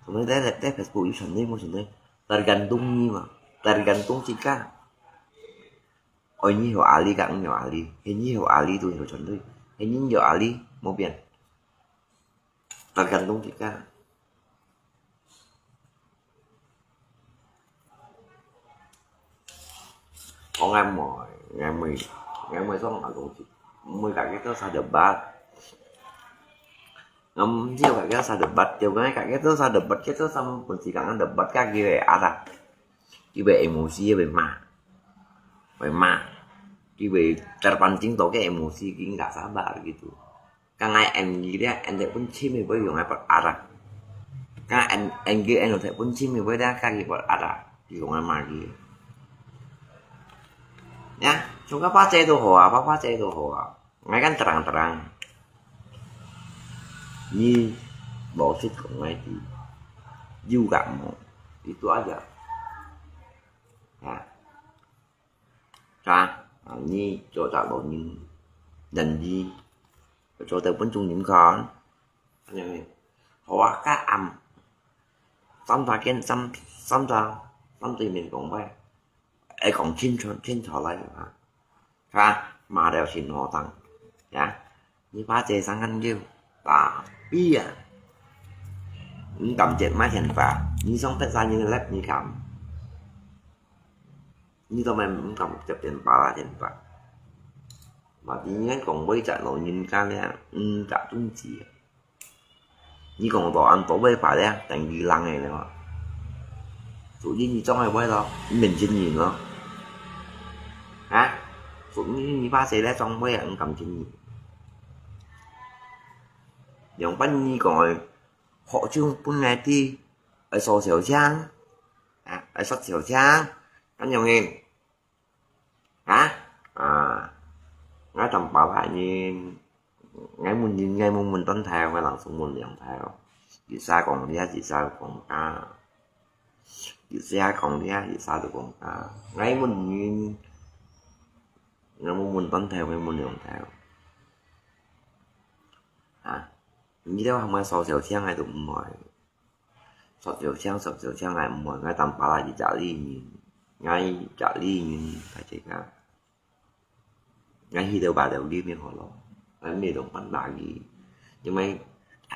什麼在在在Facebook有存鐳無存鐳？Tergantung你嘛，tergantung自家。愛你有壓力，甲毋有壓力，係你有壓力都有存鐳，係你有壓力無變。 Tergantung自家。講𠊎妹，𠊎妹，𠊎妹上下東西，妹家己做啥debat。𠊎毋知家己做啥debat，就𠊎家己做啥debat，佢做啥本事，講debat，佢會壓啊，佢會emosi，佢會罵，會罵，佢會terpancing到佢emosi，佢nggak sabar gitu。 Kang ai em gì dia, em tak pun chim mi bơi yung ai pat ara. Kang em em gì em tak pun chim mi bơi dia kaki pat ara. Di kong ai magi. Ya, chúng ta phá chế đồ hổ à, phá phá chế đồ hổ à. Ngay kan terang-terang. Ni bảo sứt của ngay thì. Juga mau. Itu aja. Ya. Ka, ni cho tak bau ni. Dan di. Cho tak pun chung ni kan. Hanya ni. Hoa ka am. Sam ta ken sam sam ta sam ti min kong bai. Ai kong chin chon chin chon lai ha. Ka, ma deo chin ho tang. Ya. 你把這生很久，tapi啊，你感覺麼現法？你想別儕人left你敢？你都毋敢接電話啦，現法。Mà tự nhiên講每隻老人家咧，毋敢中止啊。你講到恁多尾巴咧，等於人个咧。所以你總係會咯，你面前人咯。啊？所以你把這咧總會啊，毋敢前人。 樣般你講个，學生本來知，愛說小聲，啊，愛說小聲，恁樣个，啊，啊，𠊎當白話人，𠊎問人，𠊎問問轉頭，𠊎人送問兩頭，一儕講這，一儕講該，一儕講這，一儕就講該，𠊎問人，𠊎問問轉頭，𠊎問兩頭。 啊，你兜喊𠊎說小聲，𠊎都毋會。說小聲，說小聲，𠊎毋會，𠊎當白話一隻里人，𠊎一隻里人，大家講。𠊎去到白條里面好咯，𠊎毋會同班打佢，因為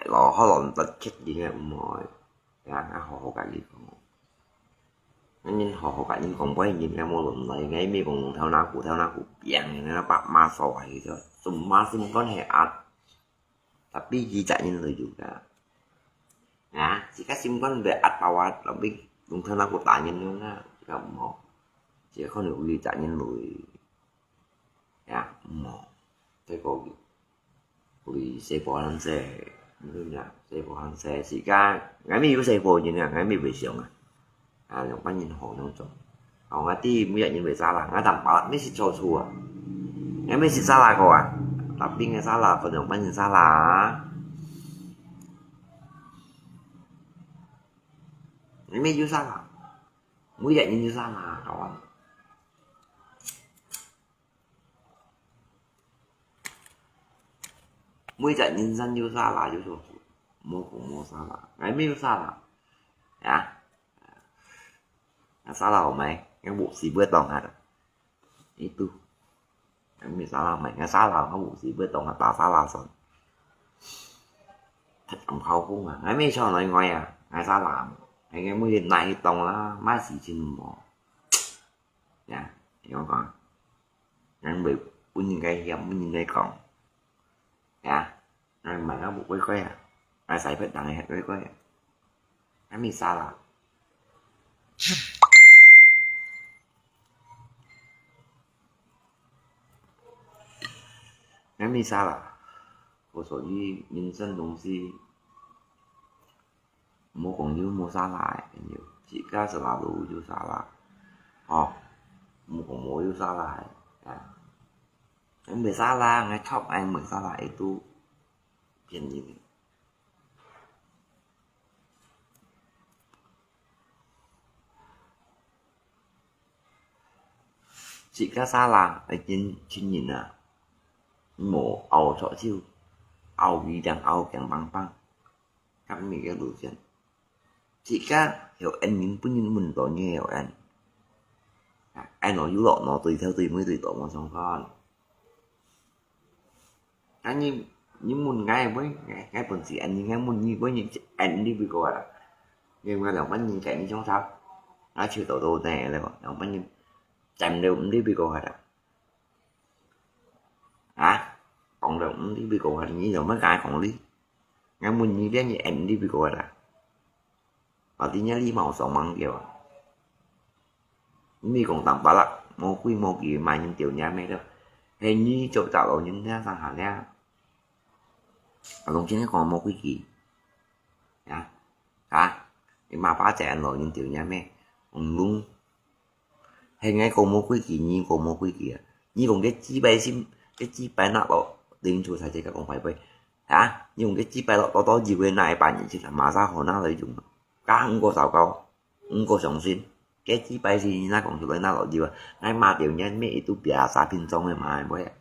老好人得戚人个毋會。 Ya，𠊎好好甲你講。𠊎人好好甲你講，毋然人家無論來，𠊎咪講頭那股頭那股，biang，那白馬掃下去就，semua心肝係壓，tapi佢隻人來有个。啊，自家心肝會壓到啊，tapi用頭那股打人樣啊，自家毋好。自家可能有佢隻人來。 Ya，毋好。再過去，去細婆恁細，你看啊，細婆恁細，時間，𠊎咪有細婆人啊，𠊎咪袂想啊。啊，兩班人好兩種。哦，𠊎知每隻人會salah，𠊎當白，乜係做錯啊。𠊎乜係salah過啊，tapi𠊎salah，分兩班人salah啊。你乜有salah，每隻人有salah，kawan。 每隻人生有salah有錯，無講無salah，𠊎乜有salah，ya。Salah好無？𠊎無時會當下。Itu。𠊎乜salah無？𠊎salah，𠊎無時會當下，打salah算。忒暗口風啊！𠊎乜錯內外啊！𠊎salah，𠊎 人家每日拿去當啦，買事情無。呀，你講講，人袂分人家嫌，分人家講。呀，人買到無乖乖啊，人使別人个乖乖啊，還沒啥啦。還沒啥啦。我說你人生東西， 無講有無salah个，朋友，自家selalu有salah，吼，無講無有salah个，啊，𠊎無salah，𠊎thok𠊎無salah，itu騙人。自家salah，愛認，認人啊，無拗著手，拗佢正拗硬梆梆。 合你个路線。自家曉恩人，分人問到你曉恩。啊，愛拿有落拿對頭對尾對到無相干。啊，你，你問𠊎會，𠊎，𠊎本事恩人，𠊎問你會，你恩你會過啊？你話兩百年前你相差，啊，就到到呢了，兩百年，站了毋知會過啊？ 啊，講到毋知會過啊，你做麼个講哩？𠊎問你，你，你，你會過啊？Berarti你禮貌上吂夠啊。你講當巴拉，無規無矩，罵人條娘咩了。係你做隻老人家上下了。啊，當今講無規矩。啊，啊，你罵巴掌老人條娘咩？嗯，係𠊎講無規矩，你講無規矩啊？你講个雞掰心，个雞掰拿落，恁粗才自家講壞話。啊？你講个雞掰落，多多以為那一把年紀了，馬上好拿來用啊。加五個糟糕，五個傷心，个雞掰心你拿講出來拿落用啊？𠊎罵條娘咩，itu biasa，平常个罵會啊？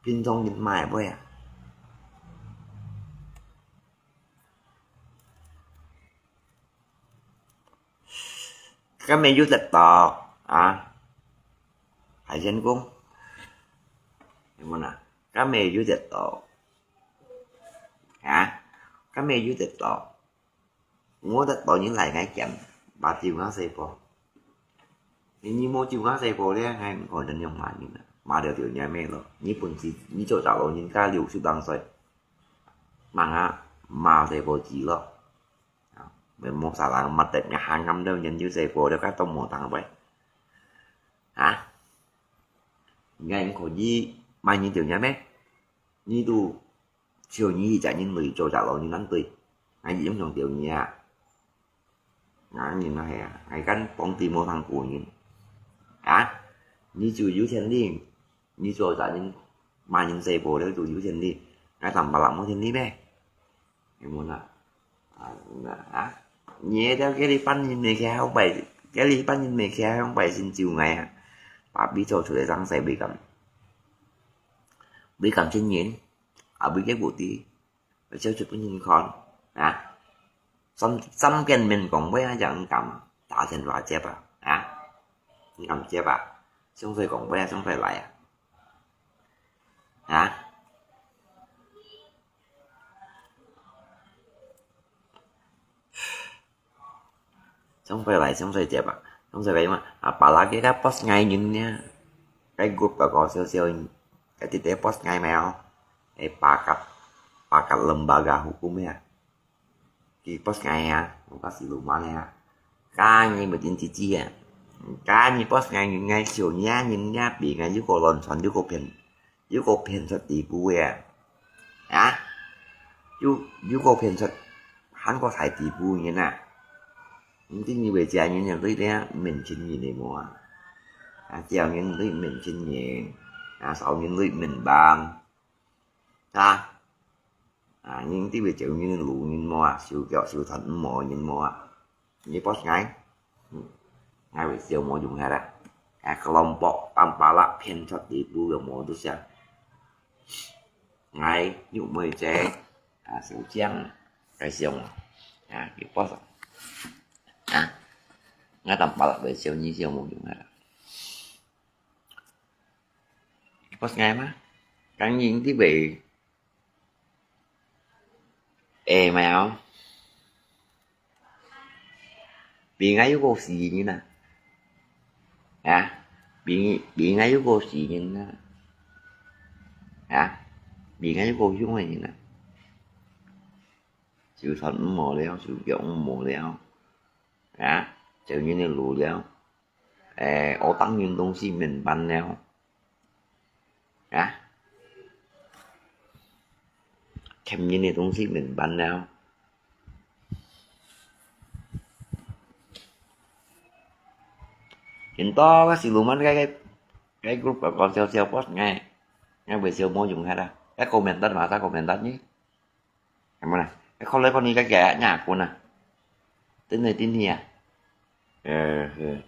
平常人罵會啊？ 該乜有得到啊？海鮮公，有無啦？該乜有得到啊？該乜有得到？無得到你來𠊎店，把酒拿細包。你，你無酒拿細包咧，𠊎毋可能用罵人啊，罵了條娘咩咯。你本事，你做隻老人家六十零歲，罵啊，罵細包子咯。 啊，無salah，罵得𠊎還啱了，人有細包了，該都無當位。啊？𠊎可以罵你條娘咩？你都笑你一隻人類做隻老人難對，𠊎一樣用條你啊。啊，你哪係啊？𠊎敢講對無通過人。啊？你就有權利，你做隻人罵人細包了就有權利，𠊎當巴拉無權利咩？ 有無啦？啊，啊，你這个你半人袂起來，向擺，這个你半人袂起來，向擺先救𠊎啊！Tapi做出來生勢袂敢，袂敢承認，啊，袂个無知，會笑出分人看啊！三，三見面講話啊，正敢打電話接啊，啊，你敢接啊？上勢講話啊，上勢來啊！ 啊？上勢來，上勢接啊，上勢來嘛，啊，巴拉个該post𠊎人呢，該group个搞笑笑，該直接post𠊎咩哦，哎，pakat，pakat lembaga hukum呀。 Ki post ngai ha, muka siluman ha. Ka nyi mesti cici ha. Ka nyi post ngai ngai siu nya nyi nya pi ngai yu ko lon son yu ko phen, yu ko phen sot tipu ha. Ha? Yu, yu ko phen sot, han ko sai tipu nyi na. Mesti nyi wei jia nyi nyi lui lia men chin nyi ni mo ha. Ha, jia nyi lui men chin nyi. Ha, sau nyi lui men bang. Ha? 啊，人特別招人路人無啊，手腳手段毋好人無啊，你post ngai，嗯，ngai會笑無用下啦。啊，kelompok tampalak騙出地步个無都像，ngai玉梅姐，啊，小江，該笑啊，啊，你post啊，啊，ngai tampalak會笑，你笑無用下啦。你post ngai嘛，當然特別 Ê mày áo. 比𠊎又過死个人啊！啊，比，比𠊎又過死个人啊！啊，比𠊎又過凶个人啊！手傳毋好了，手腳毋好了，啊，走人个路了，誒，學當人東西免辦了，啊，欠人个東西免辦了。很多个siluman个，个，个group个講笑笑，boss，𠊎，𠊎會笑無用下啦。該comment得嘛，該comment得呢？ 係無啦？你看來看去，該个若棍啊，頂來頂去啊。呃，係。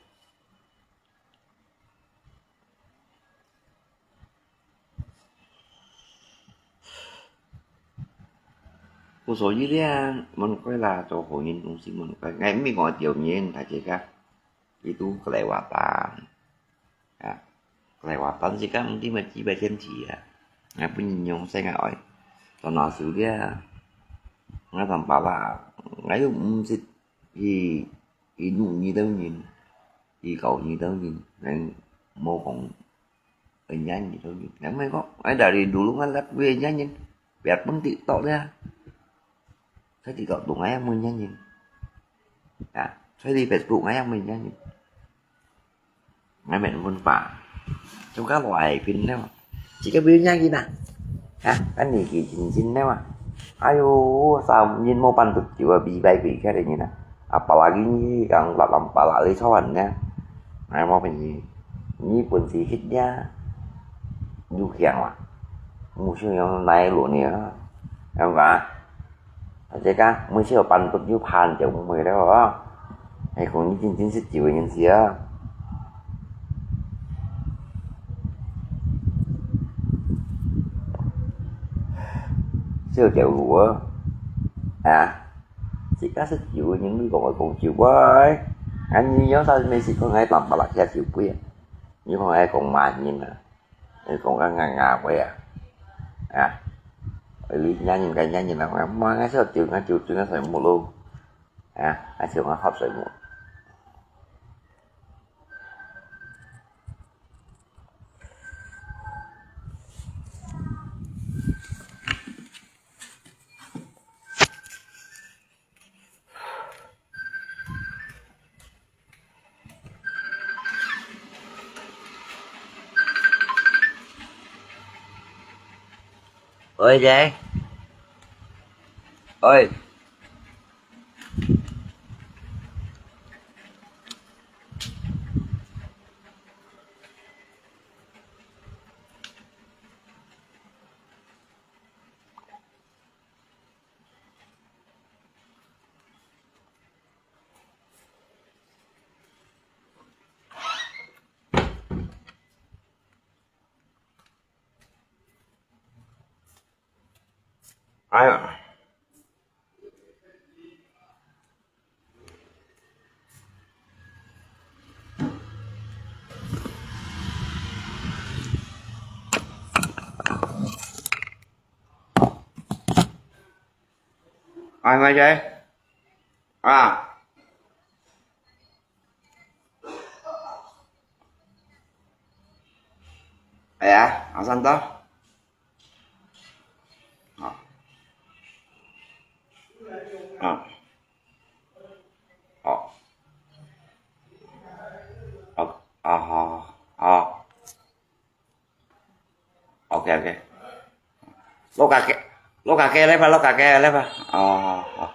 無所以咧，問佢啦，做好人東西問佢，𠊎毋係講丟人，大家，佢都kelewatan。 啊，kelewatan自家毋知麼个幾百千次啊！𠊎本人用細个愛，到那時咧，𠊎當巴拉，𠊎又毋識去，去怒你兜人，去搞你兜人，𠊎無講恩怨你兜人。𠊎毋係講，𠊎dari dulu𠊎lak會恩怨人，biarpun TikTok咧，在TikTok都𠊎也無恩怨人。啊，在你Facebook𠊎也無恩怨人。 𠊎免文化，做个來賓了，自家不要nhắc gì nè. Ha, kan ni ki chin chin nè. Ayo, sao nhìn mô ban tụt chiu bi bai bi cái này nè. Apalagi ni kang lat lam pala li chuan nè. Ngai mô pen ni, ni pun si hit nè. Du kiang wa. Mu siu yong nai lu ni. Em ka. Aje ka, mui siu pan tụt yu pan chiu mui leo. Ai, kong ni chin chin sit chiu nyen sia. Siu chiu lu. Ha. Sit ka sit chiu nyen mui kong kong chiu bai. An ni yong sa me sit kong ai tam pala kia chiu bui. Ni kong ai kong ma nyen na. Ai kong ka nga nga bai a. Ha. Ai li nya nyen ka nya nyen na. Ma ngai siu chiu ngai chiu chiu ngai sai mu lu. Ha, ai siu ngai hop sai mu. Oi, Jai. Oi. Ai. Ai, mai jai. À. Ai à, à, san to. À. À. Ờ. Ờ, ờ, ờ. Ok, ok. Lo kake, lo kake lepa, lo kake lepa. Ờ, ờ.